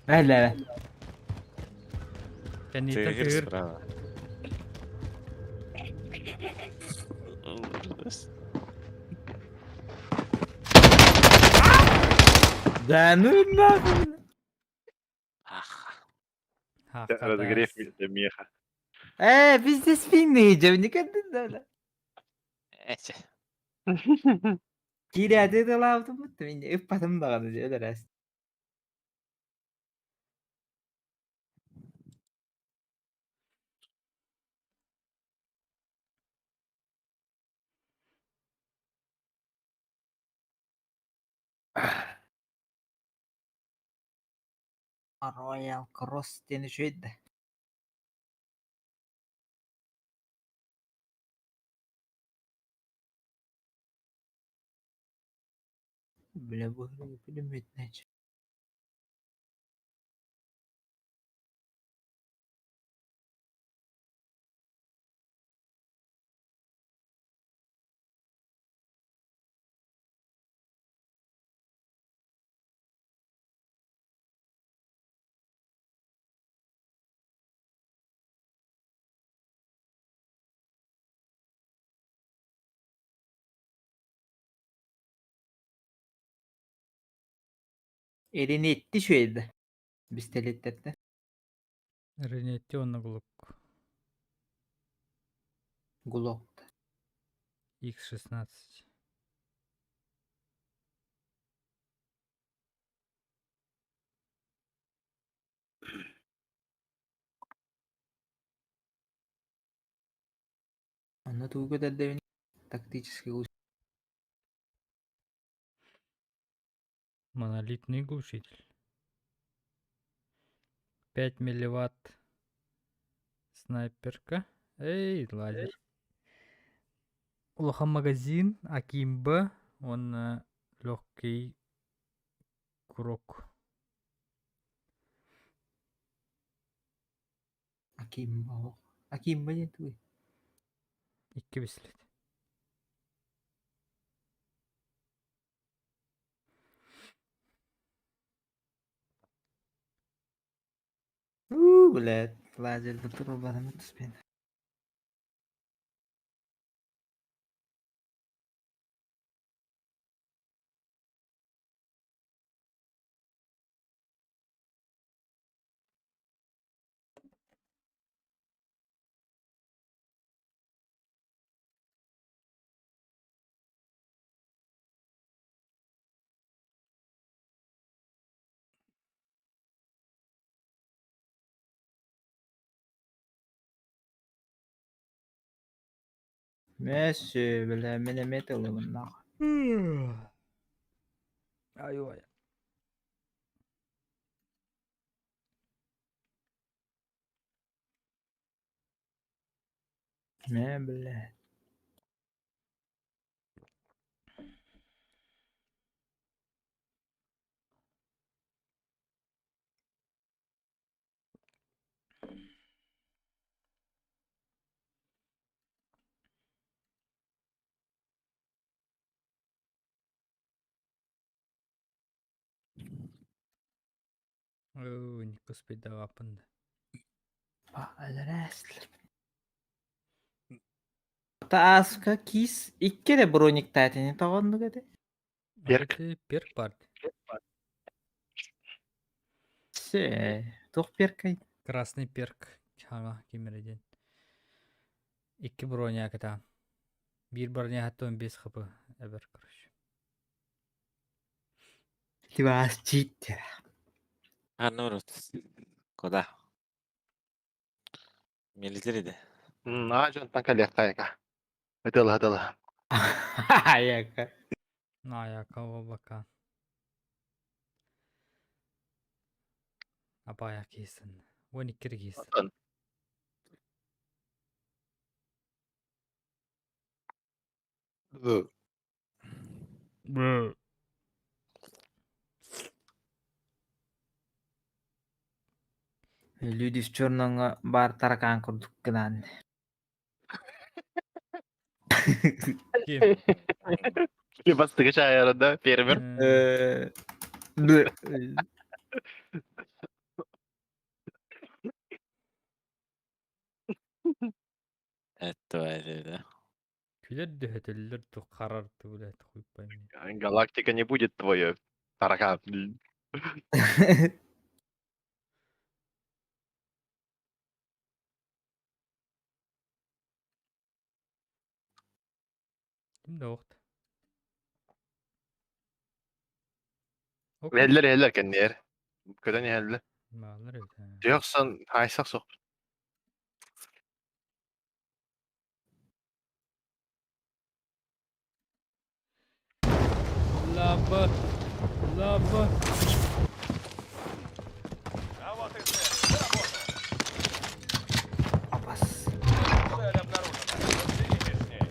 Бәле. Кенниттен Тыгыр тыгыр. справа. Минус. Да ну нахуй. Ах. Разогрев меха. Э, везде свины, не да. Эче. Киирээти тылаабытым мин ыппатым даҕаны дьэ өлөрөөс. Royal Cross диэн үчүгэй да. Бля, бу пулеметнэч. Эринетти үчүгэй да. Бистэлиэттэртэн. Ренетти онно Глок. Глок. X16. Онно тугу көтөрдөбүн тактический Монолитный глушитель. 5 милливатт снайперка. Эй, лазер. Улахан магазин, Акимба, уонна легкий курок. Акимба. Акимба диэн тугуй? Икки бислет. Уу, блядь, лазерда турбанымы түспен. Месси, бля, миномет ылабын нахуй. Ай-ой. Мэ, бля. Оо, Никос пидавапын. Тааска киис икки эрэ брониктаатини тоҕоннук этэ. Перк. Перк бар. Се, туох перкай? Красный перк. Хаҥа кимэрэ диэн. Икки броня кытаан. Биир броня хаттон 5 хп эбэр, короче. Тибаас чииттер. А, ну, куда? Милитари да. Аа, дьонтон кэлиэххэ Ытылла, ытылла. Аяка. Аяка бака. Апая кисэн. Уон икки кисэн. Люди в черном бар таракан курдук гынан. Ким? Бастыгы чайарада фермер. Это это. Билэр дөһөтөллөр ду харар ду блядь хуй пойми. Галактика не будет твоей. Таракан. Ким да оҕут. Иһэллэр иһэллэр кэнниэр. Көтөн иһэллэр. Бааллар эбит ээ. Түйөхсөн хаайсах суох. Лаба. Лаба. А вот и цель. Заработал. Апас. Цель обнаружена. Разберитесь с ней.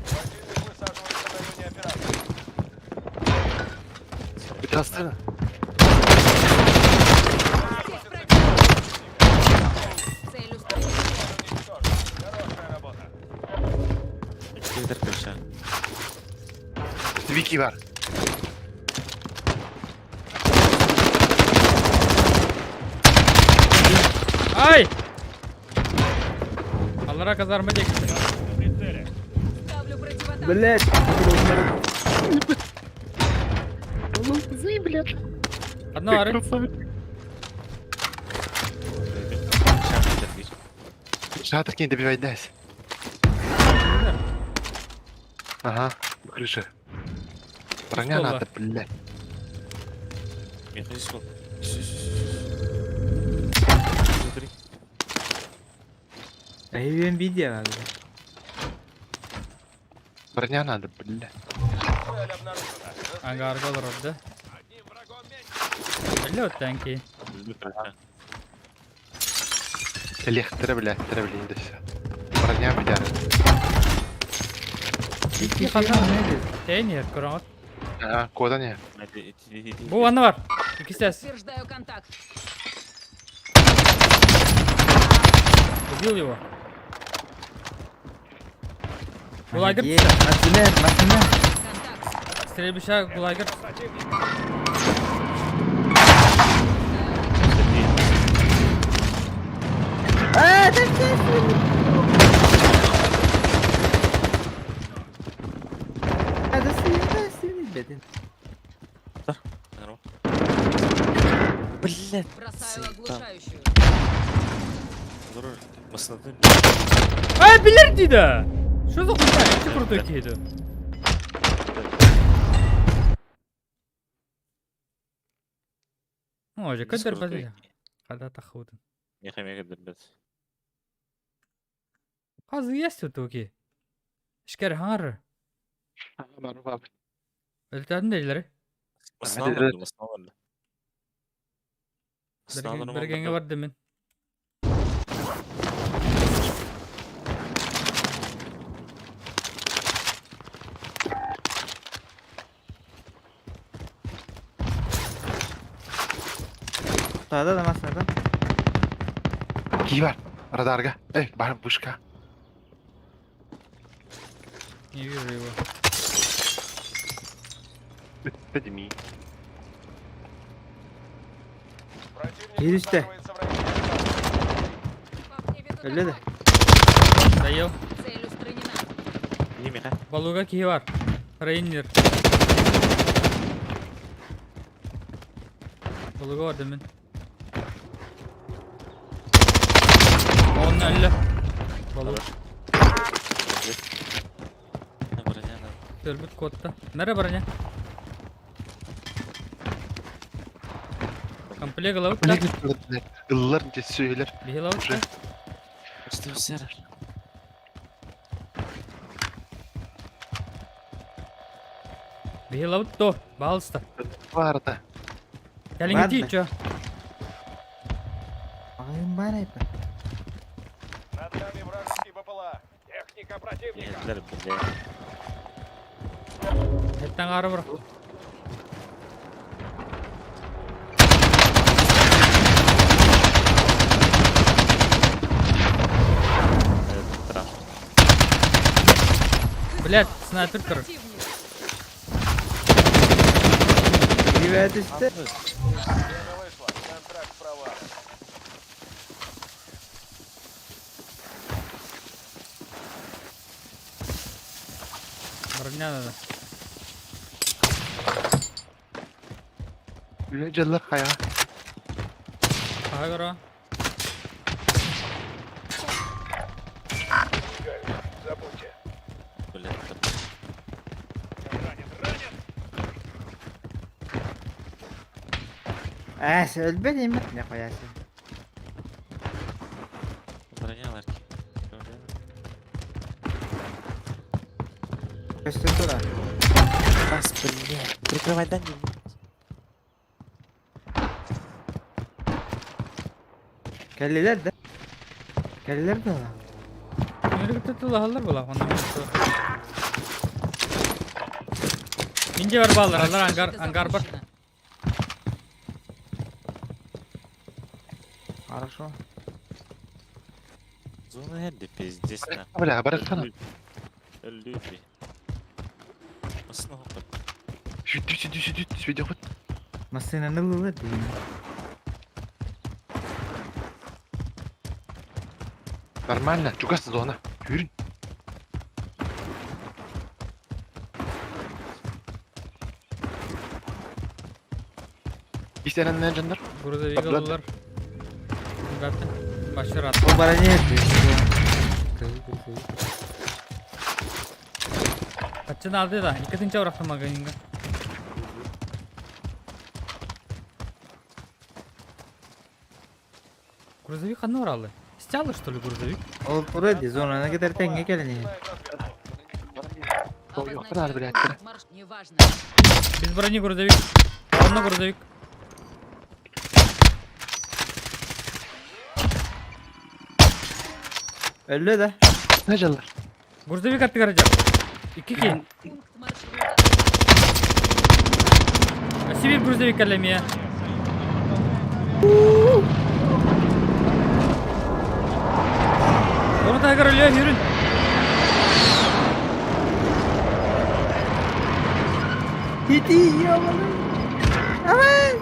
Противник высаживается в районе операции. Бытастына. Здесь противник. Цель устранена. Уничтожен. Хорошая работа. Икки крыша. Вики бар. Ай! Аллара казарма диэки. На прицеле. Ставлю противотанк. Блять. Одно ары. Шатыр кин добивайдайся. Ага, крыша. Броня Пистола. надо, блядь. Механизм. Внутри. Эйвен видео надо. Броня надо, блядь. Цель обнаружена. Ангарга олорор да. Одним врагом меньше. Элле оттанки. Электро, блядь, блядь, да все. Броня, блядь. Икки ханна. Тейнер көрөҥөт. Ага, куда не? Бу анна бар. Иккистэс. Подтверждаю контакт. Убил его. Гулагер. Масына, масына. Контакт. Стрельбища Гулагер. Противник. А, да ты. А, да ты, блядь. Блядь. Бросаю оглушающую. Масынатын. Ай, билер дейді! Что за хуйня? Эти крутой кейді. О, же, көтер бәді. Қада тахудын. Мехамега дербет. Қазы есть тут оки. Ішкер хаңары. Бар, бар. Өлтәдін дейлері. Масыналарды, масыналарды. Бергенге бар демен. Да, да, масына, да. Ки бар. Радарга. Эй, бар, вышка. Не вижу его. Подними. Противник Видишь ты? высаживается в районе операции. По мне ведут Өледі. огонь. Доел. Цель устранена. Не меха. Балуга кихи бар. Рейнер. Балуга бар демен. Оның әлі. Балуга. Төлбүт куотта. Нары броня? Комплект лабыт да? Блядь, блядь. Ыллар, где сөйлер. Биһи лабыт да? Уже. Биһи лабыт то. Баалыста. Бар да. Кэлиҥи Бар да. чё? Ағайын бар айпа. Над нами вражеский БПЛА. Техника противника. Блядь. Эттэн ары бар. Блядь, снайпер көр. Противник. Привет, үсті. Время вышло. Контракт провален. Не надо. Үлэ дьаллар хайа. Хаһа көрө. Забудьте. Блядь. Ранен, ранен! Ээ, өлбөт иммит не хуясы. Бронялар. Көстөн тура. Бас, блядь. Прикрывай дай мне. Кэллилэр да? Кэллилэр да? Нөрүктэ тылаһаллар була. Онно Минде бар баллар, алар ангар ангар бар. Запущена. Хорошо. Зона эрди пиздец на. Бля, барыттана. Өллү. Масын хоқып. Сүттү, сүттү, сүттү, сүттү хот. Массыынаны ыллылар дии. Нормально, чугас зона. Хүрүн. Истереннен жандар. Грузовик Подвод. алалар. Ребята, башырат. Ол бара не этти? Каччын алды да. Иккитинче урахты магазинга. Грузовик ханна уралы? Стялы что ли грузовик? Ол тура дии, зонаны кытары тэҥҥэ кэлэн иһэр. Начинает разведку. Ой, Обозначаю охрана, блядь, пункт марш- Неважно. Без брони грузовик. Онно грузовик. Өллө да? Не жаллар. Грузовик аттыгар жар. Икки ки. Пункт маршрута. Сибирь грузовик кэлэмиэ. Оны тагыр өлө хүрүн. Ити ёбаный. Аман!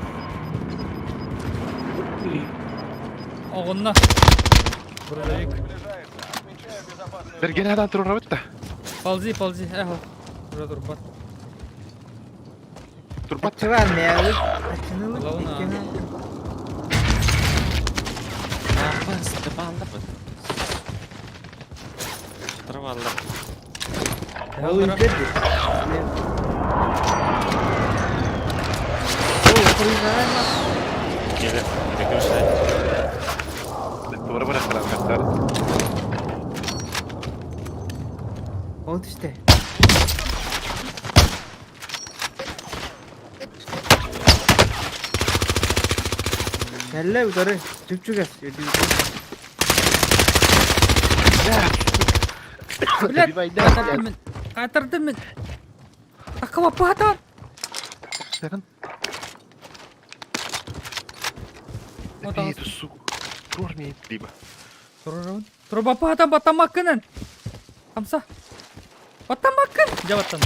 Оҕунна. Грузовик. Приближается. Отмечаю безопасную Берген адам турар да. Ползи, ползи. Эхо. Уже турбат. Турбат. Чыгар мээли. Ачынылык Лауна. иккини. Бас, табалла бит. Травалла. Ол үйдер дии. Ол кырыйган Келе, прикрывай. Тура бараттар. Ол түстэ. Кэллэ утары чүпчүгэс Блядь, кайтардым мин. Кайтардым мин. Такова патан. Вот он. Эту суку. Тур либо. Труба патан батамаккынын. Хамса. Батамаккын. Жабаттан.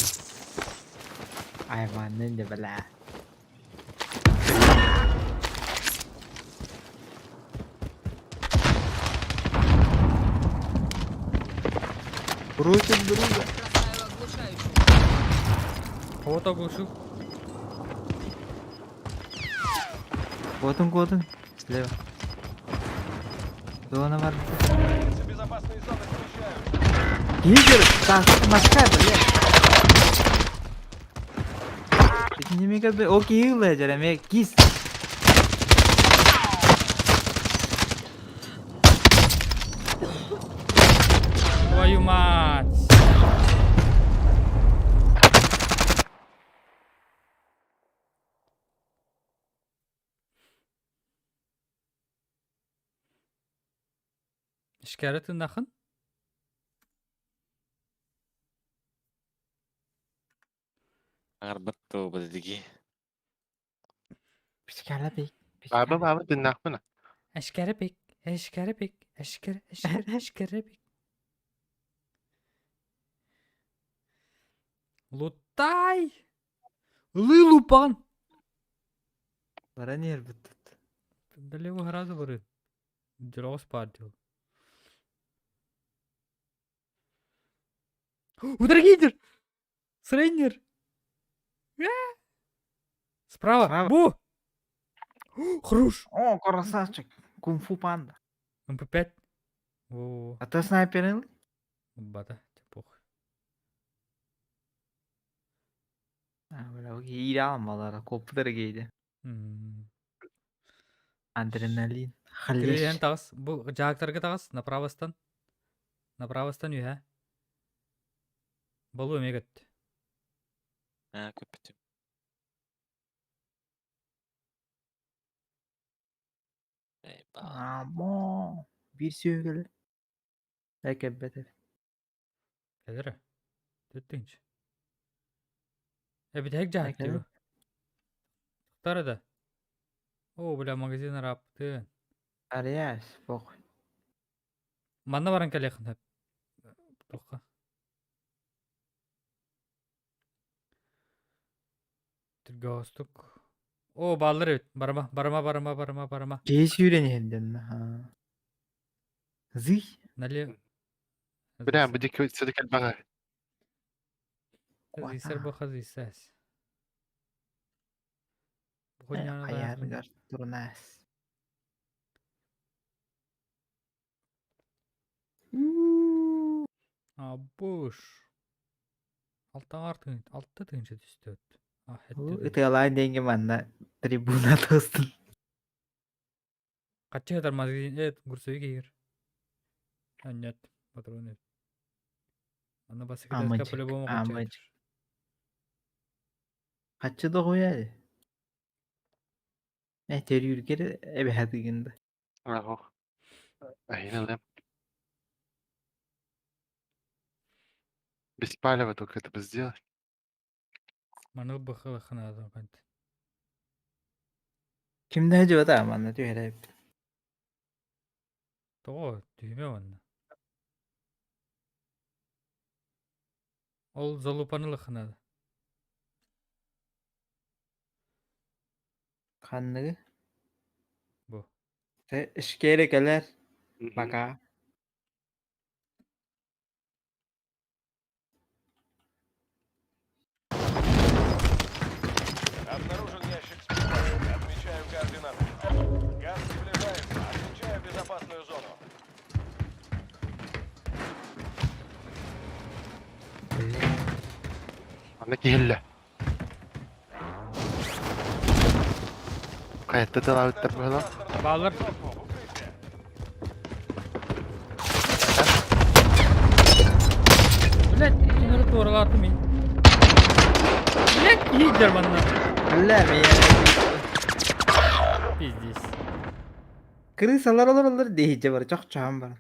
Айманын да бля. Бросим друга. Бросаю оглушающую. Вот оглушил. Вот он, вот он. Слева. Зона бар. Границы безопасной зоны смещаются. Игорь, так, маска, блядь. Итини бы окей, лежер, кис. Твою мать. Ишкәрі тыннахын. Арбат тобы диги. Пичкәлә бик. Баба баба тыннакпын. Әшкәрі бик. Әшкәрі бик. Әшкәр, әшкәр, әшкәрі бик. Лутай! Ылы лупан! Бара нер бит. Далево гораздо бары. Дерос партил. Ударгидер! Срейнер! Справа! Справа. Бу! Хруш! О, красавчик. Кунг-фу панда. МП5. Во-во-во. А ты снайпер Бата, похуй. А, бля, киирэ алмалара, коппутара киирэ. Адреналин. Кириэн Хлещ. таҕыс, бу дьаактарга таҕыс, направостан. Направостан үһэ. Болу эмиэ көттө. Аа, көппүтүм. Эй, баа. Амо. Биир сүөгүлэ. Экэббэт эбит. Кэлэрэ. Түттүнч. Эбитэһик дьаһак Экэбит. дии. Тахтара да. О, бля, магазин араптын. Арыйаас, похуй. Манна баран кэлиэххин сөп. Туохха. Түргөстук. О, бааллар эбит. Барыма, барыма, барыма, барыма, барыма. Киһи сүүрэн иһэллэн аа. Зый. Нали... Бля, бу диэки сыты кэлбэҕэ. Хазыйсар бу хазыйсас. Хайаарыгар турунаас. Абыш. Алтаҥар тыын, алта тыынча түстэ от. Ытыалаан диэҥҥэ манна трибуна тостун. Хаччы сытар магазин, грузовик иһигэр. Анньат, патрон эбит. Аны бассыкытаска Амычык, по-любому хаччы амычык. сытар. Хаччы доҕуйа Э, төрүүргэр эбэһэ тыгын да. Ах, Айналым. Без палева только это бы сделать. Маны быхылахына кант. Кимдэ дьуота манна түһэрэ Тоҕо түһүмэ манна. Ол залупаны лыхына. Ханныгы? Бу. Тэ ишкere кэлэр. Пока. Обнаружен ящик с припасами. Отмечаю координаты. Газ приближается. Отмечаю безопасную зону. Аны киһиллэ. Хайатта талаабыттар быһалаах. Баалар. В укрытие. Блять, кинери туоралаатым мин. Блять, иһийдэр манна. Бля, меня. Пиздец. Крысалар олороллор диэһиччэ бар, чохчоһон баран.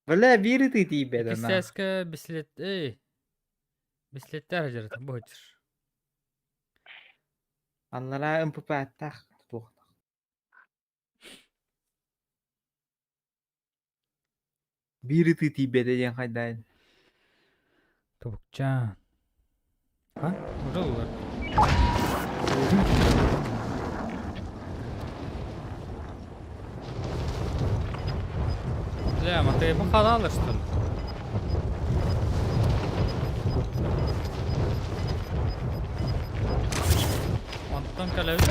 Бля, биир ытыы тиийбэт ана. Кистээскэ бислет, эй. Бислеттэр дьарыта быһычыр. Аллараа МПП-аттаах тутуохтаах. Биир ытыы тиийбэтэ диэн хайдаан. Тобукчаан. А? Уже ылар. Бля, Матвей халалы что ли? Онтон кэлэбит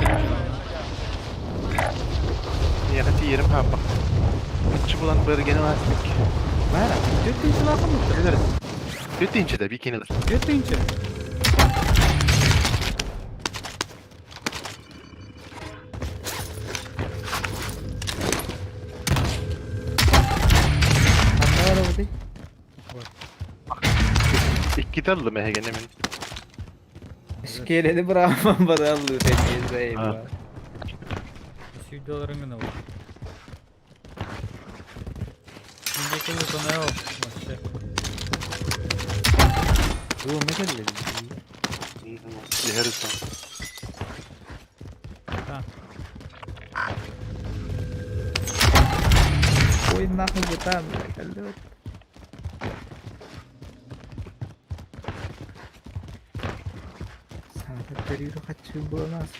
Миэхэ тиийэрим хааппах. Иччи булан быргени ылаастык. Бара, түөрт тыынчалаах Кэлэр. Түөрт тыынча да бикини ылар. Түөрт тыынча. Ханна барабытый? Иккитэ ыллым эһигини мин. Шкелени бырааман бараллыы тэнниэсэй А. Сүйдөлөрүн гына бар. Индики лутана вообще. Бу ме кэллэ Иһэр сон. А. Ой, нахуй бытан, кэллэ. Саата төрүүрү хаччы буолаас.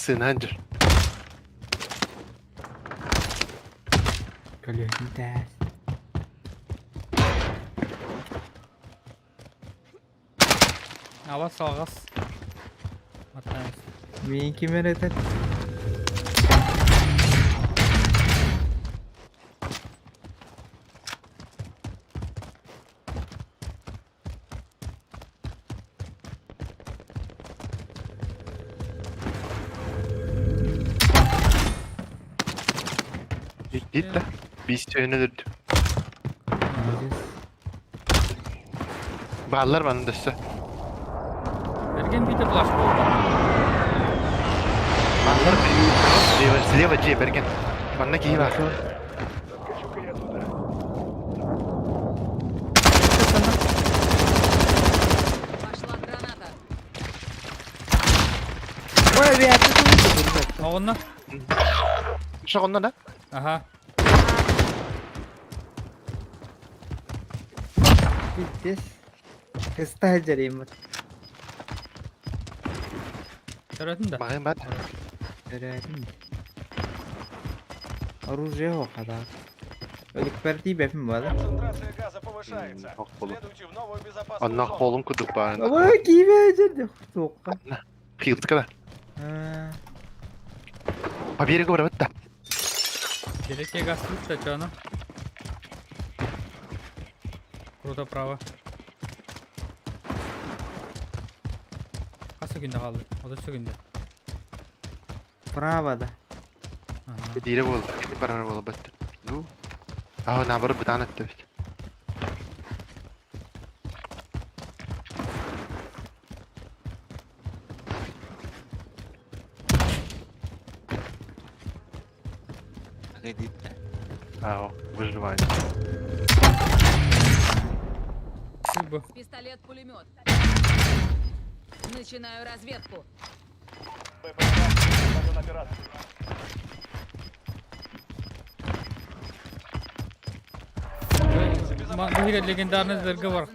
Массыына дьэр. Көлөһүн тээс. Авас алҕас. Матаайыс. Миин ким эрэ этэр? Дит да. Биис төһөнө өлөрдүм. Молодец. Бааллар манна дөссө. Берген биитэ плащ буолла. Бааллар слева, слева дьиэ Берген. Манна киһи баар. Заскочу-ка я туда. Пошла граната. Ой, авиация тугу Оҕонно? Шоҕонно да? Аха. Пиздец. Кыста дьэриммит. Төрөтүн да. Маҕын бат. Төрөөтүм. Оружие хохада. Өлүкпэр тиийбэппин буолла. Концентрация газа повышается. Ох, болу. Следуйте в новую безопасную Онно зону. холум курдук баар. Ой, киибэ дьэ туохха. Хилтка да. Аа, По берегу барабыт да. Береке газ да чоно. Круто право. Хас секунда қалды? 30 секунда. Право да. Ага. Дире буолла. Барар буолла бат. Ну. Аа, наоборот бытаан өттөбүт. Дит. Аа, выживание. Спасибо. Пистолет-пулемет. Начинаю разведку. БПЛА район операции. Бу легендарный разговор.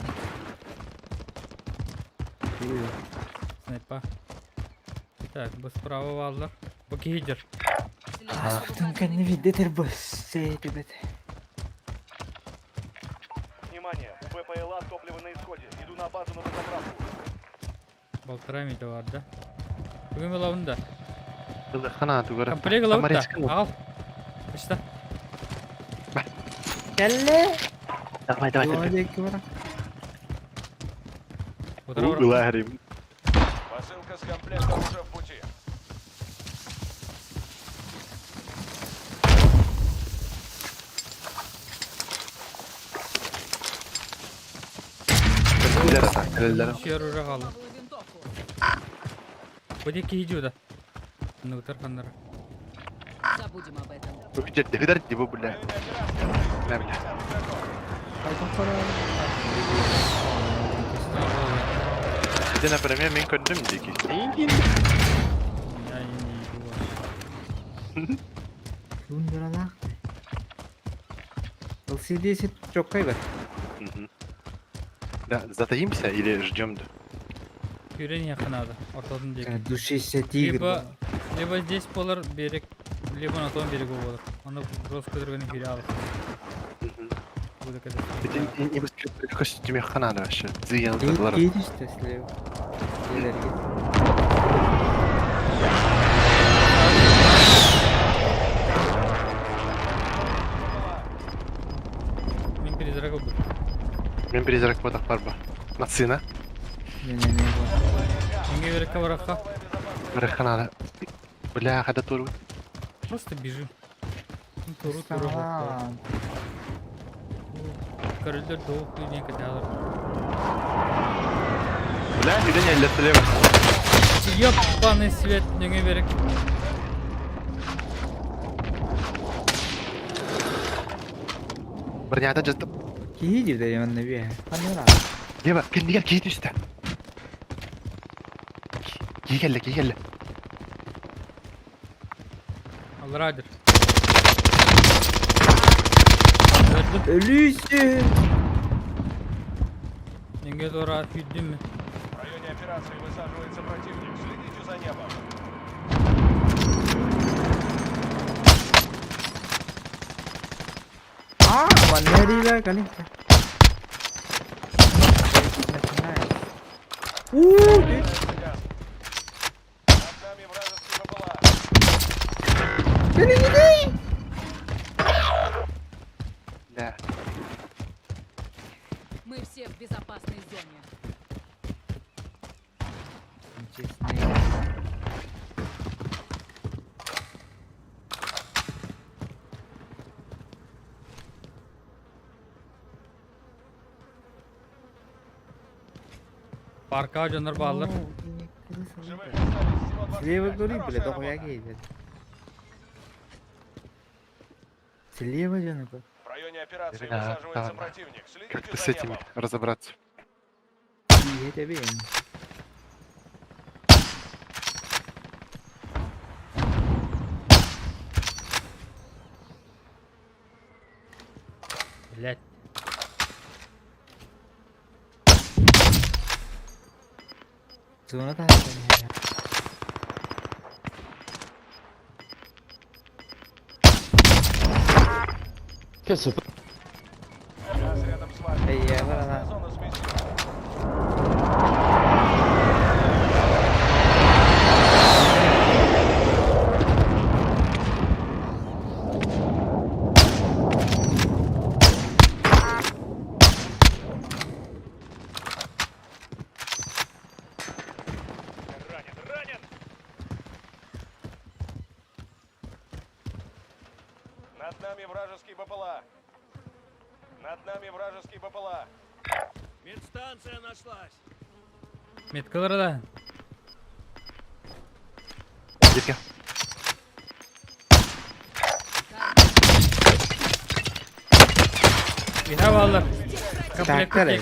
Снайпа. Так, бу справа валлар. Бу киһидер. Ахтын кэннэ видетер боссе ребят. Внимание, у БПЛА топливо на исходе. Иду на базу на дозаправку. Полтора метра бар да. Бүгүн булабын да. Хана тугара. Комплект ылабыт да. Ағал. Ышта. Кэллэ. Давай, давай, давай. Диэки бара. Утара ура. Уларим. Посылка с комплектом уже в пути. Кэллэр ата, кэллэр. Шер уже қалды. Новую винтовку. Бу диэки иди да. Нуктар ханнара. Забудем об этом. Бүктер дегдер дибу В бля. районе операции Бля, бля. 50 игроков. Айтан кора. Ити, например, мен көрдүм диэки. Я не иду. Тундуралаах. LCD сит чоккай бар. Мгм. Да, затаимся или ждем? Да? Күрен якын надо. Ортодун диэки. Душишься тигр. Либо здесь болар берег, либо на том берегу болар. Аны просто көтөргөнү кире алып. Буду когда. Ити не костюме хана вообще. Зыян задалар. Кейдиште слева. Илерге. Мен призрак был. Мен призрак бодақ бар ба. Нацина. Не-не-не. Менге берекке баракка. Бір хана. Бля, хада туру. Просто бежим. Ну, Туру туру. Коридор долг не каталар. Бля, үйден әлі слева. Ёпаный свет, неңе берек. Бронята жаттым. Киһи да манна бие. Ханнара. Лева, кендигер кии түсті. Кии келді, кии келді. Алрадер. Öldü. Өлүүсү. Неңге дора хүддүм. В районе операции высаживается противник. Следите за небом. Манна рига калинка. Начинает. Уу, Приближается газ. Над нами вражеский БПЛА. Да. Мы все в безопасной зоне. Честный. Парка дьоннор бааллар. В живых остались всего 25. Слева говори, бля, Хорошая дохуя работа. гейдер. Слева же, ну В районе операции Да, высаживается да. противник. Следите Как-то за с этими небом. разобраться. Это бен. Блять. Зона там. Газ рядом с вами. Эй, я Красная вон она. зона сместилась. Ранен, ранен! Над нами вражеский БПЛА. Над нами вражеский БПЛА. Медстанция нашлась. Меткалары да. Дерге. Биһа бааллар. Комплект Так, бля.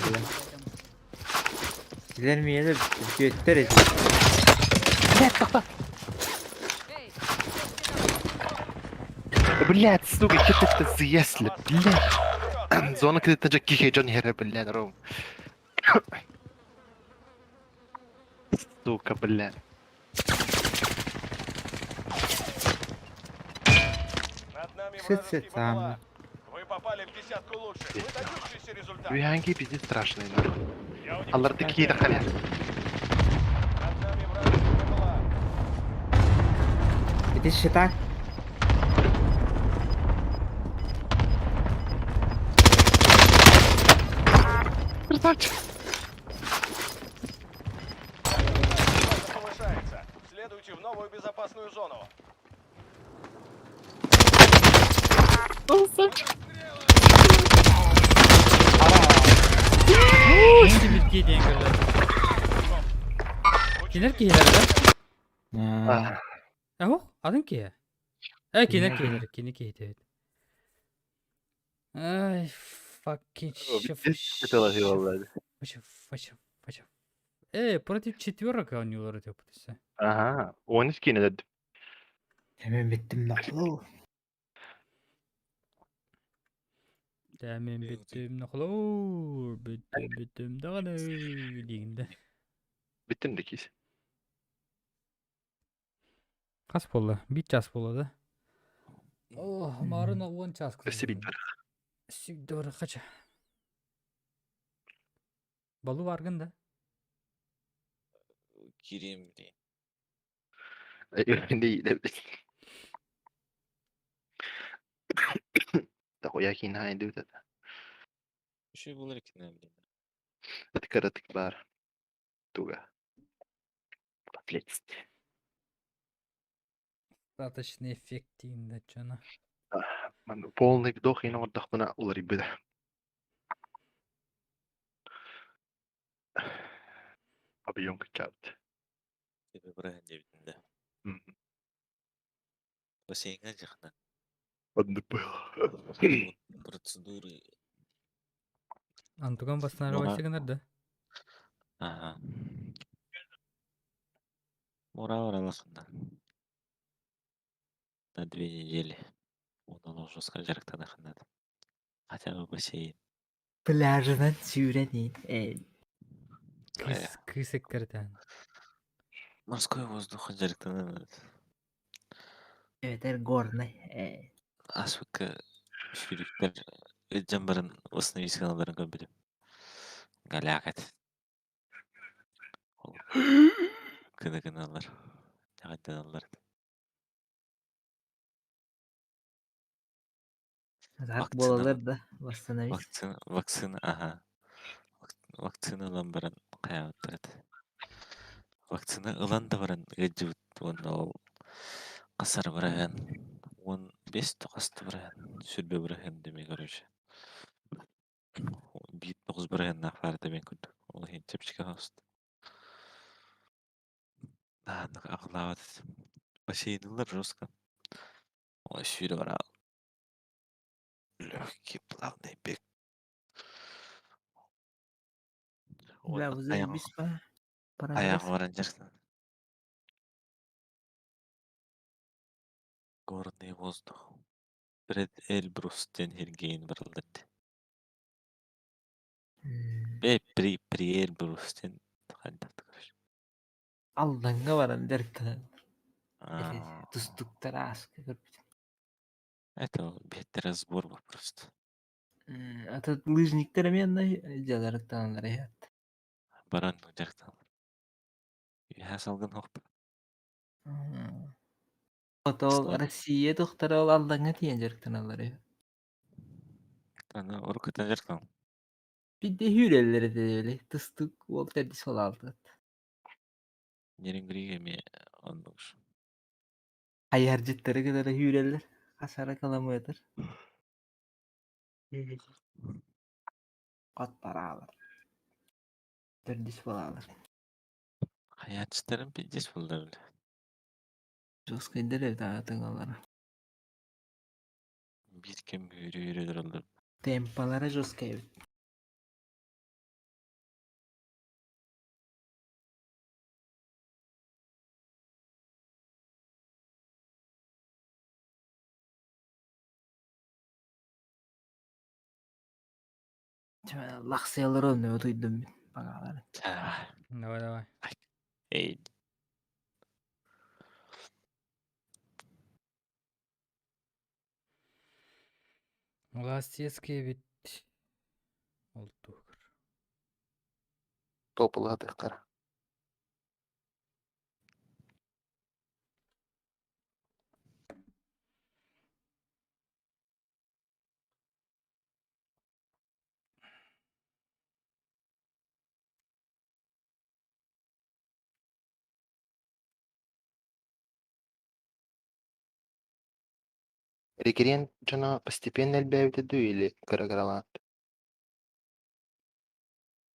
Силер миелер, көттер эти. Эй, Блядь, сука, что ты это заесли, блядь. Зона кредита жа кихе жон хере, блядь, ром. Сука, блядь. Над нами Сыт, вражеский сыт, сам. БПЛА. Вы попали в десятку лучших. Выдающийся результат. Уянги пиздец страшный, нахуй. Я у них Аллар такие дахали. Над нами вражеский БПЛА. Иди считай. Красавчик. База повышается. Следуйте в новую безопасную зону. Красавчик. Битки диэн көрдө. Кинер киһилэр да? Аһох, атын киһи. Э, кинер киһилэр, кини киһи Ай, fucking шеф. Э, против четверок они олар деп. Ага, он скине деді. Hemen bittim нахуй. Мен биттим нахлоо, биттим биттим даганы дегенде. Биттим де кис. Кас болду? Бит час болду да. О, марын 10 час. Өсі бит бар. Сүйдөр кача. Балу баргын да. Кирим, блин. Не, Дохуя кинаа индүү. Еще булар кинаа, блин. Кыратык бар. Туга. Последствия. Остаточный эффект дейін жана. Полный вдох и отдохмына улар быда. Объем качат. Тебе брахан дебитин да. Бассейнга жахна. Одно было. Процедуры. Антуган восстанавливайся гынар да. Ага. Мура оралахында. На 2 недели. Онан жестко жарыктанахында. Хотя бы бассейн. Пляжынан сүүрэнин. Кыс кыс эккертен. Морской воздух жарыктанат. Эбэтэр горный. Асвыкка сүрүктэр Илдьэн баран восстановить гыналларын көрбүтүм. Голяк этэ. Гына гыналлар. Эҕэрдэлэллэр. Так Вакцина буолалар да, восстановить. вакцина вакцина аха. Вакцина ылан баран хайаабыттар этэ. Вакцина ылан да баран ыалдьыбыт уонна ол хас эрэ быраһыан 15 хас да быраһыан сүрбэ быраһыан дэмэ короче. Биир тоҕус быраһыаннаах баар этэ мин курдук. Ол иһин чэпчэки оҕуста. Наһаа аҕылаабат этим. Бассейнылар жестко. Ой, сүүрэ бараал. Легкий плавный бег. Бля, Уонна вы айаҕа заебись па. айаҕа Прогресс. баран дьарыктанар. Горный воздух. Пред Эльбрус диэн Сергейин барыллар дии. Э, при Эльбрус диэн хайдах да короче. Алдаҥҥа баран дьарыктанан. Аа, Тустуктар ааска көрбүтүм. Это биһиттэрэ сбор был просто. А тут лыжниктар эмиэ онно дьарыктаналлар иһэт. Баран дьарыктаналлар. Үөһээ салгын хоп. Ото Россия тохтара ол Алдаҥҥа тиийэн дьарыктаналлар үһү. Аны уруккуттан дьарыктанал. Биирдэ үүрэллэр этэ били тыстык уол төрдүс буолаалтыт. Нерюнгригэ эмиэ оннук. Хайыһардьыттары кытары үүрэллэр. Хасара кыламыатыр. Хаттараалар. Төрдүс буолаалар. Хайааччытарын пиздец буолла били. Жесткайдар эбит аатыҥалара. Биир кэм үүрэ-үүрэ тураллар. Темпалара жесткай эбит. Лахсыялары онно утуйдум мин багаалары. Давай, давай. Эй. Властецкий эбит. Ол туһугар. Тополаатыахтара. Рекрент дьоно постепенно элбээбитэ дуу или кыра-кыралаан?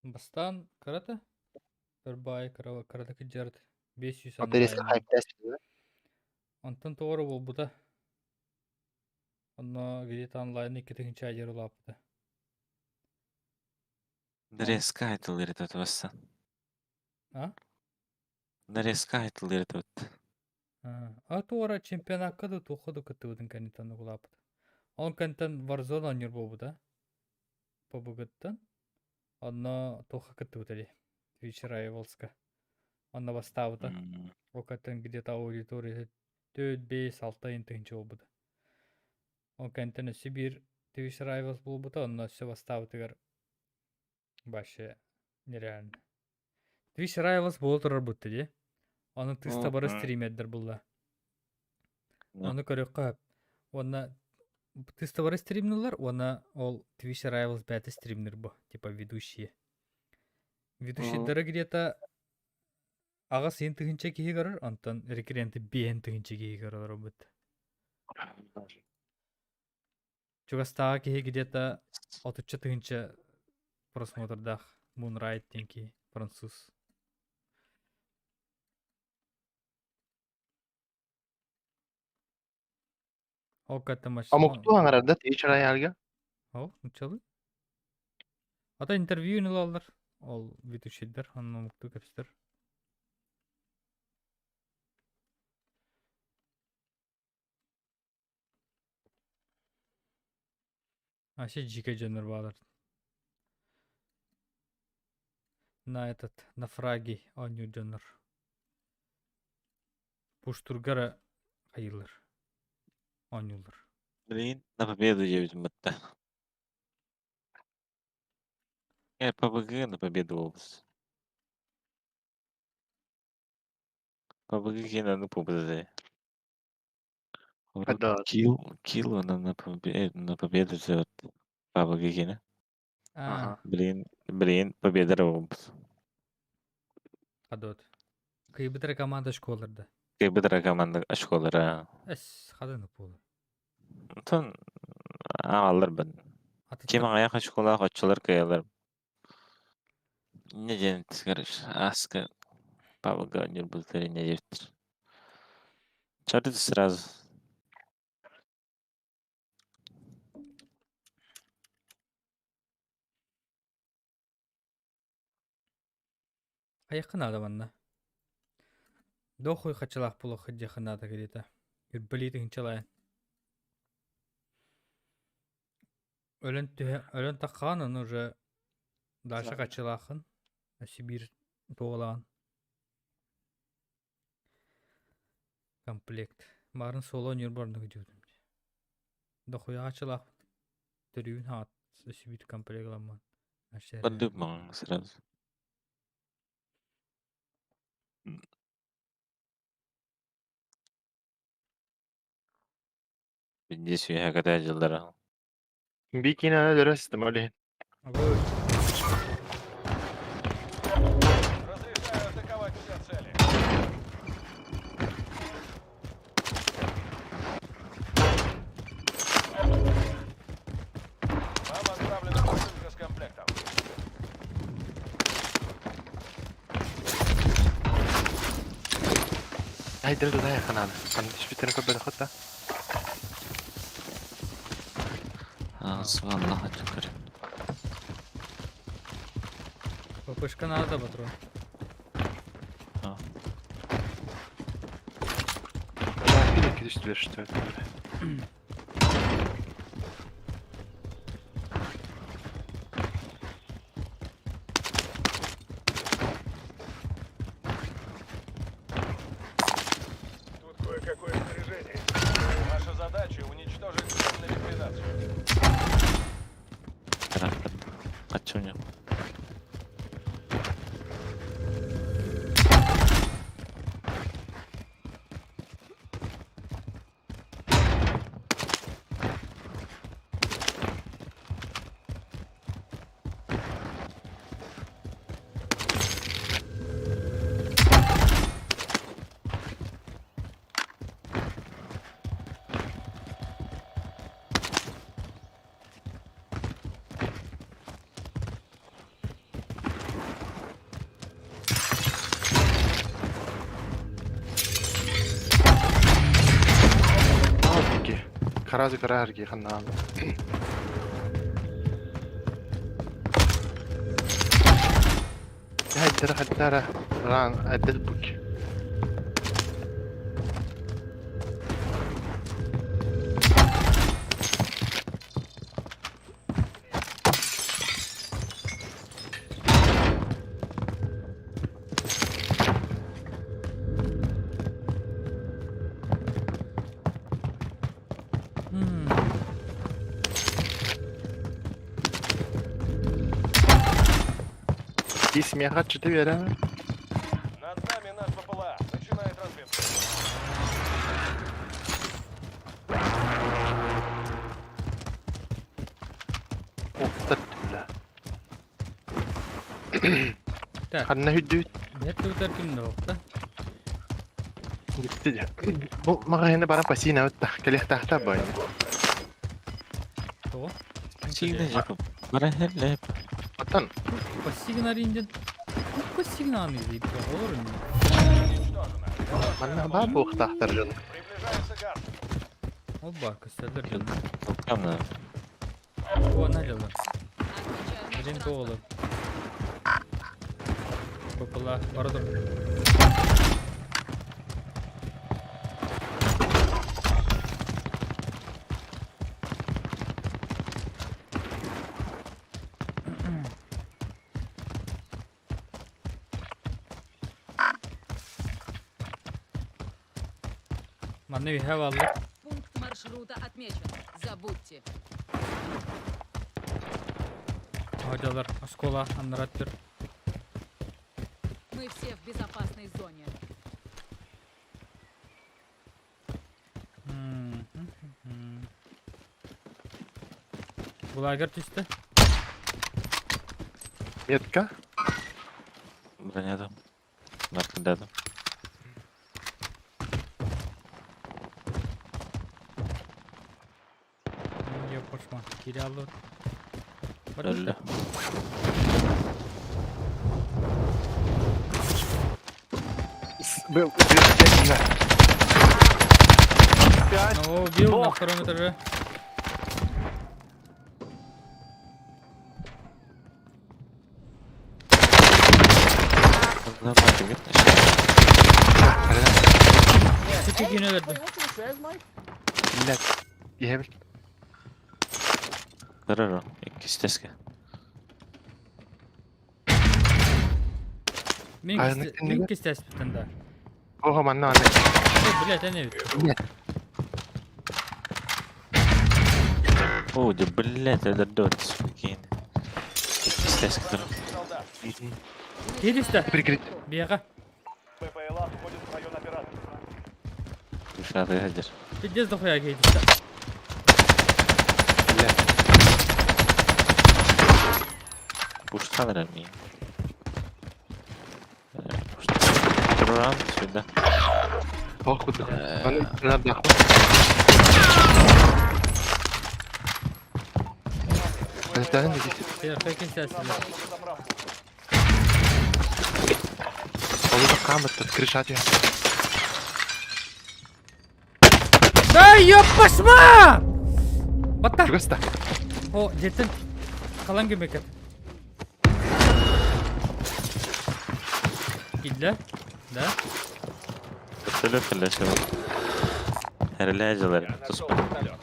Бастаан кырата, бір баайы кыратык кырдьарыт 500 Оттон резко онлайн. хайптаспыта да? Онтон тоҕо буолбута. Онно где-то онлайн икки тыһыынча айар улааппыта. Нарезка айтылыр этэ туоссан. А? Нарезка айтылыр этэ А туора чемпионакка да туохха да кыттыбытын кэнниттэн улааппыта. Ол кэнниттэн Warzone оонньуур буолбута. Побугуттан. Онно туохха кыттыбыта дии. Twitch Rivals-ка. Онно бастаабыта. Ол кэнниттэн где-то аудитория төрт бес алта ыйын тыһыынча буолбута. Ол кэнниттэн өссө биир Twitch Rivals буолбута, онно өссө бастаабытыгар вообще нереально. Twitch Rivals буола турар бутта дии. Ону тыста бары стримердер булла. Ону көрүөххэ сөп. Уонна тыста бары стримнулар, уонна ол Twitch Rivals бэйэтэ стримнир бу, типа ведущие. Ведущийдара где-то аҕыс ыйын тыһыынча киһи көрөр, онтон рекренты биэһин тыһыынча киһи көрөр бут. Чугастааҕы киһи где-то отучча тыһыынча просмотрдаах Moonride диэн киһи, француз. Ол катта Омуктуу аҥарар да Twitch Royale-га? Ол, нуччалыы. Ата интервью ылаллар. Ол ведущийдер, онно омуктуу кэпсэтэр. Вообще дьиикэй дьоннор баалар. На этот, на фраги оонньуур дьоннор. Пуштурга эрэ хайыыллар, оонньууллар. Блин, на победу диэбитим батта. ПВГ на победу область. ПВГ киэн победы. Хада. Килл, килл она на победу зовет. ПВГ киэнэ. Аа, Блин, блин, победа область. хадот. Кыйбытара команда школарда. Кыйбытара команда очколара. Эс, хаданы буолар. Онтон аҕаллар бын. Ким Атыттар аҕыйах очколаах оччолор кыайаллар. Инньэ диэн, короче, ааска ПВГ оонньуурбутугар инньэ диэбиттэр. Чарыт сразу. Хайыахха наада манна? Дохуй хачылаах буолуохха диэххэ наада кэриэтэ. Үрбэлии тыһыынчалаайан. Өлөн түһэ өлөн таххаҕын ону уже дальше хачылааххын Сибиир туолаан комплект. Баарын суола Ньурба ордук дьиэбитим. Дохуйаҕа хачылаах төрүүн хаат Сибиир комплект ыламмын. Бардык маҥан сразу. Биндис үөһэ кэтээ дьыллара. Бикин ана дөрөс оле. Разрешаю атаковать все цели. Вам отправлена посылка с комплектом. Айдыр да ханана. Хан түспүттерин көрбөтө хатта. Аллаха шүкүр. ППшка надо патрон. Бир эки түстүлөр что ли. Тут кое-какое снаряжение. Наша задача уничтожить цель на ликвидацию. Трактор. Качуня. Ки. Каразы карарги ханна. Хайдара хайдара ран айдер бук. Ди смеха чыты бере. Над нами наш БПЛА. Начинает разведку. Оттар бля. Так. Ханна хүддүт. Нет үтэр ким да? Гитти. Бу магазинде баран пассина өттө. Келехтахта бай. Того? Пассивный жакып. Бара хеллеп. Аттан. Пассигнаринден. Пассигнаны дейт олор. Уничтожено. Манна ба бу тахтар жон. Приближается газ. Опа, көстөлөр. Толкамна. О, налилар. Отмечаю наш Один транспорт. голы. БПЛА, бардым. Манны үһэ баллы. Пункт маршрута отмечен. Забудьте. Оһодьолор оскуола аннара өттүр. Мы все в безопасной зоне. Булагер түстэ. Метка. Бронядым. Наркындадым. Ёпошма. Кире аллар. Өллө. Был. Пять. Одного убил на втором этаже. Сити күнө бердим. Блядь. Иһэбил. Көрөр иккис тэскэ. Мин Айаннык мин кистеспитин да. Ого, манна манна. Ой, блядь, ане бит. О, да блядь, это дот, суки. Иккис тэскэ турар. Солдат. Киристе. Прикрыть. Биэҕэ. БПЛА входит в район операции. Ушаты хадыр. Пиздец дохуя киристе. Блядь. Пуштан рами. Туран сюда. Ох, куда. Аны надо. Өстәһен дә кисеп. Биэҕэ кистеспитин. Заправку. Олы камер крыша түһә. Да ёппашма! Батта. Чугаста. О, жеттин. Калан көмөкөт. Килде. Да. Вертолет флеше. Хәрелә җылар. Я нашел вертолет.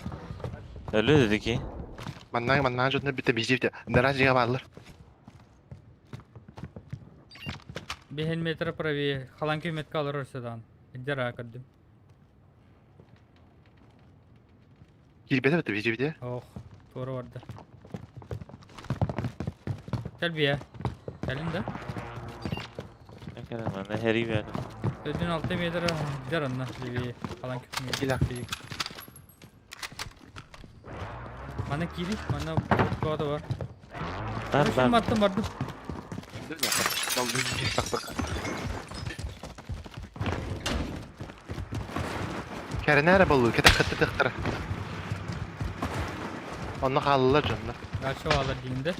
Өлө dedi ki. Манна манна жотны бите бижипте. Дара жига барлар. Бехен метр правее. Халан көмөткө алыр орсодан. Дера көрдүм. Килбете бите бижипте. Ох, тура барды. Кел бие. Келин да. Мана хәри бәне. Өдүн 6 метр деранна левее. Халан көмөт. Килә. Мана кири, мана кода бар. Бар Бар бар. Баттым бардым. Кәренәре булу, кете хытты тыктыра. Онны халылар жонна. Дальше алар дейинде.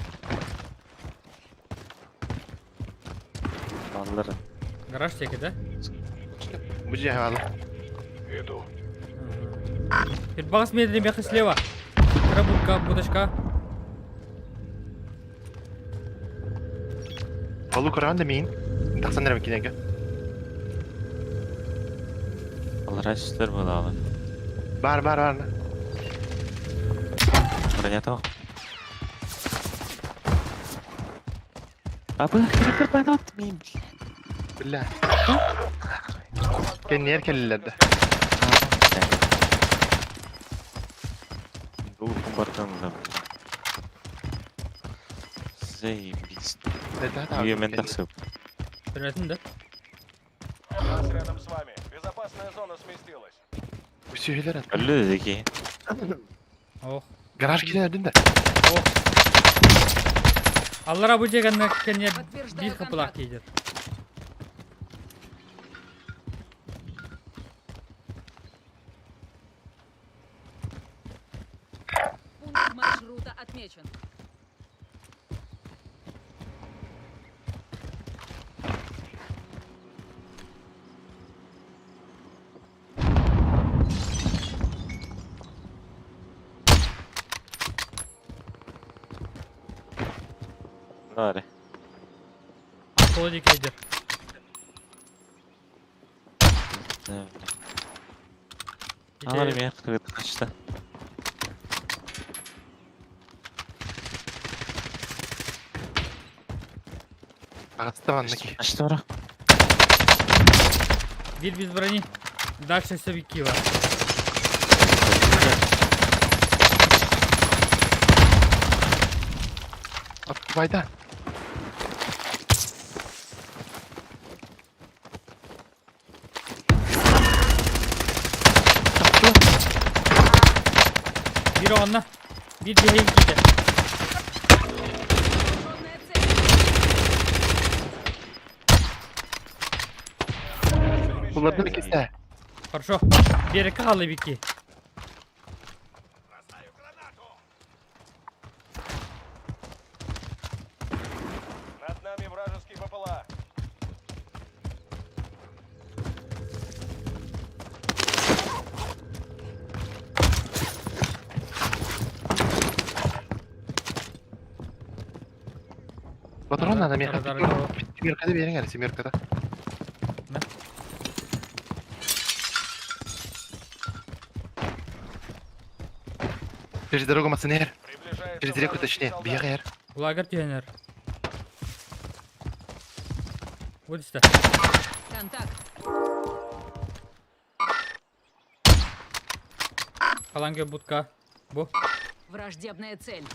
Аллар. Гараж теки да. Бу жиһә балы. Иду. Багас метр меха слева. Кара будка, будочка. Балу көрән дә мин. Тахсан нәрме кинәгә. Алар әчтер була. Бар бар бар. Броня то. Абы, кирәк бана мин. Билла. Кеннер келләрдә. Бу бардан да. Заебись. Это Үйемен тақсып. Сүрәтин да. Нас рядом с вами. Безопасная зона сместилась. Үсүһеләр. Өллө dedi ki. Ох. Гараж киләрдин дә. Ох. Аллара бу жегенне кенне Подтверждаю бир кыпылак контакт. кейдер. Пункт маршрута отмечен. Нары. Соло кейдер. Алар мен кыргыт качты. Агаста ванна ки. Качты ора. Бир без брони. Дальше все Киева. Байда. Биир оҕонно. Биир биһиги киирдэ. Вооруженная цель. Булардым иккисте. Хорошо. Биэрэккэ хаалла бикки. Над нами вражеский БПЛА. Патрон надо меха. Дорого. Семеркада бериң әле, семеркада. На. Через дорогу Маценер. Приближается Через реку вражеский точнее. солдат. Бегер. Лагерь түһэнэр. Вот сюда. Контакт. Халанге будка. Бу. Враждебная цель.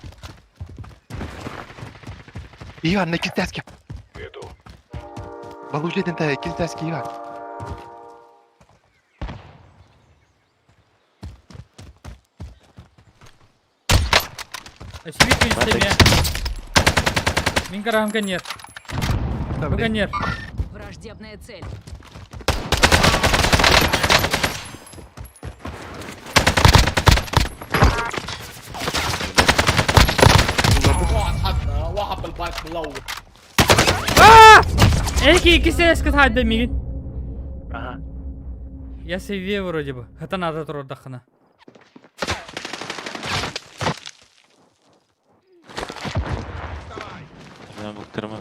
Иван, на китайский. Балужетин та китайский Иван. Сибит истеме. Мин караһым кэннер. Бу кэннер. Враждебная цель. Эки икки сээс кытаайда мигин. Ага. Я себе вроде бы. Это надо турдахына. Ben bıktırma.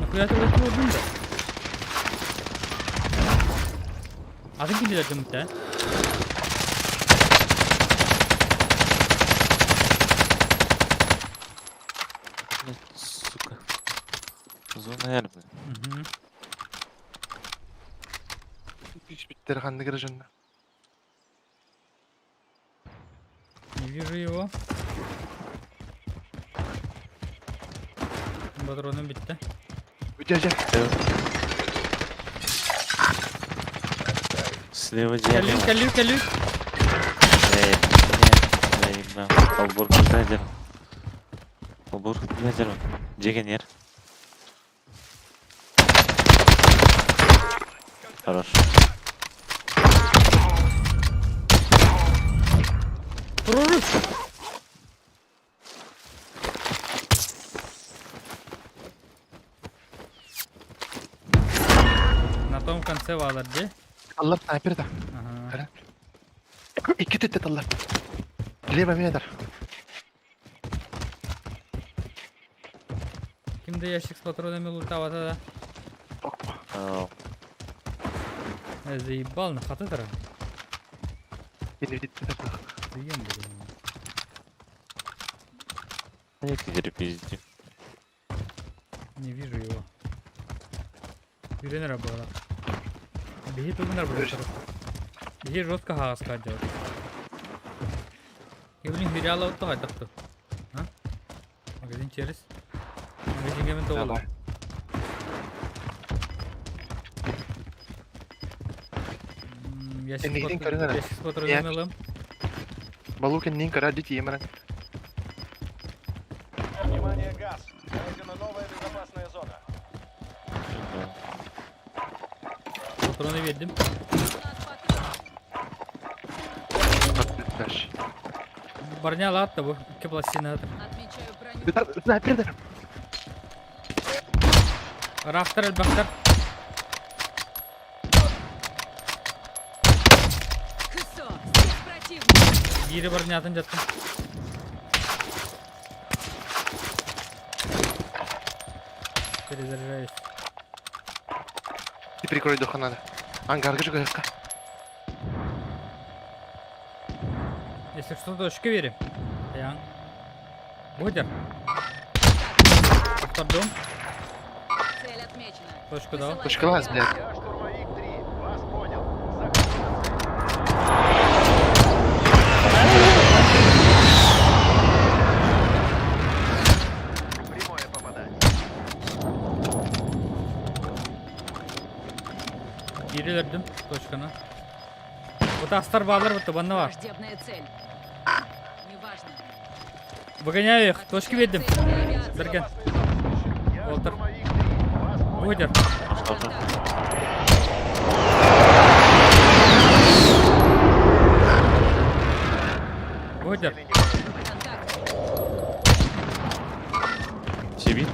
Нахуя ты вот турдун да? Атын ким билер да? Блять, сука. Зона yer mi? Угу. Биттер ханны гражданна. Не вижу его. Патроным битте. Үтәҗә. Слева Кәлү, дерево. кәлү, кәлү. Эй, не, не, Олбур кызда Олбур кызда Жеген ер. Хорош. Прорыв. На том конце валар, где? Аллар снайпер да. Ага. Икки төттә аллар. Лево метр. Кимде ящик с патронами лутава тогда? Ау. Заебал, на хаты тара. Или бит. Заем, блин. Я теперь пизди. Не вижу его. Юренера была. Беги тугунар будет. Беги жестко хаска делать. И блин, хиряла вот так так А? Магазин через. Магазин мен тоғал. Давай. Ящик Энигин көрүнөр. ящик с патронами алам. Балукин нин кара дити емерен. Внимание, газ. Найдена новая безопасная зона. Патроны бердим. Склад патронов. Дальше. Барня латта бу. Икки пластина. Отмечаю броню. Снайпер да. Рахтар элбахтар. КСО. Здесь противник. Бири барнятын жаттым. Перезаряжаюсь. Ты прикрой духа надо. Ангарга же ка. Если что, точка верим. Ян. Бодер. Повтордом. Цель отмечена. Точку дал. Высылаю Точка лаз, блядь. Я штурмовик 3. Вас понял. Заходи на цель. Тастар баалар бутта банна бар. Враждебная цель. Неважно. Выгоняю их. Точки видим. Цель для авиации. Берген. Безопасные зоны смещены. Я Уолтер. штурмовик 3. Вас понял. Выдер. Контакт. Выдер. Цели не поражены. Контакт. Сибит.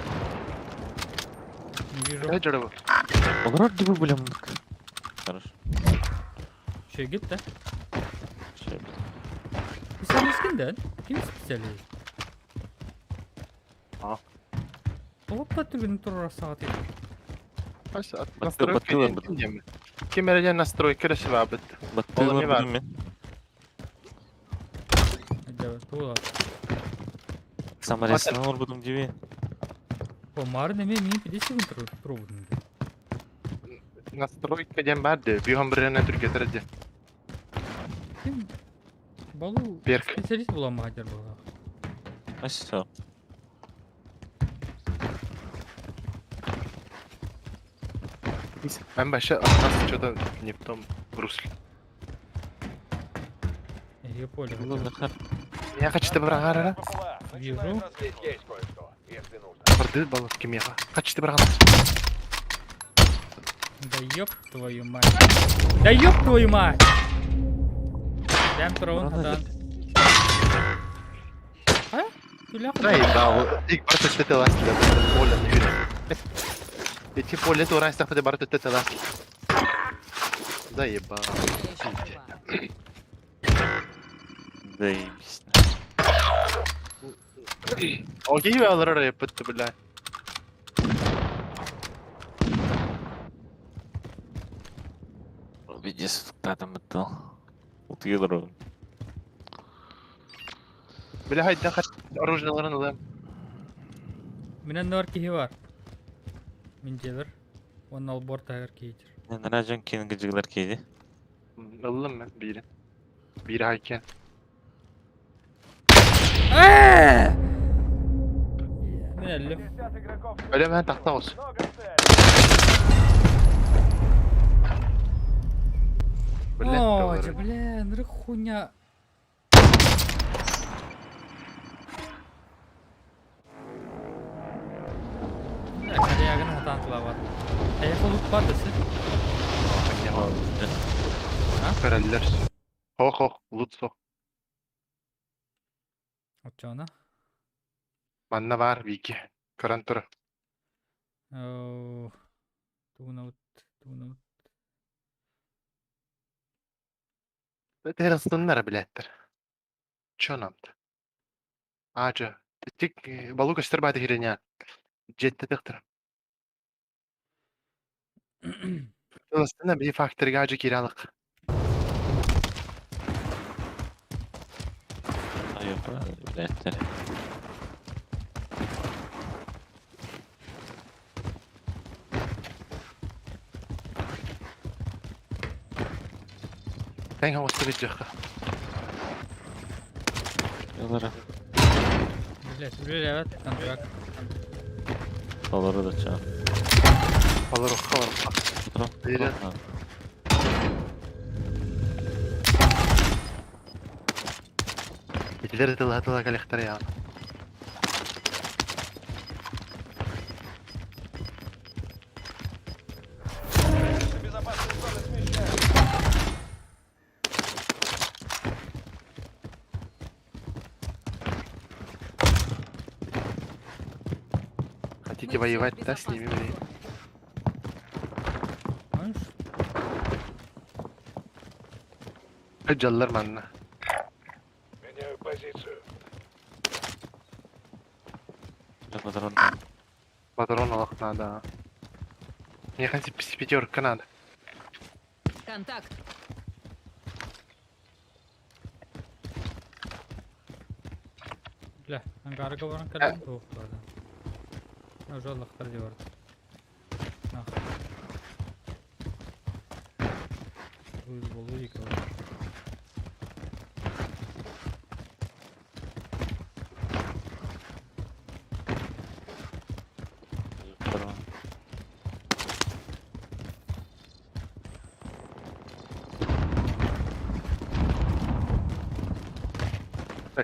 Не вижу. Дай дьоробу. Олорор дибу билем. Хорошо. Şey git de. Şey. Специалист кимден? Ким специалист? А. Опа түгін турар сағат еді. Настройка баттылар диэн бит. ким диэммин. Ким эрэ диэн настройка эрэ сыбаабыт. Баттылар не бар. билим мен. Дәбе, тула. Самаресini олбудум диби. О, мары неме мин 50 секунд турбудум. Настройка диэн баар дии. Бүйүһэн биринэн түргэтэр диэн. Ким? Балу Берк. специалист була мағадер була. Аса. Мен вообще от нас что-то не в том русле. Эге поле. Булар. Я хочу ты брагара. БПЛА. Вижу. Начинает разведку. Здесь есть кое-что, если нужно. Барды балык кимеха. Хочу ты брагара. Да ёб твою мать. Да ёб твою мать! Дәм турабын хадан. А? Түлә Да и да, ik барт өттө ластла. Поле не юрэ. Эти поле тура стахты барт өттө ласт. Заебал. Я еще жива. Заебись. Окей, алар япытты бля. Видишь, там это. Утыйлар. Бля хайдан хат оружияларын алам. Минен нор кихи бар. Мин жебір. Оның албор тагыр кейтер. Наражан кейінгі жігілер кейді. Аллам мен бири. Бири хайкен. Мин әллем. 50 игроков. Öyle мен тахта olsun. Много целей. Бля. О, же, бля, ныры хуйня. Карьягын хатан тылабат. Әйе лут бар десе. Көрөллөр. Хох хох, лут сох. Отчана. Манна бар вики. Көрөн тур. Тугуна ут, тугуна ут. Терастыннар билеттер. Чё нам-то? Ача. Тик балу көстөр баты хиреня. Жетти тыктыр. Ыластына би факторга ажы киралык. Айып, билеттер. Тәң хавасты бит жакка. Олар. Блять, блять, контракт. Олар да ча. Алар окка бар. Бейре. Итилер тыла тыла калехтер я. Границы безопасной зоны смещаются. Хотите Мы все в воевать, да, с ними, безопасной блин? зоне. Знаешь? Жаллар манна. Меняю позицию. Патрон. Патрон алак надо. Мне хотя бы пятерка надо. Контакт. Бля, ангарга баран калым туох барды. Жоллахтар дебар. Нах. Буй болу екі. Патрон.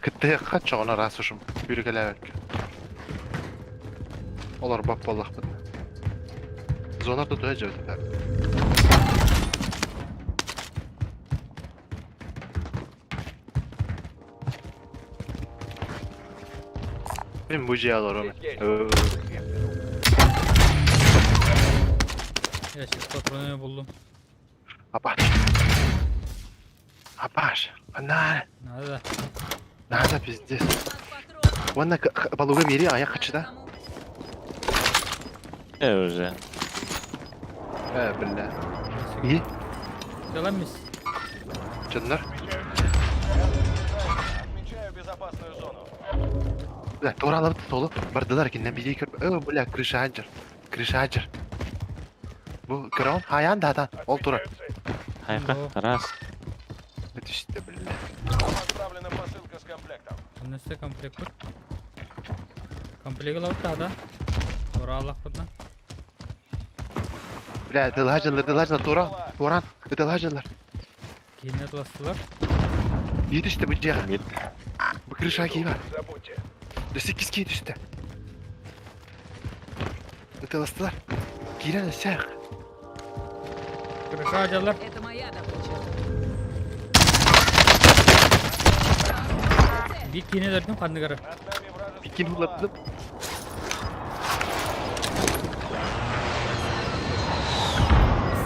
Кыттыһыахха чоҕуна раз ушум бүрүкэлээбэккэ. Олорбот буоллахпытына. Зона тутуһа дьэбитэ. Мин бу дьиэ олором. Я сейчас патроны буллум. Апаш. Апаш. Она. Надо. Надо пиздец. Уонна балуга биэри айах хачыта. Э уже. Э, бля. И? Деламис. Дьоннор. Отмечаю безопасную зону. Бля, туоралабыт толу. Бардылар киннен бири көр. Э, бля, крыша аджар. Крыша аджар. Бу көрөҕүн? Хайаан даатан. Ол турар. Хайка, раз. Түстэ, бля. Вам отправлена посылка с комплектом. Оннуста комплект тут. Комплект лаута да. Туоралахпытна. Бля, дылаажаллар, дылаажаллар, тура, туоран, дылаажаллар. Киинэ туластылар. Кии түстэ бу дьиэҕэ. Бу крыша кии бар. Өссө иккис кии түстэ. Ытыластылар. Киирэн өссө Крыша дьаллар. Это моя добыча. Биир киинэ дөрдүм ханныгары. Иккин улаттым.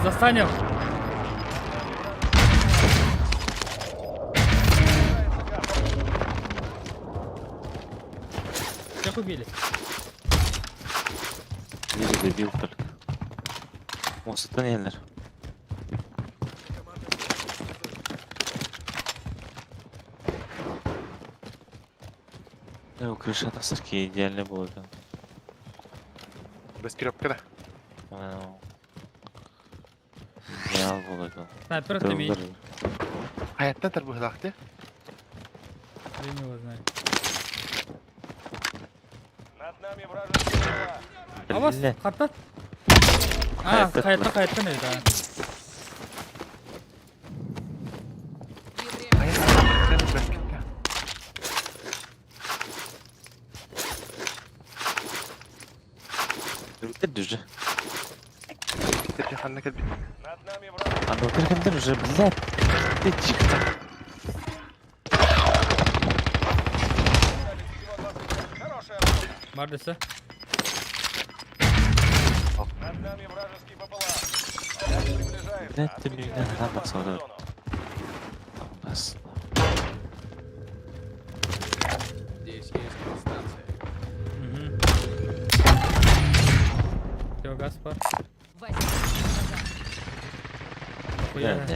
Застанем. Всех убили. Биир дебил только. Мостан иһэллэр. Э, крыша тахсар киһи идеальный буолуо. Маскировка да. Идеал буолуо. Снайпер ты ми. Хайаттан тарбыһылаахты. Хрен его знает. Над нами вражеские тела. А вас карта? А, хайатта хайаттан эбит аа. Кэлбиттэр уже. Ханна кэлбит. Аны кэлбиттэр уже, блядь. Ты тихо. Бардыса. Блядь, ты меня на баксада. Бас. Здесь есть подстанция. Угу. Все, Гаспар. Да, да,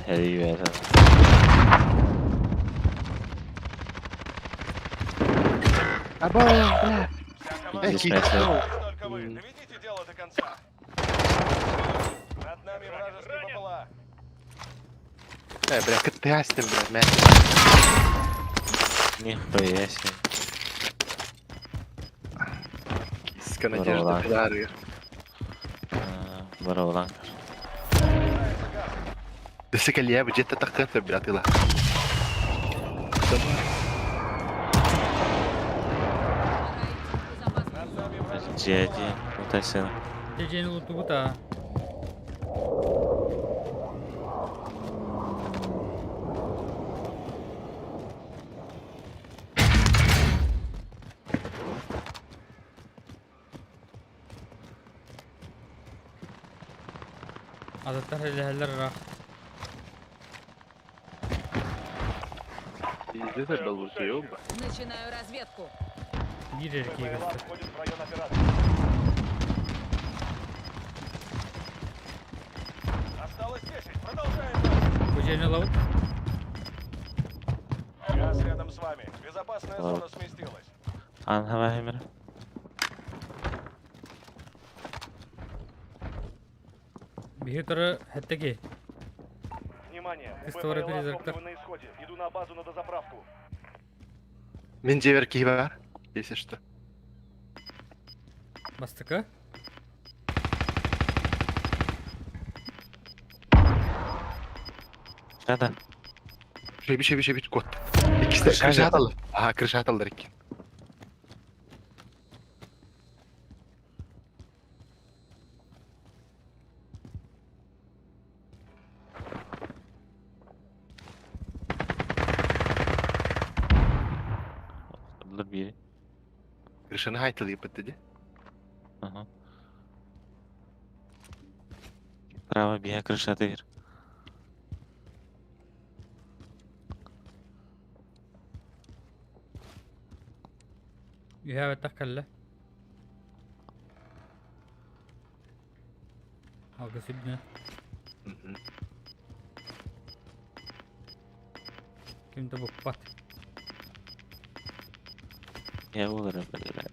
Або, бля. Эй, Только вы. Доведите дело до конца. Над нами вражеский БПЛА. Э, бля, кыттыгастым, бля, мэ. Нихуя себе. Киска надежда пидары. Барабан. Дэсэ кэлиэ бу дьиэттэ таххыан сөп бля атыыла. Дьиэ дии, утайсыан. Дьиэни лутугут аа. Атыттар илэһэллэр ыраах. Начинаю разведку. Биир эрэ киһи көстөр. Осталось 10. Продолжаем. Бу дьиэни ылабыт. Газ рядом с вами. Безопасная зона сместилась. Аан хабаа Биһи утары сэттэ киһи. Внимание! История БПЛА призраков. топливо на исходе. Иду на базу на дозаправку. Мин дьиэбэр киһи баар, если что. Бастакы. Да-да. Шеби шеби шеби кот. Иккисте крыша аталлар. Аха, крыша аталлар икки. Ыллар биэри. Крышаны хайтылыйбыт дии. Ага. Право биһэ крышатыгар. Үһэ баттах кэллэ. Алгыс үрдүнэн. Ким да букпат. Я буолара бэлэ.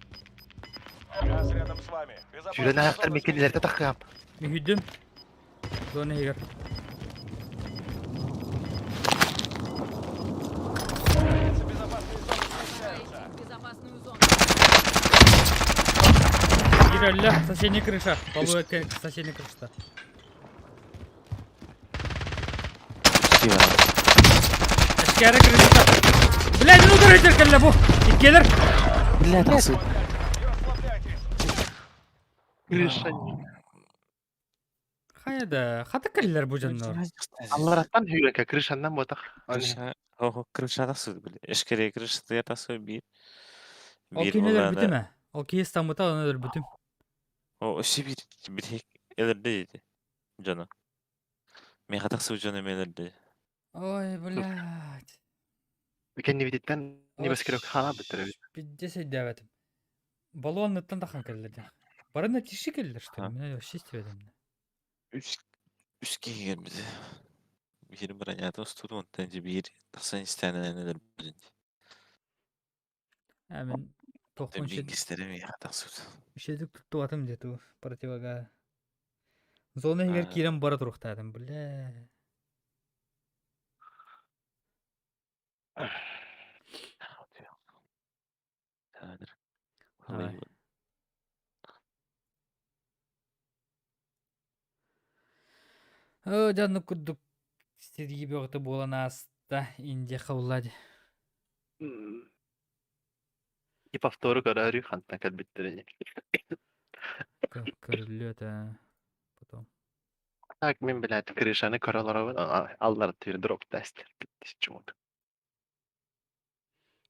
Газ рядом с вами. Сүүрэн Безопасная аахтар зона мекенилерде таххыам. Мүһүйдүм. Зона иһигэр. Границы безопасной зоны Пора смещаются. идти в безопасную зону. Киирэллэ, соседняя крыша. Полуэка соседняя крыша. Киирэ. Эскәрэ крыша. Бля, не ударите кэллэ бу. Иккиэлэр. Бля, тахсыы. Не расслабляйтесь. Крыша. Хайа да, хата кэллэр бу дьоннор. Аллараттан хүрэнкэ крышаннан ботах. Крыша, ого, крыша тахсыы били. Эшкере крышатыгар тахсыы биир. Ол Биир кини буоллаҕына өлөрбүтүм ээ. Ол киһи ыстаммыта оны өлөрбүтүм. О, өссө биир биир өлөрдө диэтэ дьоно. Миэхэ тахсыбыт дьоно эмиэ өлөрдө. Ой, блядь. Кэннибититтэн небоскреб хаалаабыттар эбит. Пиздец өйдөөбөтүм. Баллонныттан тахан кэллэ дии. Барына тиши кэллэ, что ли? А. Меня вообще истибэтим. Үс үс киһи кэлбитэ. Биир бронята устубут, онтон дьэ биир тахсан истээнинэн өлөрбүтүн. А мин тохпун Онтон бииргистэрэ миэхэ тахсыбыт. Үчүгэйдик туттубатым дии туу противогаз. Зона иһигэр Аа. киирэн бара туруохтаатым, бля. Кадр. Давай. Оо, дьэ оннук курдук сэрии бөҕөтө буолан ааста Индия хабылла дии. И повтору көрөөрү хантан кэлбиттэрин. Көрүллүө этэ потом. Так мин блядь крышаны көрө олоробун аллар түр дроп тест чумут.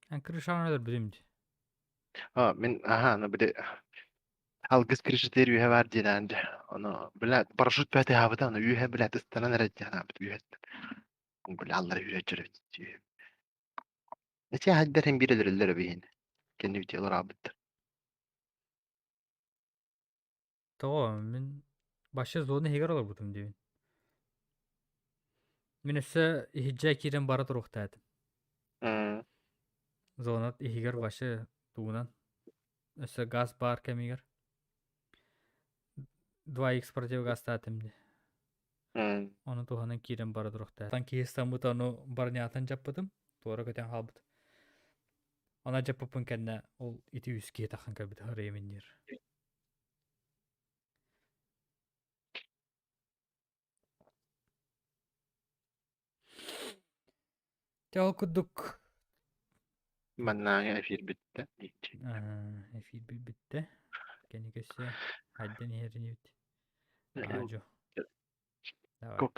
Эн крышаны өлөрбүтүм дии. А мин аха ну били алгыс крышатыр үһэ бар диэн дьэ. Ону блядь парашют бэти хаабыта ону үһэ блядь ыстанан эрэ диэн хаабыт үһэттэн. Бля аллар үһэ дьөрөбүт. Эти хаддерин бир өлөрөллөр биһин. Кэннибит олораабыттар. Тоҕо мин вообще зона иһигэр олорбутум диибин. Мин өссө иһирдьэ киирэн бара туруохтаатым. Зона иһигэр вообще тугунан өссө газ баар кэмигэр 2X противогазтаатым дии. Ону туһанан киирэн бара туруохтаатым. Киһи ыстаммыта ону барнятан дьаппытым, туора көтөн хаалбыт. Ана дьаппыппын кэннэ ол ити үс киһи таххан кэлбит харыйамин диир. Дьэ ол курдук Маннааҥы эфир бүттэ. Эфир бүттэ. Кэнникөссө хайдан иһэринибит. Аадьо. Давай. Кок.